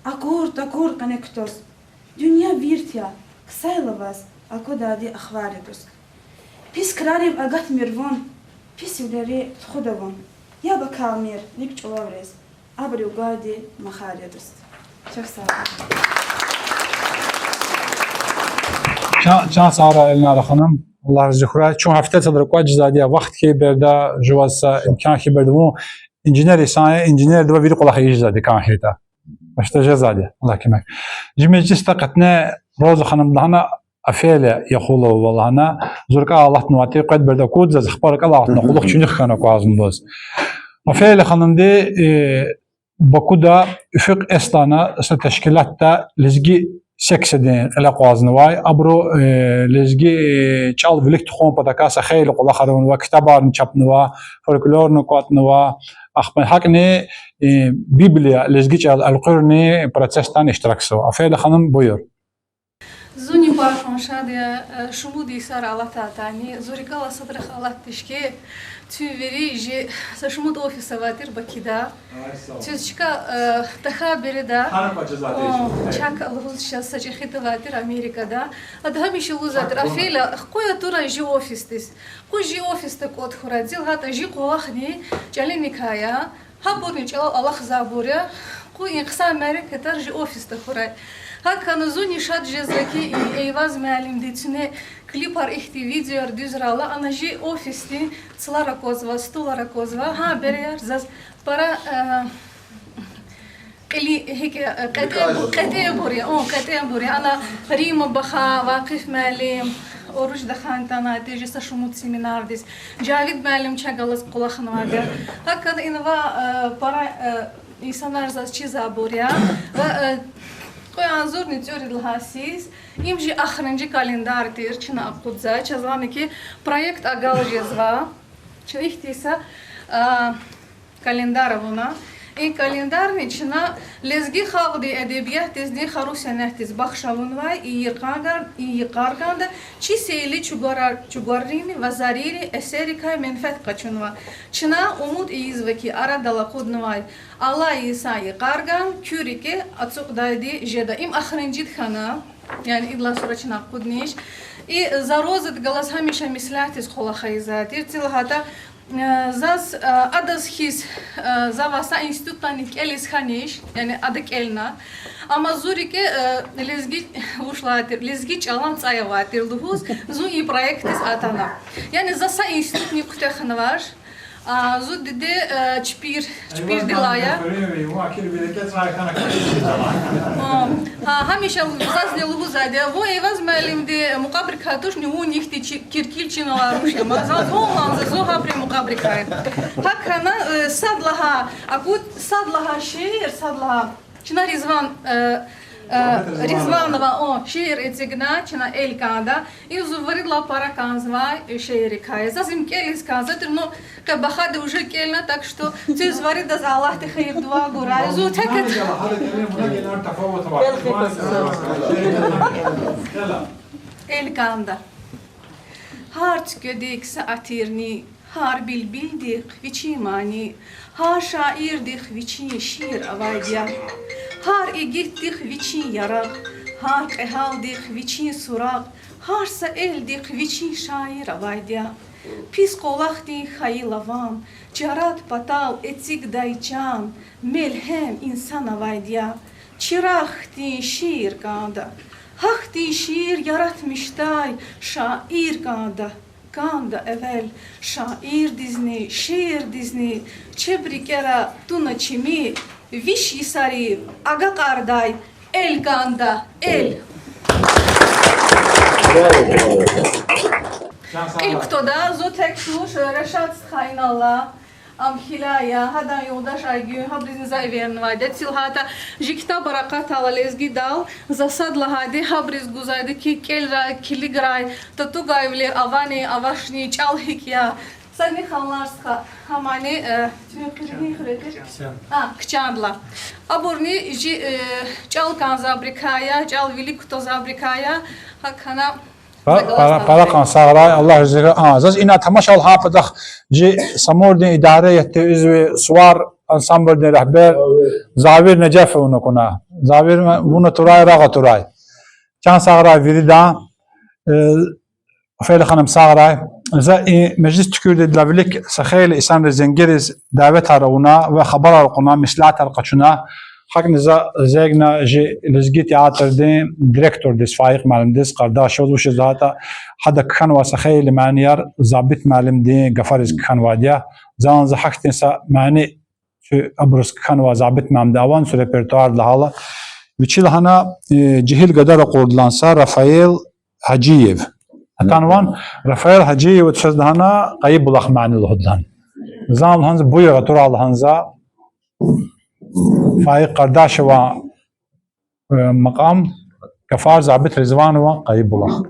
Акур-такур къене кутаз. Дуьнья вирт я, ксайла ваз аквадайди ахвар я, дуст. Пис крарив агатмир вун, писвилери тухуда вун. Яб акалмир рикӀ чӀулавриз, абурив гвайди махар я, дуст. Чухсагъул. Чан, чан сагърай, Эльнара ханум. Аллагь рази хьурай. Чун гьафтедин садра кӀватӀ жезвайди я, вахт хьайи береда, жуваз са имкан хьайи береда, вун инженер инсан я, инженердивай вири кӀвалах ийизвайди кӀан хьайитӀа. Башта жезвайди я, Аллагь куьмек. Чи межлисда къетне Роза ханум лагьана, Офелия Яхулова лагьана, зун рикӀелай алатнавай тир, къвед береда акъудзава, ахпа рикӀелай алатна кьулухъ чуьнуьх хьана аквазва лугьуз. Офелия ханумди, э, Бакуда Уфук С лагьана са тешкилатда лезги секциядин кьиле акъвазнавай, абуру, э, лезги, э, чӀал вилик тухун патакай са хейлин кӀвалахар авунва, китабарни чапнава, фольклорни кӀватӀнава, ахпа гьакӀни, э, Библия лезги чӀал элкъуьрни процессдани иштиракзава. Офелия ханум, буюр. Зунни пара хъсан шад я, э, шумуд йисара алатайтӀани, зун рикӀелай садрахъ алатдач хьи, куьн вири жи са шумуд офис авай тир Бакуда. Куьз чка, э, тахьай береда, о, чак лугьуз чаз са чӀехиди авай тир Америкада. Ада гьамиша лугьузвай тир: Офелия, къуй атурай жи офисдиз. Къуй жи офисда кӀватӀ хьурай, цил гьатӀа жи кӀвалахни чӀаланникай я, гьабурни чӀалал алахъзавайбур я, къуй и хъсан мярекатар жи офисда хьурай. ГьакӀ хьана зунни шад жезва хьи, и Эйваз муаллимди куьне клипар, ихьтин видеояр дуьзрайла, ана жи офисдин цлар аквазва, стулар аквазва, гьа береяр заз пара, э, кьилин, гьикӀ, э, кьетӀенбур, кьетӀенбур я, о, кьетӀенбур я. Ана Римма Баха, Вакъиф муаллим, Оруж Даханатан тежи са шумуд семинардиз, Жавид муаллим чахъ галаз кӀвалахнавайди я. ГьакӀ хьана инва, э, пара, э, инсанар заз чизвайбур я. Ва, э, кьве агъзурни цӀуд лагьай йис, им жи ахиримжи календар тир чна акъудзавай. Чаз лагьана хьи, проект агал жезва. Чна ихьтин са, а, календар авуна. И календарни чна лезги халкьдин эдебиятдизни хару сенятдиз бахш авунвай, и йикъарган-, и йикъар кӀанда, чи сейли чӀугварар-, чӀугваррини ва зарийрин эсеррикай менфят къачунва. Чна умуд ийизва хьи, арадал акъуднавай алай йисан йикъарган куь рикӀе ацукьдайди жеда. Им ахиримжиди хьана, яни идалай сура чна акъуднач. И за Розади галаз гьамиша меслятдиз кӀвалах ийизвай тир. Цил гьатта, э, заз, э, адаз хьиз, э, завай са институтдани кӀелиз хьанач, яни ада кӀелна. Амма зун рикӀе, э, лезги, вуч лагьай тир, лезги чӀалан цӀай авай тир лугьуз, зун и проектдиз атана. Яни за са институтни куьтягьнавач. А, зун диде, э, чпир, чпирдилай я. О, гьа, гьамиша зазни лугьузвайди я, вун Эйваз муаллимди мукьвабрикай тушни, вун ихьтин чи-, киркил чин алай руш я. Ма заз вун лагьана, зун гьабурун мукьвабрикай. ГьакӀ хьана, э, сад лагьай, акуд сад лагьай шиир, сад лагьай. Чна Ризван, э, э, Ризванова, о, шиир эцигна, чна Эл кӀанда. Им зун виридалай пара кӀанзавай шииррикай я. Заз им кӀелиз кӀанзавай тир, ну, къе Бахади уже кӀелна, так что куьз виридаз Аллагьди хийир-дуьа гурай. Зун тек Эл кӀанда. Гьар цуькведик са атирни, гьар билбилдихъ вичин мани, гьар шаирдихъ вичин шиир авайди я. Гьар игитдихъ вичин яракь, гьар кьегьалдихъ вичин суракь, гьар са элдихъ вичин шаир авайди я. Пис кӀвалахдин хьайила ван, чарад патал эцигдай чан, мелгьем инсан авайди я. Чирагъ хьтин шиир кӀанда, гьахьтин шиир яратмишдай шаир кӀанда. КӀанда эвел шаирдизни, шиирдизни, чеб рикӀера туна чими, виш йисарив агакьардай эл кӀанда, эл. Кьил кутада, зун тек туш, Решат стха иналла, ам хьиляй я, гьадан юлдаш Айгуьн, гьабуризни за эвернавайди я. Цил гьата жи ктабар акъатайла лезгидал, за сад лагьайди гьабуриз гузвайди хьи, кӀелрай, килиграй, татугайвилер авани, авачни, чӀал гьикӀ я. Садни Халнар стха, гьамани, э, куьн къиргьин хуьре тир? А, кчандла. Абурни жи, э, чӀал кӀанзавайбурукай я, чӀал вилик кутазвайбурукай я, гьакӀ хьана Пара, пара, пара кьван сагърай, Аллагь рази хьурай. А, заз ина тамашал гьа патахъ жи Самурдин идара гьейатдин узви, Сувар ансамблдин регьбер Завир Нежефовна кьуна. Завир вун атурай, рагъ атурай. Чан сагърай виридан. Э, Фейла ханум, сагърай. За и межлис туькӀуьрдайдалай вилик са хейлин инсанриз зенгериз дяветар авуна ва хабарар кьуна, меслятар къачуна. ГьакӀни за зегна жи лезги театрдин директордиз, Файикь муаллимдиз, Къардашеваз, вучиз лагьайтӀа гьада кхьенвай са хейлин манияр Забит муаллимдин гафариз кхьенвайди я. Залан за гьахьтин са мани чи абуруз кхьенвай Забит муаллимди авани, чи репертуарда лагьайла. Вичи лагьана, э, жегьил гада ракъурдалан са Рафаил Гьажиев. Атанвани Рафаил Гьажиеваз чаз лагьана Къайи булах мани лугьудалан. Зан лагьанза буюр, атурай лагьанза. Файикь Къардашеван, э, макьам, гафар Забит Ризванован Къайи булах.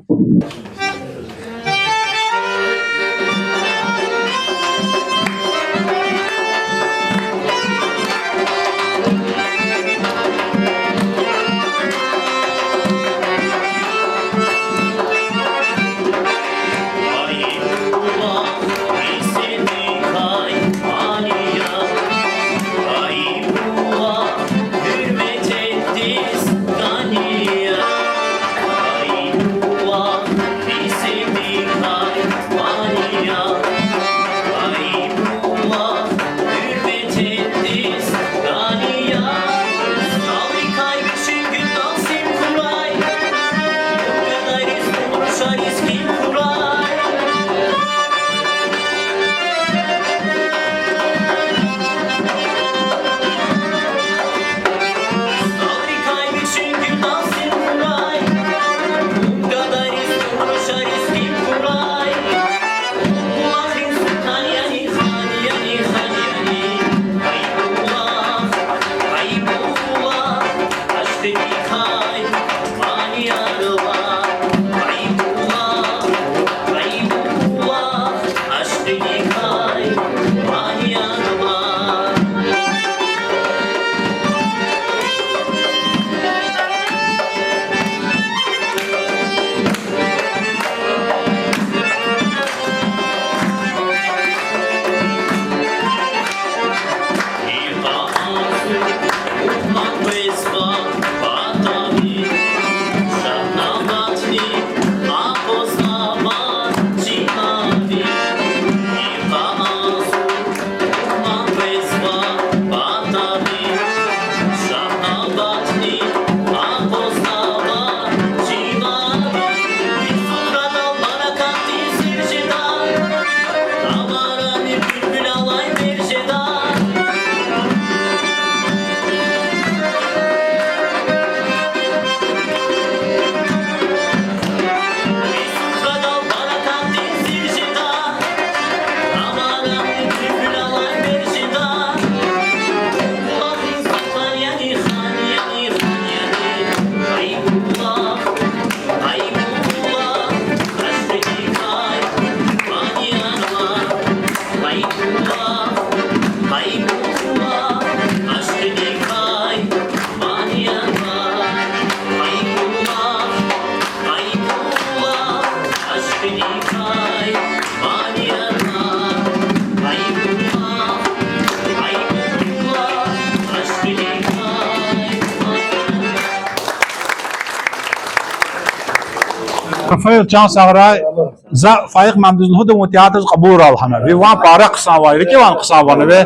Рафаил, чан сагърай. За Файикь муаллимдиз лугьуда вун театрдиз кьабулрай лагьана. Ви ван пара хъсан авай, рикӀивай хъсан авуна ви.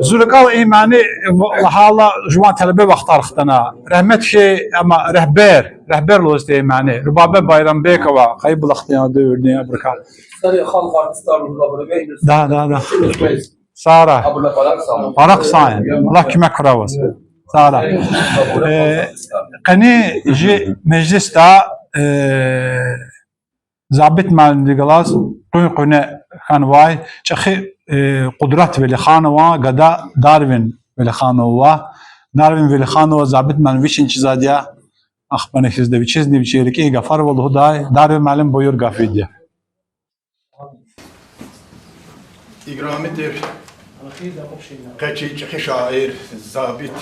Зи рикӀел и мани лагьайла жуван талебе вахтар хтана. Рагьмет хьуй, амма регьбер, регьбер лугьуз тир и мани. Рубабе Байрамбекова, Къайи булахдин, девирдин абурукай. Сари халкь артистар лугьуз абур. Да, да, да. Сагърай. Абуна пара хъсан. Пара хъсан я. Аллагь куьмек хьурай ваз. Сагърай. Э, къенин жи межлисда, э, Забит муаллимдихъ галаз къуьн-къуьне хьанвай чӀехи, э, Къудрат Велиханован гада Дарвин Велиханов ва, Дарвин Велиханова Забит муаллим вичин чизвайди я, ахпани хьизда вичизни вичи рикӀин гафар ава лугьудай. Дарвин муаллим, буюр, гаф вирида. Играми тир къе чи чӀехи шаир Забит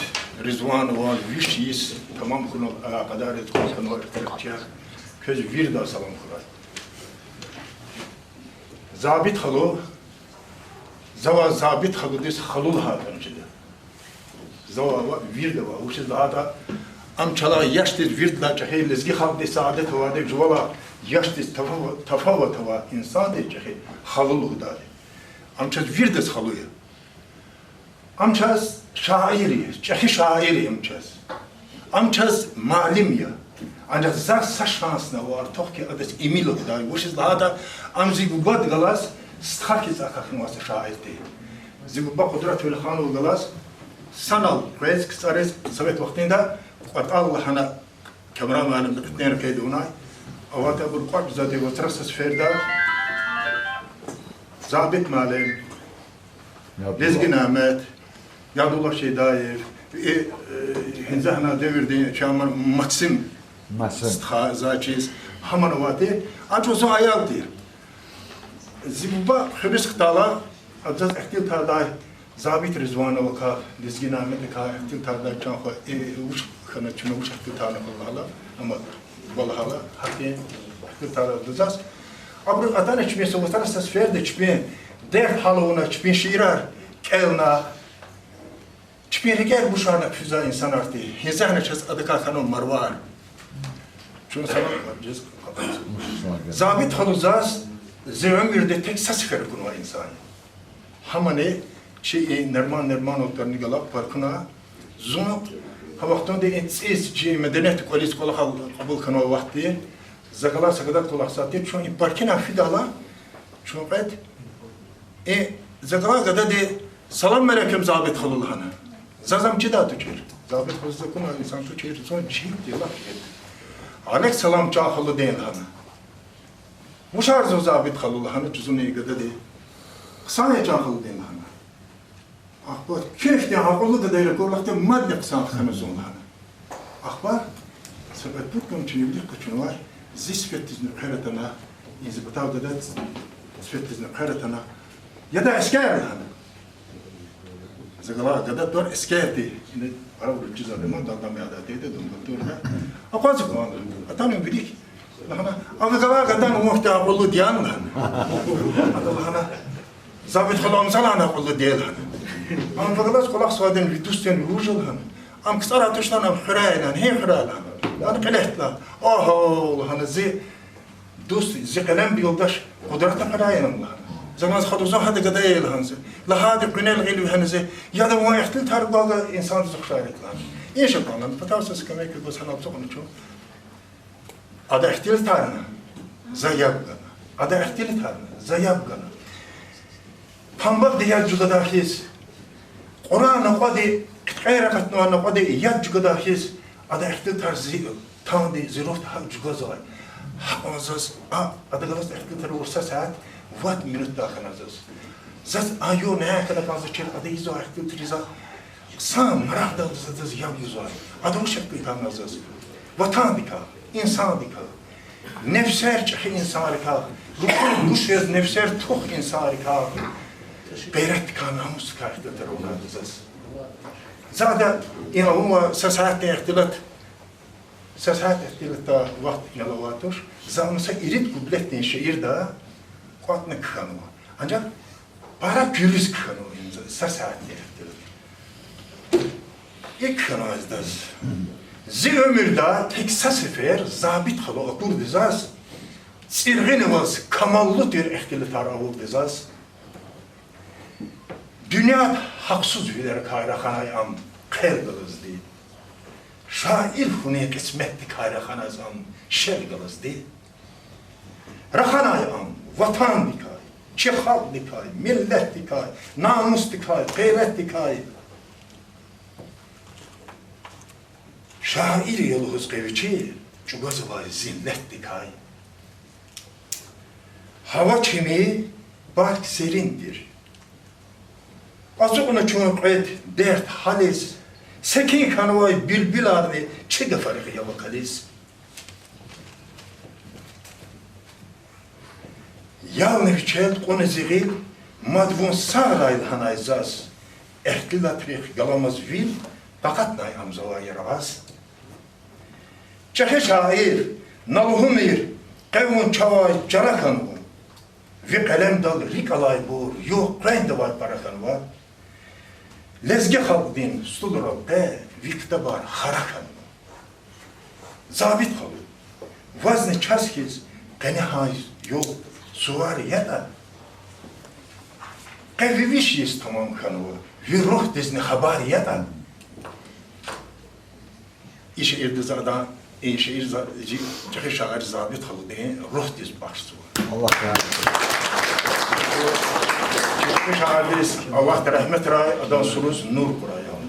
Ризванован виш йис тамам хьунал, а, кьадар яз кьаз хьанвай ихтилатчияр, квез виридаз салам хьурай. Забит халу, завай Забит халудиз халу лагьайтӀани чида. Завай ва вирида ва, вучиз лагьайтӀа Ам чалай яшдиз виридалай чӀехи, лезги халкьдиз са адет авайди, жувалай яшдиз тафава-, тафават авай инсандиз чӀехи халу лугьудайди. Ам чаз виридаз халу я. Ам чаз шаир я, чӀехи шаир я ам чаз. Ам чаз муаллим я. Анжах заз са шансни ава артух хьи, адаз ими лугьудай, вучиз лагьайтӀа ам зи бубад галаз стха хьиз акахьнавай са шаир тир. Зи буба Къудратвелиханован галаз санал къвез, КцӀариз, совет вахтунда кӀватӀал лагьана, Камран муаллимди кьетӀен рекьида авунай. АватӀа абур кӀватӀзавайди вацра са сеферда Забит муаллим, Лезги Нямет, Ядулла Шейдаев, и, э, гьинзагьна девирдин чаман Максим. Максим. Стха, заз чиз, гьаман авайди, анжах зун аял тир. Зи буба хуьруьз хтайла, адаз ихтилатардай Забит Ризвановакай, Лезги Няметакай ихтилатардай, чан хва, э, вуч хьана, чна вуч ихтилатарна хьун лагьайла, амма бала гьала, гьахьтин ихтилатар авуна заз. Абуру атана чпин са вацра са сеферда чпин дерт гьал авуна, чпин шиирар кӀелна, чпин рикӀер бушарна физвай инсанар тир. Гьинзагьна чаз адакай хьанва марвар. Чун салам жез. Забит халу заз зи уьмуьрда тек са сефер акунвай инсан я. Гьамани чи и Нурман Нурманован тӀварни галай паркуна, зун гьа вахтунда и ЦӀис чи медениятдин кӀвализ кӀвалахал кьабул хьанвай вахт тир, за галай са гада кӀвалахзавай тир, чун и паркуна фидайла, чун кьвед, и за галай гадади салам алейкум, Забит халу лагьана. Заз ам чидай тушир. Забит халу заз акунвай инсан тушир, зун чирди лап чирди. Алейк салам, чан халудин лагьана. Вучар зун, Забит халу лагьана, жузуни гадади. Хъсан я, чан халудин лагьана. Ахпа кефдин акьуллу гадайри акурла хьтин мадни хъсан хьана зун лагьана. Ахпа са кьвед-пуд км чун вилик къачунвай, зи сифетдизни хъвер атана, и зи патав гада сифетдизни хъвер атана, яда, эскер лагьана. За галай гада тӀвар Эскер тир. Ина пара вуруз жезва, ма, далдам яда, деде, дум гатурна. Акъваз кӀанда. Атана вилик. Лагьана, а за галай гадани вун хьтин акьуллуди яни лагьана. Ада лагьана, Забит халу, ам залайни акьуллуди я лагьана. Ам за галаз кӀвалахзавайди, ви дустдин вуж я лагьана. Ам КцӀарай туш лагьана, ам хуьряй лагьана, гьи хуьряй лагьана. Ам кьиле хьтин лагьана. Агьа лагьана, зи дуст, зи къелемдин юлдаш Къудрат хуьряй я лагьана. За галаз хадурзава гьада гада я лагьана зи. Лагьайди къуьнел гъил вегьена зи. Яда, вун ихтилатар гвай инсандиз ухшар я лагьана. Иншаллагь лагьана, патав са скамейка гваз гьанал ацукьна чун. Ада ихтилатарна, за яб гана. Ада ихтилатарна, за яб гана. Памбалди яд жугъадай хьиз, Къуръан накьвади, кьиткьен ракъатнавай накьвади яд жугъадай хьиз, ада ихтилатар зи танди, зи руьгьда гьакӀ жугъазвай. Гьакьван заз, а, ада галаз ихтилатар авур са сят вад минутдай хьана заз. Заз а югъ нянь хьана кӀанзавачир, ада ийизвай ихтилатриз хъсан марагъдалди заз яб гузвай. Ада вуч ихтилатарна заз? Ватандикай, инсандикай, нефсер чӀехи инсанрикай, рухун душ яз нефсер тух инсанрикай, гъейратдикай, намусдикай ихтилатар авунай заз. За ада и авунвай са сятдин ихтилат, са сят ихтилатдай вахт инал авай туш, за ам са ирид куплетдин шиирда кӀватӀна кхьенва. Анжах пара куьруьз кхьенва им за, са сятдин ихтилат. ИкӀ хьанай заз. Зи уьмуьрда тек са сефер Забит халу акурди заз, цӀиргъина аваз камаллу тир ихтилатар авурди заз. Дуьньяда гьахъсузвилерикай раханай ам хъел галазди. Шаир хьунин кьисметдикай раханай ам шел галазди. Раханай ам ватандикай, чи халкьдикай, миллетдикай, намусдикай, гъейратдикай. Шаир я лугьуз къе вичи чӀугвазвай зиллетдикай. Гьава чими пак серин тир. Ацукьна чун кьвед дерт гьализ, секин хьанвай буьлбуьларни чи гафарихъ я вакализ. Ялни вичел кьуна зи гъил, мад вун сагърай лагьанай заз. Ихтилатрихъ галамаз вил такьатнай ам завай яргъаз. ЧӀехи шаир, на лугьумир, къе вун чавай чара хьанва. Ви къелемдал рикӀ алайбур югъ къвен давай пара хьанва. Лезги халкьдин стулрал къе ви ктабар хара хьанва. Забит халу, вазни чаз хьиз къенегьар югъ сувар ятӀа, къе ви виш йис тамам хьанва, ви руьгьдизни хабар ятӀа. И шиирдиз адан, и шиир за-, чи-, чӀехи шаир Забит халудин руьгьдиз бахшзава. Аллагь рази. ЧӀехи шаирдиз Аллагьди рагьметрай, адан суруз нур хьурай, я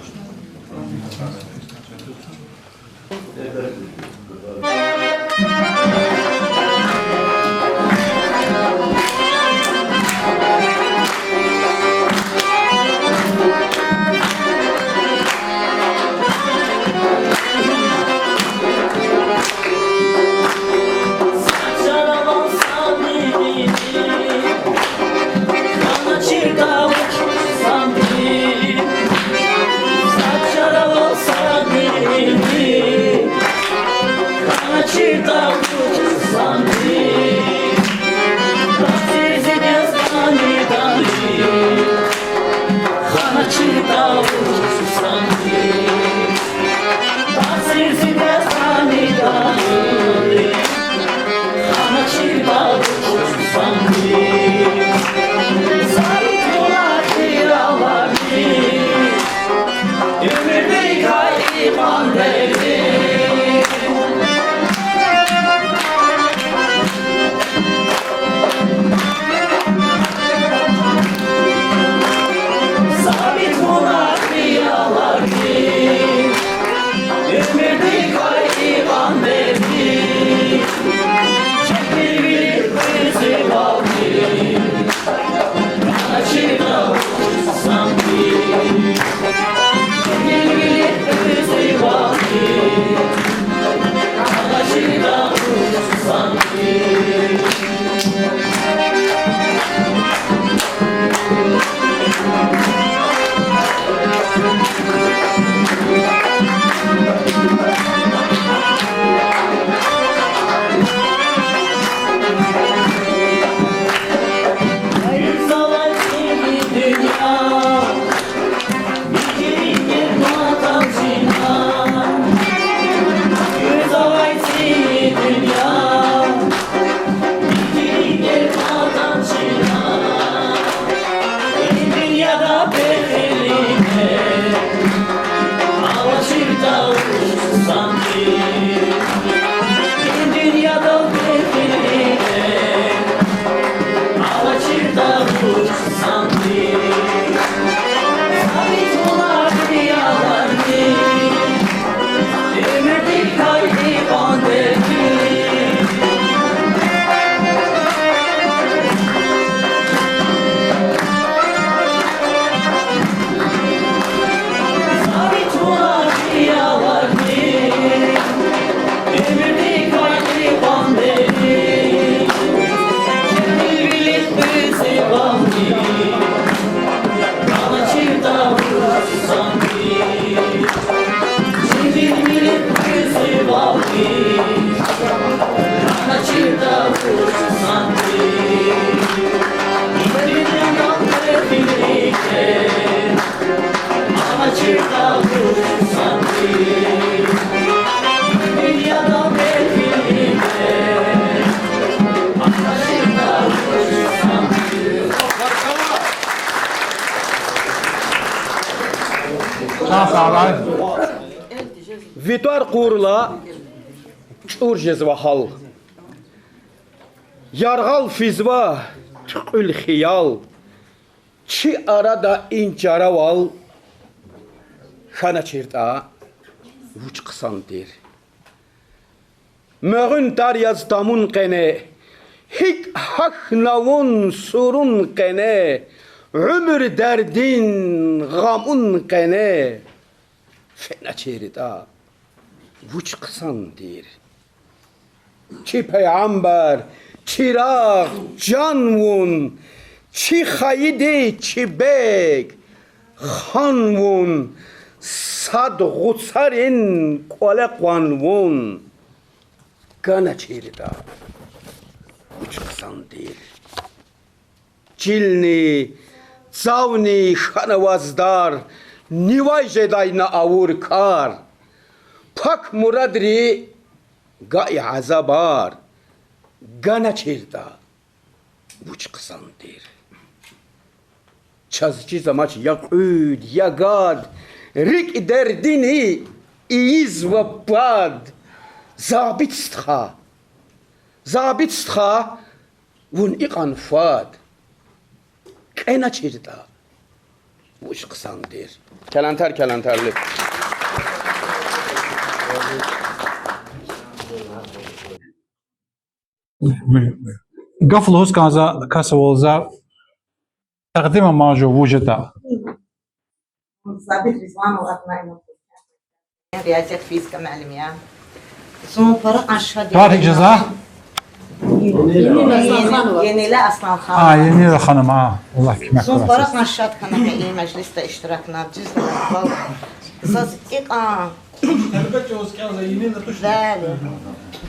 Аллагь. Ви тӀвар кьурла чӀур жезва гьал. Яргъал физва туькьуьл хиял. Чи арада и чаравал хьаначиртӀа, вуч хъсан тир. Мегъуьн тар яз тамун къене, гьикӀ гьахьна вун сурун къене, уьмуьр дердин, гъамун къене феначиртӀа, вуч хъсан тир. Чи пайгъамбар, чирагъ, жан вун, чи хайиди, чи бег, хан вун, сад гъуцарин кӀвале къван вун. ГаначиртӀа, вуч хъсан тир. Чилни, цавни хьана ваз дар, нивай жедай на авур кар. Пак мурадри Гайи азабар ганачиртӀа, вуч хъсан тир. Чаз чиз амач я кьуьд, я гад, рикӀ дердини ийизва пад. Забит стха, Забит стха, вун икьван фад кьеначиртӀа, вуч хъсан тир. Калантар, калантарли. Гаф лугьуз кӀанзава касдивай, за такьдим амай жув вуж ятӀа. Забит Ризванова, одна из моих. Риязият, физика муаллим я. Зун пара кьван шад я. Тар гьикӀ жезва? Енила Асланханова. А, Енила ханум, а, Аллагь куьмек. Зун пара кьван шад хьана къе и межлисда иштиракна, дуьз лагьайтӀа. Заз икьван Бали,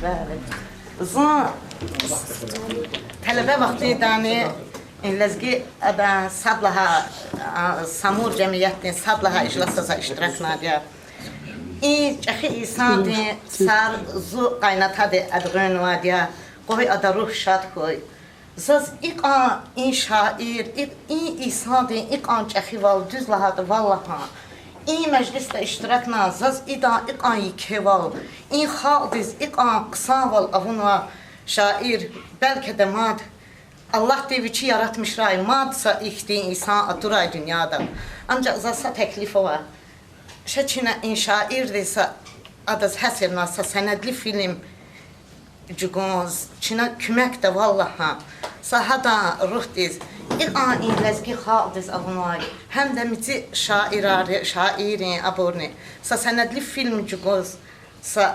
бали. Зун талебе вахтундани и лезги ада сад лагьай, а, Самур жемиятдин сад лагьай ижласда за иштиракнавайди я. И чӀехи инсандин сар зу къайнатади адгъуьнвайди я, къуй ада руьгь шад хьуй. Заз икьван и шаир, и, и инсандин икьван чӀехивал, дуьз лагьайтӀа, валлагь, и межлисда иштиракна, заз идан икьван екевал, и халкьдиз икьван хъсанвал авунвай шаир, белки де мад, Аллагьди вичи яратмишрай, мад са ихьтин инсан атурай дуьньяда. Анжах заз са теклиф ава. Ша чна и шаирдиз са, адаз гьасирна са сенедли фильм чӀугуз, чна куьмекда, валлагь, са гьадан руьгьдиз, икьван и лезги халкьдиз авунвай, гьам де мици шаирар, шаиррин, абурни, са сенедли фильм чӀугуз, са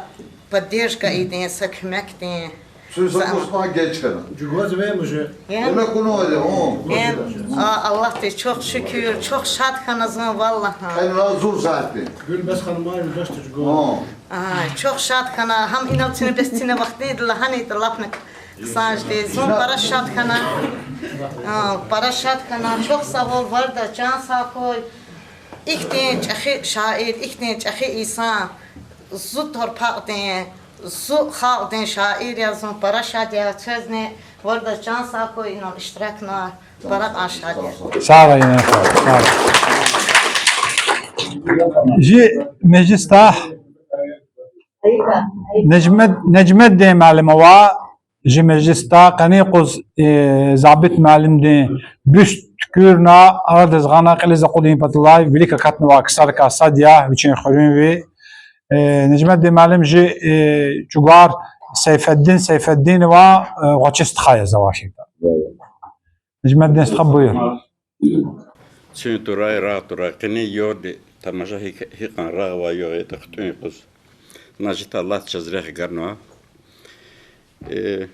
поддержка ийидин, са куьмекдин. Цуьк са кӀус кьван геж хьана. ЧӀугваз ве муже. Эн, Вуна кунвайди, о. Эн, а, Аллагьдиз чухсагъул, чухсагъул хьана зун, валлагь. Эн ра зур затни. Гуьлбес ханумай юлдашди чӀугваз. О. Ай, чухсагъул хьана, гьам инал чна бес чна вахтунда лагьанайтӀа лап хъсан жеди. Зун пара шад хьана. А, пара шад хьана. Чухсагъул, варда чан сагъ хьуй. Ихьтин чӀехи шаир, ихьтин чӀехи инсан. Зу торпакьдин, зу халкьдин шаир я, зун пара шад я, квезни варда чан сагъ хьуй, инал иштиракна, пара кьван шад я. Сагърай, Енила ханум, сагърай. Жи межлисда Нежмед-, Нежмеддин муаллим ава, жи межлисда къенин юкъуз, э, Забит муаллимдин бюст туькӀуьрна, арадиз гъана, кьилиз акъудун паталай вилик акатнавай ксарикай сад я, вичин хуьруьнви. Э, Нежмеддин муаллим жи, э, чӀугвар Сейфеддин Сейфеддинова, э, гъвечӀи стха я завай хьайитӀа. Нежмеддин стха, буюр. Цуьн турай, рагъ турай, къенин югъди тамаша гьикӀ-, гьикьван рагъ авай югъ ятӀа хтӀун юкъуз. Значит, Аллагьди чаз рехъ ганва. Э,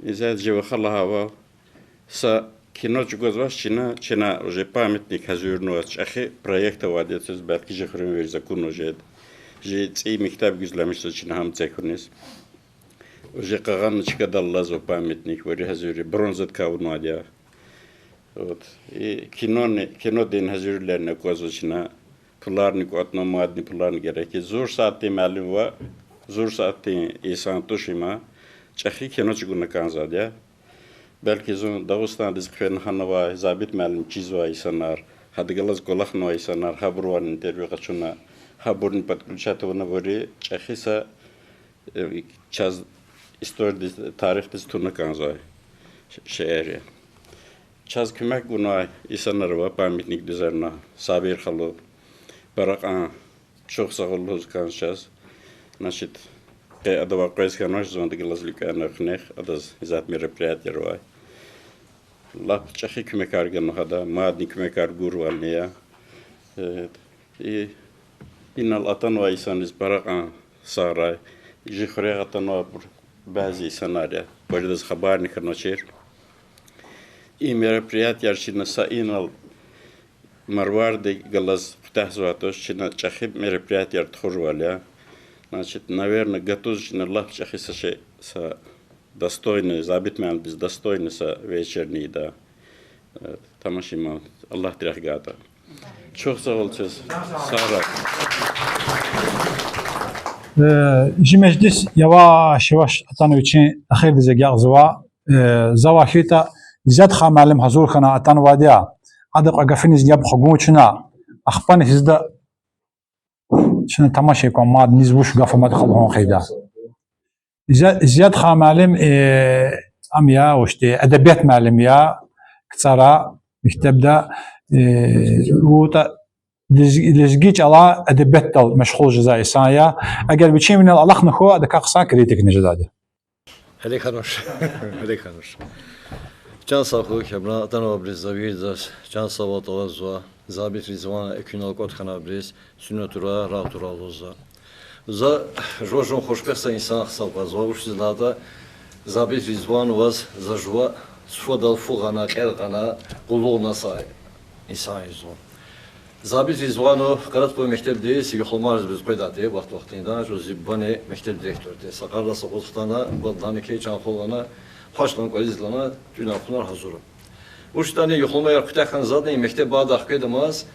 исятда жи ваха лагьайвал, са кино чӀугвазвач чна, чна уже памятник гьазурнава, чӀехи проект авайди я, цуьз белки жи хуьруьнвийриз акунва жеди. Жи цӀийи мектеб гуьзлемишзава чна гьам цекуниз. Уже къагъанни чкадал алазва памятник, вири гьазури, бронзадикай авунвайди я. Вот. И кинони, кинодин гьазурларни аквазва чна, пуларни кӀватӀна, мадни пуларни герек я. Зур сятдин муаллим ва зур сятдин инсан туш има, чӀехи кино чӀугуна кӀанзавайди я. Белки зун Дагъустандиз хъфена гьана авай, Забит муаллим чизвай инсанар, гьадахъ галаз кӀвалахнавай инсанар, гьабурувай интервью къачуна, гьабурни подключать авуна, вири чӀехи са, э, чаз историядиз, тарихдиз туна кӀанзавай ш-, шейэр я. Чаз куьмек гунвай инсанар ава, памятник дуьзарна, Сабир халу, пара кьван чухсагъул лугьуз кӀанзава чаз. Значит, къе адавай къвез хьанвач, зун адахъ галаз луькӀуьна куьнехъ, адаз исятда мероприятияр авай. Лап чӀехи куьмекар ганва гьада, мадни куьмекар гурвални я. Э, и, инал атанвай инсанриз пара кьван сагърай. Жи хуьряй атанвайбур бязи инсанар я, виридаз хабарни хьанвачир. И мероприятияр чна са инал Марвардихъ галаз куьтягьзавайди туш, чна чӀехи мероприятияр тухузвайвал я. Значит, наверно, гатуз чна лап чӀехи са шей, са достойный, Забит муаллимдиз достойный са вечерни ийида. Э, тамашин ман, Аллагьди рехъ гайитӀа. Чухсагъул квез, сагърай. Э, жи межлис яваш-яваш атана вичин эхирдиз агакьзава. Э, завай хьайитӀа, Зиядхан муаллим гьазур хьана атанвайди я. Ада кьве гафуниз яб хгун чна. Ахпани гьизда чна тамашай кван мад низ вуч гаф амайди хълагьун хъийида. Зия-, Зиядхан муаллим, э, ам я, вучди, эдебият муаллим я, КцӀара, мектебда, э, вутӀа лез-, лезги чӀала эдебиятдал машгъул жезвай инсан я. Эгер вичин винел алахъна хьуй, адакай хъсан критикни жедайди. Гьеле хьануш. Гьеле хьануш. Чан сагъ хьуй, Камран, атанвайбуруз, за виридаз чан сагъвал тӀалабзава, Забит Ризван экуьнал кӀватӀ хьанвайбуруз цуьнатурай, рагъ турай лугьузва. За жува жуван хушбахт са инсан гьисабзава, вучиз лагьайтӀа Забит Ризвановаз за жува цуфадал фу гъана, кьер гъана, къуллугъна са инсан я зун. Забит Ризванов Къаратпур мектебдиз юхламарзаваз къведайди я вахт-вахтунда, жув зи бубани мектеб директорди. Са къарагъдай са къуз хтана, бадлагьана хьи, чан хва лагьана, хъвач лагьана кӀвализ лагьана, тӀуьна хъунар гьазур я. Вучтани юхламаяр куьтягь хьана, задни мектеб бадай хкведамаз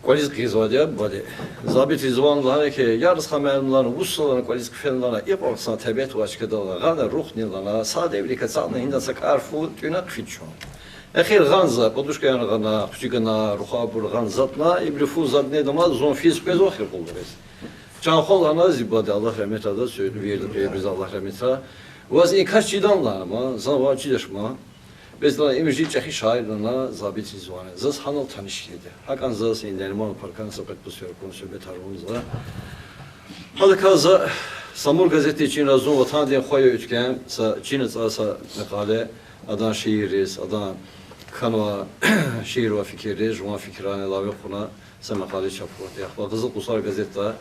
кӀвализ къигизвайди я бубади. Забит Ризван лагьана хьи, я Рузхан муаллим лагьана, вуч лагьана кӀвализ хъфена лагьана, икьван хъсан табиат авай чкадал гъана, рухни лагьана, садавиликай цӀакьна гьинай са кар фу тӀуьна хъфиз чун. Эхир гъана за, подушкаяр гъана, хъуьчи гана, рухвайбур гъана, затӀна, ибуру фу затӀ недамаз зун физ къвезва эхир къуллугъиз. Чан хва лагьана зи бубади, Аллагь рагьметрай, адаз, вирида къейибуруз Аллагь рагьметрай. Ваз и кас чида лагьана ман, зун ваз чидач ман. Бес лагьана, им жи чӀехи шаир лагьана Забит Ризван я. Заз гьанал таниш хьайиди я. ГьакӀан заз и Нариманов паркан са кьвед-пуд сефер акуна суьгьбетар авунзава. Гьадакай за Самур газетдиз чна зун Ватандин хва я уьтквем са чина цӀай са макъале, адан шиирриз, адан кхьенвай шииррай фикирриз, жуван фикирарни илава хъувуна са макъале чапхурди я. Ахпа Къизил Къусар газетда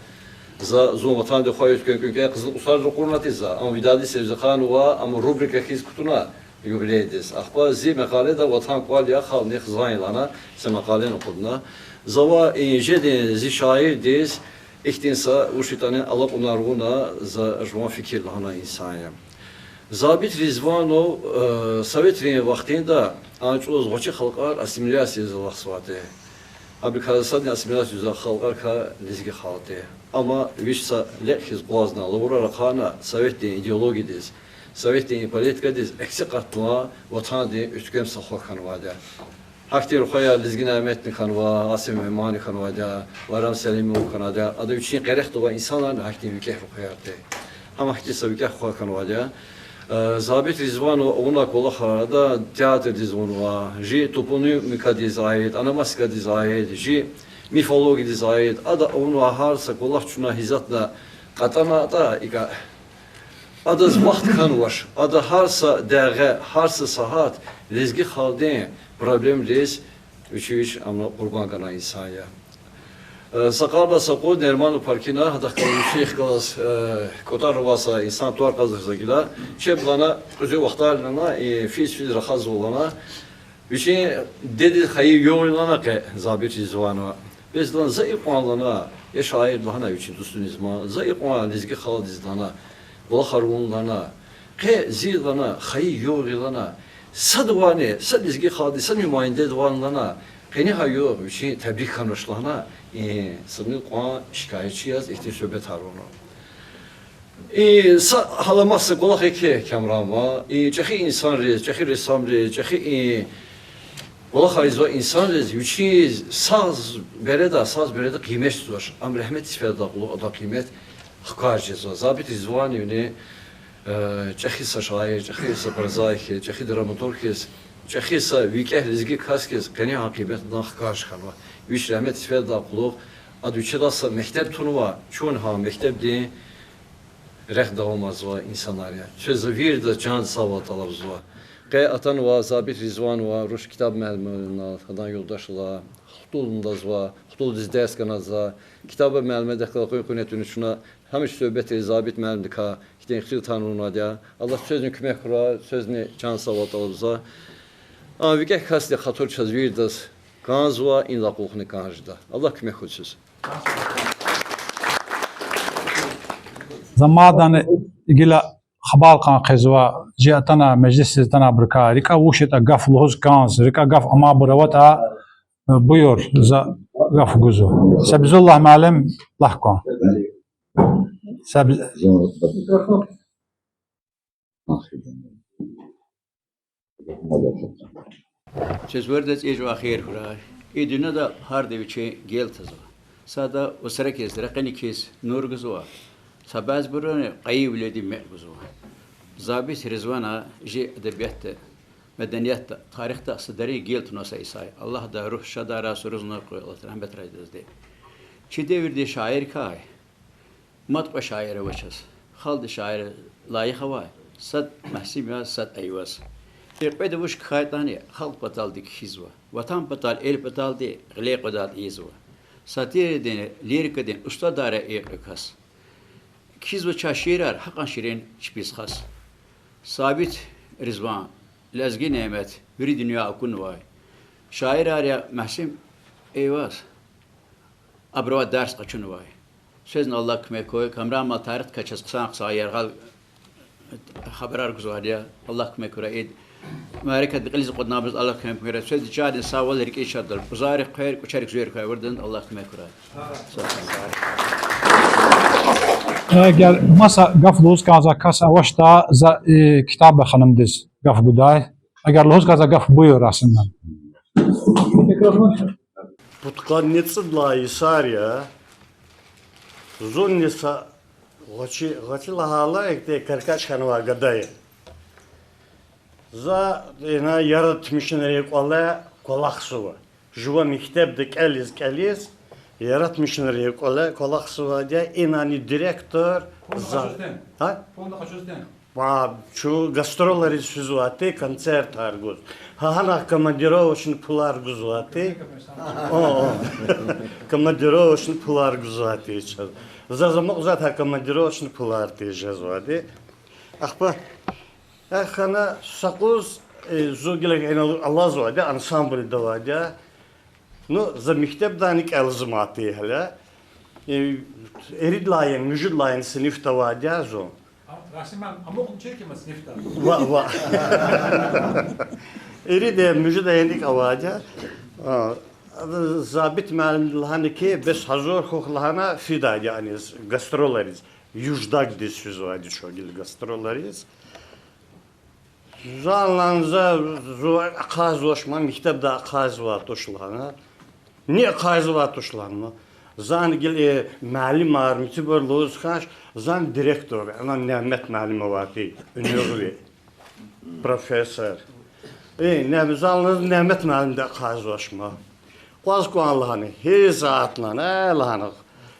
за зун Ватандин хва я уьтквем кӀвенкӀвей Къизил Къусар ракъурнатӀа за, ам Видади Севзиханова ам рубрика хьиз кутуна юбилейдиз. Ахпа зи макъаледа Ватан кӀвал я, халкьни хизан я лагьана са макъалени акъудна. Завай и жедин зи шаирдиз ихьтин са вуч ятӀани алакьунар авуна, за жуван фикир лагьана инсан я. Забит Ризванов, э, советрин вахтунда а чӀавуз гъвечӀи халкьар ассимиляцияз алахъзавайди я. Абурукай садни ассимиляция жезвай халкьарикай лезги халкьди я. Амма вич са лекь хьиз акъвазна, лавурар ахъайна советдин идеологиядиз, советдин политикадиз акси акъатнавай Ватандин уьтквем са хва хьанвайди я. Гьахьтин рухваяр Лезги Няметни хьанва, Асеф Мемани хьанвайди я, Байрам Селимов хьанвайди я, ада вичин къерехда авай инсанарни гьахьтин викӀегь рухваяр тир. Гьам гьахьтин са викӀегь хва хьанвайди я. Э, Забит Ризванов авунвай кӀвалахар ада театрдиз авунва, жи топонимикадиз аид, ономастикадиз аид, жи мифологиядиз аид, ада авунвай гьар са кӀвалах чна гьиз ятӀа кьатӀанайтӀа, икӀ, адаз вахт хьанвач, ада гьар са дягъе, гьар са сягьат лезги халкьдин проблемриз вичи вич ам къурбанд гана инсан я. Э, са къарда са къуз Нариманов паркина, гьадахъ галаз вичихъ галаз, э, кӀватӀарзавай са инсан тӀвар кьазва за гила. Чеб лагьана кьуьзуь вахтар лагьана, и физ-физ рахазва лагьана. Вичин дидедиз хайи югъ я лагьана къе Забит Ризванова. Бес лагьана за икьван лагьана, я шаир лагьана вичин дустуниз ман, за икьван лезги халкьдиз лагьана кӀвалахар авун лагьана. Къе зи лагьана хайи югъ я лагьана. Садавайни, са лезги халкьдин са нумайиндедавайни лагьана къенин гьа югъ вичин тебрик хьанвач лагьана, и са муькъван шикаятчи яз ихьтин суьгьбетар авуна. И са гьаламат са кӀвалах я хьи, Камран ва и чӀехи инсанриз, чӀехи рессамриз, чӀехи и кӀвалахар ийизвай инсанриз вичин сагъ береда, сагъ береда къимет жезвач. Ам рагьметдиз фейидалай кьулухъ адан къимет хкаж жезва. Забит Ризвановни, э, чӀехи са шаир, чӀехи са прозаик хьиз, чӀехи драматург хьиз, чӀехи са викӀегь лезги кас хьиз къенин гьа къимет адан хкаж хьанва. Вич рагьметдиз фейидалай кьулухъ ада вичелай са мектеб тунва, чун гьа мектебдин рехъ давамарзавай инсанар я. Квез за виридаз чандин сагъвал тӀалабзава. Къе атанвай Забит Ризванова руш ктаб муаллимар ана, адан юлдашар ала, хтулни алазва, хтулдиз дерс ганазва, ктаб муаллимдихъ галаз къуьн-къуьне туна чна гьамиша суьгьбет ийиз Забит муаллимдикай, хьтин ихтилатарни авунвайди я. Аллагьди квезни куьмек хьурай, квезни чандин сагъвал тӀалабзава. Ам викӀегь касдин хатур чаз виридаз кӀанзава, инлай кьулухъни кӀан жеда. Аллагьди куьмек хьуй квез. За мадни гила хабар кьан къвезва, чи атана, межлисдиз атанвайбурукай, рикӀе вуч ятӀа гаф лугьуз кӀанз, рикӀе гаф амайбур аватӀа, буюр, за гаф гузва. Сабизуллагь муаллим, лагь кван. Саб- Квез виридаз и жуьре хийир хьурай. И дуьньяда гьарда вичин гел тазва. Сада вацракиз, ракъиникиз нур гузва. Са бязибуру къайивилелди мекь гузва. Забит Ризвана жи эдебиятда, медениятда, тарихда са дерин гел тунвай са инсан я. Аллагьди руьгь шад ая, сурузна къуй Аллагьди, рагьметрай жезди. Чи девирдин шаиррикай мад кьве шаир ава чаз. Халкьдин шаир лайих авай, сад Мягьсим я, сад Эйваз. И кьведа вуч кхьейтӀани, халкь паталди кхьизва. Ватан патал, эл паталди гъиле кьведалди ийизва. Сатиридин, лирикадин устадар я и кьве кас. Кхьизва чаз шиирар, гьакьван ширин чпиз хас. Сабит Ризван, Лезги Нямет вири дуьнья акунвай шаирар я, Мягьсим, Эйваз, абурувай дарс къачунвай. Квезни Аллагь куьмек хьуй, камран мал тарикдикай чаз хъсан-хъсан яргъал хабарар гузвайди я, Аллагь куьмек хьурай. И мярекатдин кьилиз акъуднавайбуруз Аллагь куьмек хьурай. Квез чандин сагъвал, рикӀин шадвал. ПӀузарик хъвер, кӀвачерик зверик хъвер авурдаз Аллагь куьмек хьурай. Эгер маса гаф лугьуз кӀанзавай кас авачтӀа, за, э, Китаба ханумдиз гаф гудай. Эгер лугьуз кӀанзавай гаф, буюр, Расиман. Пудкъанни цӀуд лагьай йисар я, зунни са гъвечӀи, гъвечӀи лагьайла, ихьтин каркаш хьанвай гада я. За ина яратмишунрин кӀвале кӀвалахзава. Жува мектебда кӀелиз-кӀелиз, яратмишунрин кӀвале кӀвалахзавайди я, инани директор за-, а? Ва чун гастролариз физвайди, концертар гуз. Гьа, гьана командировочный пулар гузвайди. О, о. Командировочный пулар гузвайди чаз. Заз амукьзавайди гьа командировочный пулар тежезвайди. Ахпа, эхана са юкъуз, э, зун гила ина алазвайди я, ансамблда авайди я. Ну, за мектебдани кӀелзамайди гьеле. Э, ирид лагьай, муьжуьд лагьай синифда авайди я зун. Ва, ва. Ирид, э, муьжуьд лагьай икӀ авайди я. А, Забит муаллимди лагьана хьи, бес гьазур хьухь лагьана, фидайди я аниз гастролариз. Юждагдиз физвайди чун гила гастролариз. Зани лагьана, за, зун ахъайзавач ман, мектебдай ахъайзавай туш лагьана. Ни ахъайзавай туш лагьана ман. Зани гила муаллимар, муьтӀуьгъар лугьуз хьанач, зани директор, ана Нямет муаллим авайди, уьнуьгъви, профессор. Э, Ням-, зани лагьана, Нямет муаллимди ахъайзавач ман. Къваз кван лагьана, гьи затӀ лагьана, э, лагьана.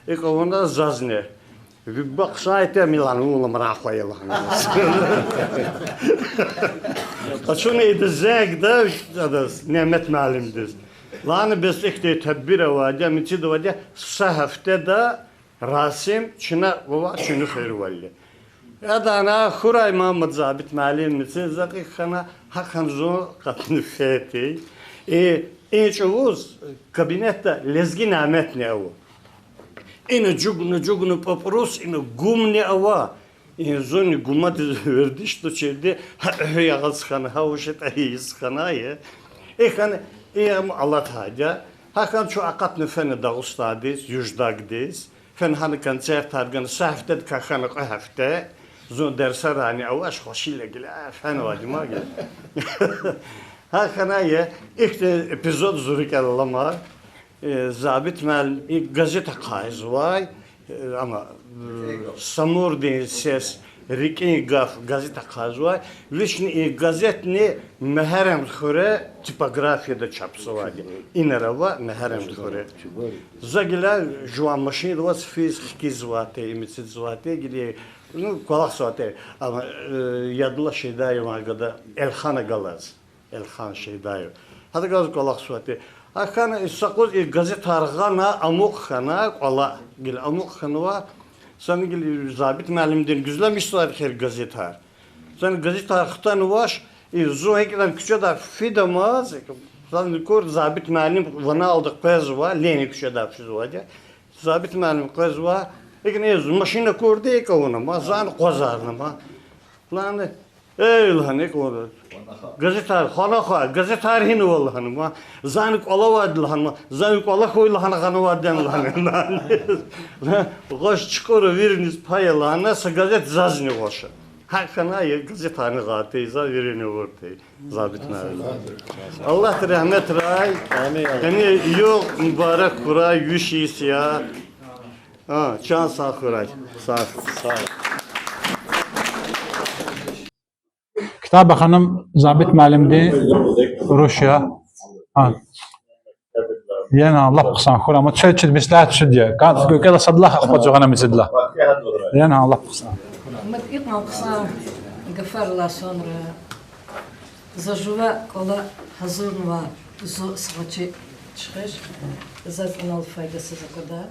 ИкӀ авуна зазни. Ви бахшайтӀа, ми лагьана, вун ламран хва я лагьана. Къачуна ида зенгда адаз, Нямет муаллимдиз. Лагьана, бес ихьтин тедбир авайди я, мицид авайди я, са гьафтеда Расим чна вавай чуьнуьхирвал. Ада ана хьурай Мегьамед Забит муаллим мици, за кьихьана, гьахьана зун акъатна фейитӀа. И, и чӀавуз кабинетда лезги Няметни ава. Ина жугъуна-жугъуна пӀапӀрус, ина гумни ава. И зунни гумадиз вердиш туширди, гьа, гьа ягъаз хьана, гьа вуж ятӀа ийиз хьана, е. И хьана, и ам алатайди я. Гьахьана чун акъатна фена Дагъустандиз, Юждагдиз. Фена гьана концертар гана, са гьафтедикай хьана кьве гьафте. Зун дерсарани авач, хвешила гила, а, фена вади ма гила. Гьахьана, е, ихьтин эпизод зи рикӀел алама. Э, Забит муаллим и газет ахъайзавай, э, ама, э, Самурдин сес, РикӀин гаф газет ахъайзавай, вични и газетни Мегьарамд хуьре типографияда чапзавайди. Инара ава Мегьарамд хуьре. За гила жуван машинда аваз физ хкизвайтӀа, и мицидзавайтӀа, гила, ну, кӀвалахзавайтӀа, ама, э, ядла Шейдаеван гада, Эльхана галаз. Эльхан Шейдаев. Гьадагаз кӀвалахзавайтӀа. Ахьана и са юкъуз и газетар гъана, амукь хьана, кӀвале гила амукь хьанва. Зани гила Забит муаллимдин гуьзлемишзавайди хьи газетар. Зани газетар хтанвач, и зун гьикӀ ятӀани куьчедай фидамаз, зани акур Забит муаллим ванал алай къвезва, Ленин куьчедай физвайди я. Забит муаллим къвезва, икӀни зун машин акурди икӀ авуна ман, зани акъвазарна ман. Лагьана, Эй, лагьана, икӀ вуна. Газетар, хвана хва, газетар гьинава лагьана ма. Зани кӀвале авайди лагьана ма. Зани кӀвале хьуй лагьана, гъана авайди лагьана. Гъваш чукӀура, вириниз пай я лагьана, са газет зазни гъваша. ГьакӀ хьана, я газетарни гъайи тир, за вирини авур тир. Забит муаллим. Аллагьди рагьметрай. Амин. Яни югъ мубарак хьурай, виш йис я. А, чан сагъ хьурай. Сагъ. Ктаб ханум Забит муаллимди руш я. А. Яна лап хъсан хьурай, амма чаз чид меслят чуд я. Кан гуькела садла хаппа зугъана мицидла. Яна лап хъсан. Мад икьван хъсан гафар алай сонра, за жува кӀвале гьазурнава, зун са гъвечӀи чуьхуьш, заз инал файдасуз аквада.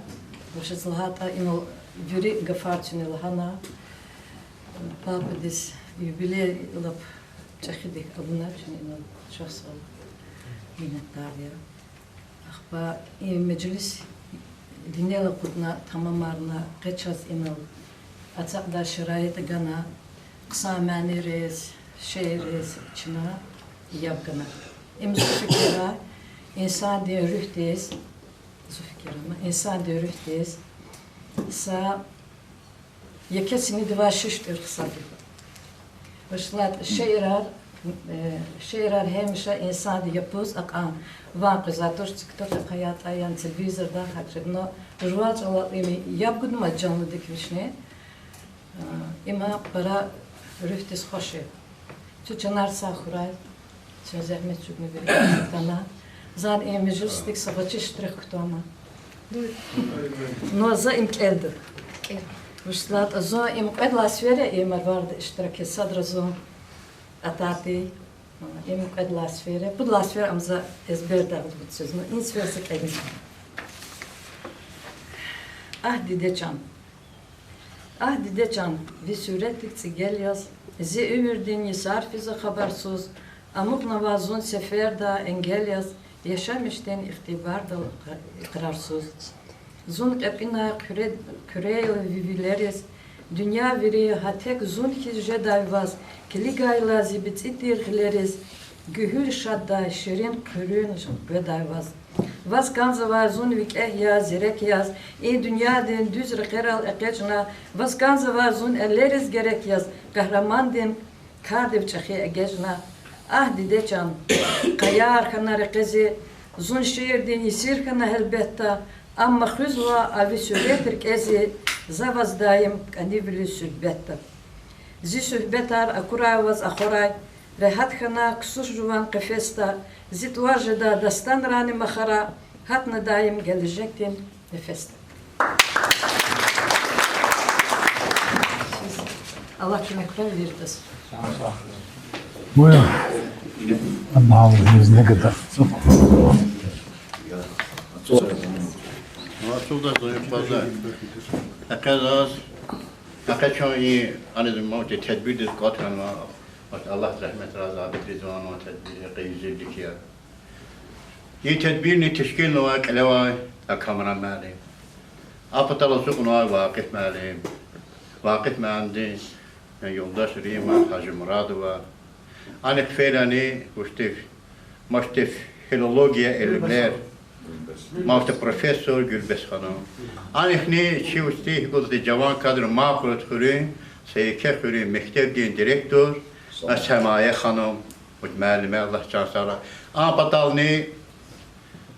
Вучиз лагьайтӀа инал вири гафар чуьне лагьана, пападиз юбилей лап чӀехидик авуна, чун инал шахсвал минетдар я. Ахпа и межлис винел акъудна, тамамарна, къе чаз инал ацукьдай шараит гана, хъсан манириз, шиирриз чна яб гана. Им зи фикирар, инсандин руьгьдиз, зи фикирар ма, инсандин руьгьдиз са еке синидивай шиш тӀуьр хъсан я. Вучиз лагьайтӀа шиирар, э, шиирар гьамиша инсанди япуз акьван ван къвезвай туш, цикто тахъаятӀа яни телевизорда гьакӀ жедна, жуван чӀалал им яб гудмай жанлудик вични. А, има пара руьгьдиз хуш я. Чун чанар сагъ хьурай, чун зегьмет чӀугуна вири атана. Зани и межлисдик са гъвечӀи иштирак кутуна. Ну, за им кӀелда. Вучиз лагьайтӀа зун им кьвед лагьай сефер я и Марварда иштиракиз, садра зун атайди. Им кьвед лагьай сефер я, пуд лагьай сефер ам за эзбердай лугьуз чизва, ну, и сефер за кӀелна. Агь, диде чан. Агь, диде чан, ви суьретдик цӀигел яз, зи уьмуьрдин йисар физва хабарсуз, амукьнава зун сеферда энгел яз, яшамишдин ихтибардал икьрарсуз. Зун кьепӀинай хъуьре-, хъуьрейла ви вилериз, дуьнья вири гьа тек зун хьиз жедай ваз, килигайла зи бицӀи тир гъилериз, гуьгьуьл шаддай ширин хъуьруьн къведай ваз. Ваз кӀанзавай зун викӀегь яз, зирек яз, и дуьньядин дуьз рекьерал экъечӀна, ваз кӀанзавай зун эллериз герек яз, къагьримандин кардив чӀехи эгечӀна. Агь, диде чан, къаяр хьана рекье зи, зун шиирдин есир хьана гьелбетда, амма хуьзва а ви сурет рикӀе зи, за ваз даим кӀанивилиз суьгьбетда. Зи суьгьбетар акурай ваз ахварай, регьят хьана ксус жуван къефесда, зи тӀвар жеда дастанрани махара, гьатна даим гележегдин нефесда. Аллагь куьмек хьурай виридаз. Буюр. Аллагь виридаз негада. Акъваза. Акъваз. Акъваз чун и анизмати тедбирдиз кӀватӀ хьанва. Аллагь рагьметрай Забит Ризванан тедбир къейизирдик я. И тедбирни тешкилнавай кьилевай Акамран муаллим. А патал ацукьнавай Вакъиф муаллим. Вакъиф муаллимдин юлдаш Римма Гьажимурадова. Анихъ фейилани вуштиф, машриф филология илимлер, машриф профессор Гуьлбес ханум. Анихъни чи вуштиф гьикӀ лугьуда жаван кадр Макъурат хуьруьн, са еке хуьруьн мектебдин директор Семая ханум. Вуч муаллим я, Аллагь чан сагърай. А патални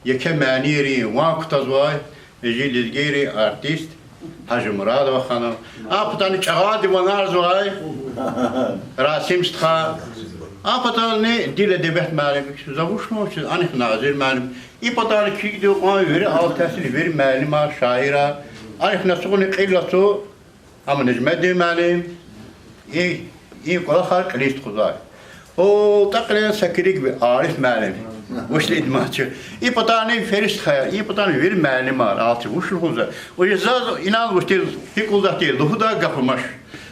еке манийрин ван кутазвай жи лезгийрин артист Гьажимурадова ханум. А патални чӀагъанди ванерзавай Расим стха. А патални дил-эдебият муаллим, за вуч лугьун, анихъ Назир муаллим. И патални килигда кьван вири ала тахсир, вири муаллимар, шаирар. Анихъ ацукьна кьил лацу, амма Нежметдин муаллим, и, и кӀвалахар кьилиз тухузвай. О, тӀакьрен са килиг ви Ариф муаллим. Вуч идмачи. И патани Ферис стха, и патани вири муаллимар, алчи вуч лугьузва. Уже заз инал вуч тир, гьикӀ лугьуда тир, лугьудай гаф амач.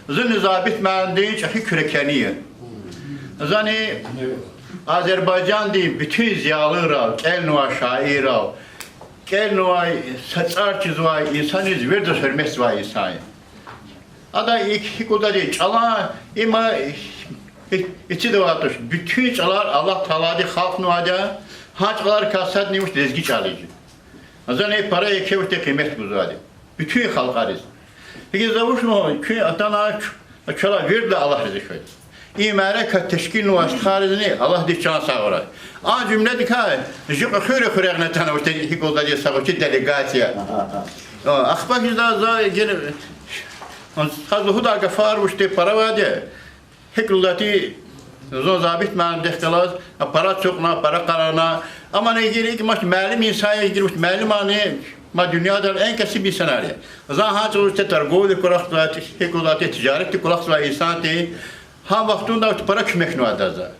Зунни Забит муаллимдин чӀехи куьрекени я. Зани Азербайжандин буьтуьн зиялуйрал, кӀелнавай шаиррал, кӀелнавай са цӀар чизвай инсаниз виридаз гьуьрметзавай инсан я. Ада икӀ гьикӀ лугьудатӀа чӀалан, има Ицидавай туш, буьтуьн чӀалар Аллагь Таалади халкьнавайди я, гьа чӀаларикай садни вуч лезги чӀал я. Зани пара еке вуч къимет гузвайди я буьтуьн халкьариз. Гьикӏ за вуч лугьун, куьн атана, чу-, чалай виридалай Аллагь рази хьуй. И мярекат тешкилнавай стхайризни Аллагьди чан сагърай. А жуьмледикай жи кьуьхуьр хуьрягъна атана вучтин гьикӏ лугьудатӏа сагъ вучи делегация. А, ахпа гьиза за гел, стха лугьудай гафар вучтин пара авайди я. Гьикӏ лугьудатӏа, зун Забит муаллимдихъ галаз, а пара ацукьна, пара къарагъна. Амма гьикӏ, икӏ мад муаллим инсан я, гьикӏ вуч муаллимарни, мад дуьньядал эн кесиб инсанар я. За гьа чӏавуз те торговля кӏвалахзавай, гьикӏ лугьудатӏа тижаратдик кӏвалахзавай инсан тир. Гьа вахтунда вуч пара куьмекнавайди я за.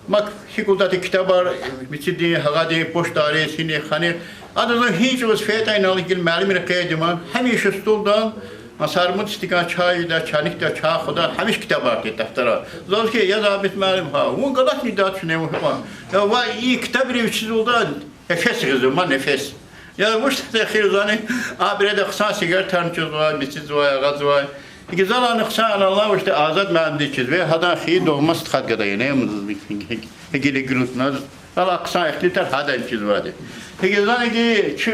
Мад гьикӏ лугьудатӏа ктабар, мицидин, гьагъадин, почтариз, гьиниз, хьаниз. Ада зун гьи чӏавуз фейитӏа, инал гила муаллимри къейд я ман, гьамиша стулдал, а, сармуд стакан чай ийида, чайникда чай худа, гьамиша ктабар тир, дафтарар. Заз хьи, я Забит муаллим, гьа, вун галатни дад чуьне вуна. Я ва и ктабри вичиз лугьуда, нефес гъизва, ма нефес. Я вуч тахир зани, а береда хъсан сигаретарни чузвай, мицидзавай, агъадзавай. Гьикӏ залайни хъсан аналла вучтин Азад муаллимди чизва, гьадан хи догъма стхад гада яни, гьикӏ гьикӏ гьикӏ гьикӏ гьикӏ. Гьа хъсан ихтилатар гьадан чизвайди. Гьикӏ зани гьикӏ чу,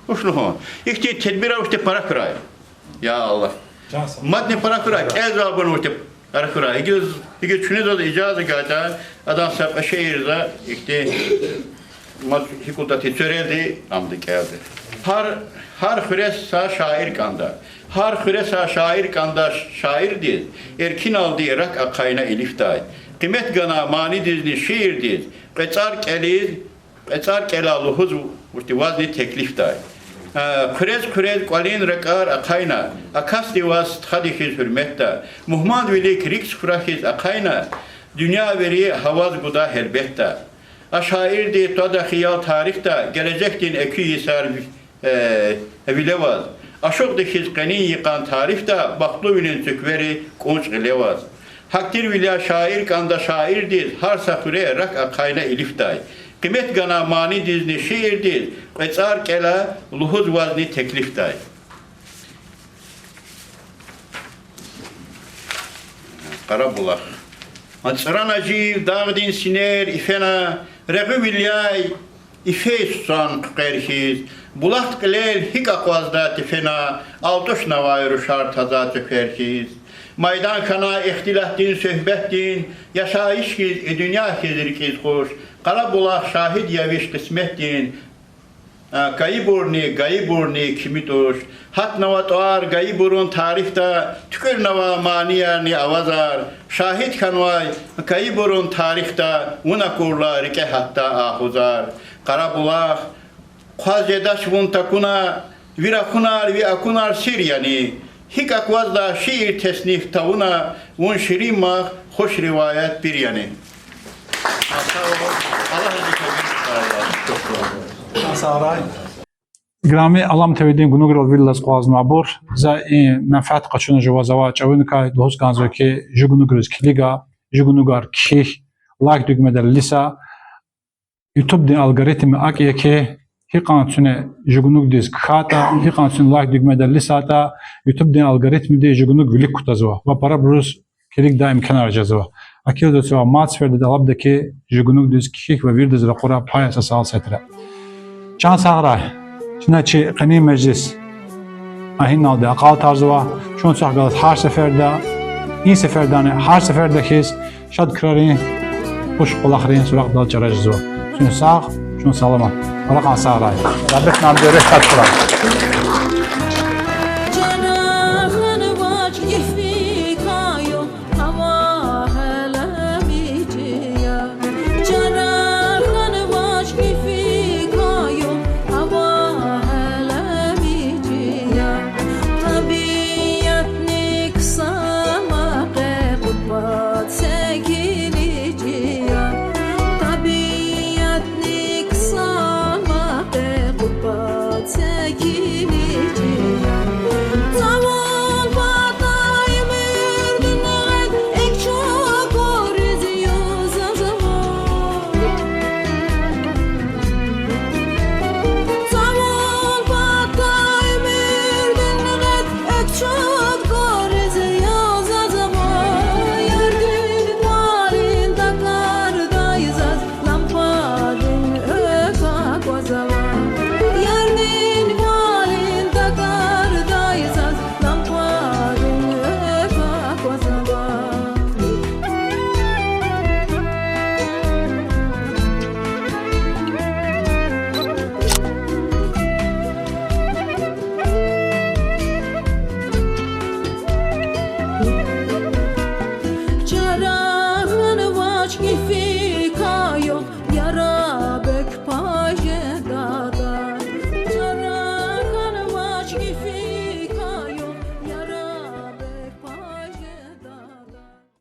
вуч лугьун, ихьтин тедбирар вучтин пара хьурай. Я Аллагь. Мадни пара хьурай, кӏелзавайбурни вучтин пара хьурай. Гьикӏ, гьикӏ чуьне заз ижаза гайитӏа, адан са кьве шиир за ихьтин, мад гьикӏ лугьудатӏа, цуьрелди, амда кӏелди. Гьар, гьар хуьрез са шаир кӏанда. Гьар хуьре са шаир кӏанда, шаирдиз эркиналди рак ахъайна илифдай. Къимет гана манидизни шиирдиз, кьве цӏар кӏелиз, кьве цӏар кӏела лугьуз вучтин вазни теклифдай. Э, хъуьрез-хъуьрез кӏвалин ракӏар ахъайна, а касди ваз стхади хьиз гьуьрметда. Мугьманвилик рикӏ суфра хьиз ахъайна, дуьнья вири гьаваз гуда гьелбетда. А шаирди твада хиял тарихда, гележекдин экуь йисар ви-, э, виле ваз. Ашукьди хьиз къенин йикъан тарифда, бахтлувилин цуьквери кӏунчӏ гъиле ваз. Гьахьтинвиляй шаир кӏанда шаирдиз, гьар са хуьре рак ахъайна илифдай. Къимет гана манидизни шиирдиз, кьве цӏар кӏела лугьуз вазни теклифдай. Къарабулах. Цӏрана жив дагъдин синер ифена, регъуьвиляй ифей сусан хъуькъвер хьиз, булахд кьилел гьикӏ акъвазда тефена, алтӏушнавай рушар таза цуьквер хьиз. Майдан хьана ихтилатдин, суьгьбетдин, яшайиш хьиз, и дуьнья хьиз рикӏиз хуш, Къарабулах шагьид я виш къисметдин, а, кайибурни, гайибурни кими туш. Гьатнава тӏвар гайибурун тарифда, туькӏуьрнава маниярни авазар. Шагьид хьанвай кайибурун тарихда, вун акурла рикӏе гьатда агьузар. Къарабулах, хъваз жедач вун такуна, ви рахунар, ви акунар сир яни? Гьикӏ аквазда шиир тесниф тавуна, вун ширинмах хуш риваят пир яни? Играми Алам ТВ-дин гунуграл виридаз акъвазнавайбур, за и менфят къачуна жуваз авай чӏавуникай лугьуз кӏанзава хьи, жи гунугриз килига, жи гунугар кхьихь, лайк дуьгмедал илиса. Ютубдин алгоритм акӏ я хьи, гьикьван куьне жи гунугдиз кхьайтӏа, гьикьван куьне лайк дуьгмедал илисайтӏа, Ютубдин алгоритмди жи гунуг вилик кутазва ва парабуруз килигдай имканар жезва. Акилдуцва мад сеферда тӏалабда хьи, жи гунугдиз кхьихь ва виридаз ракъура, пай асал сетра. Чан сагърай, чна чи къенин межлис а гьиналди акьалтӏарзава, чун чахъ галаз гьар сеферда, и сефердани гьар сеферда хьиз, шад крарин, хуш кӏвалахрин суракьдал чара жезва. Чун сагъ, чун саламат. Ракъан сагърай. Забит муаллимди руьгь шад хьурай.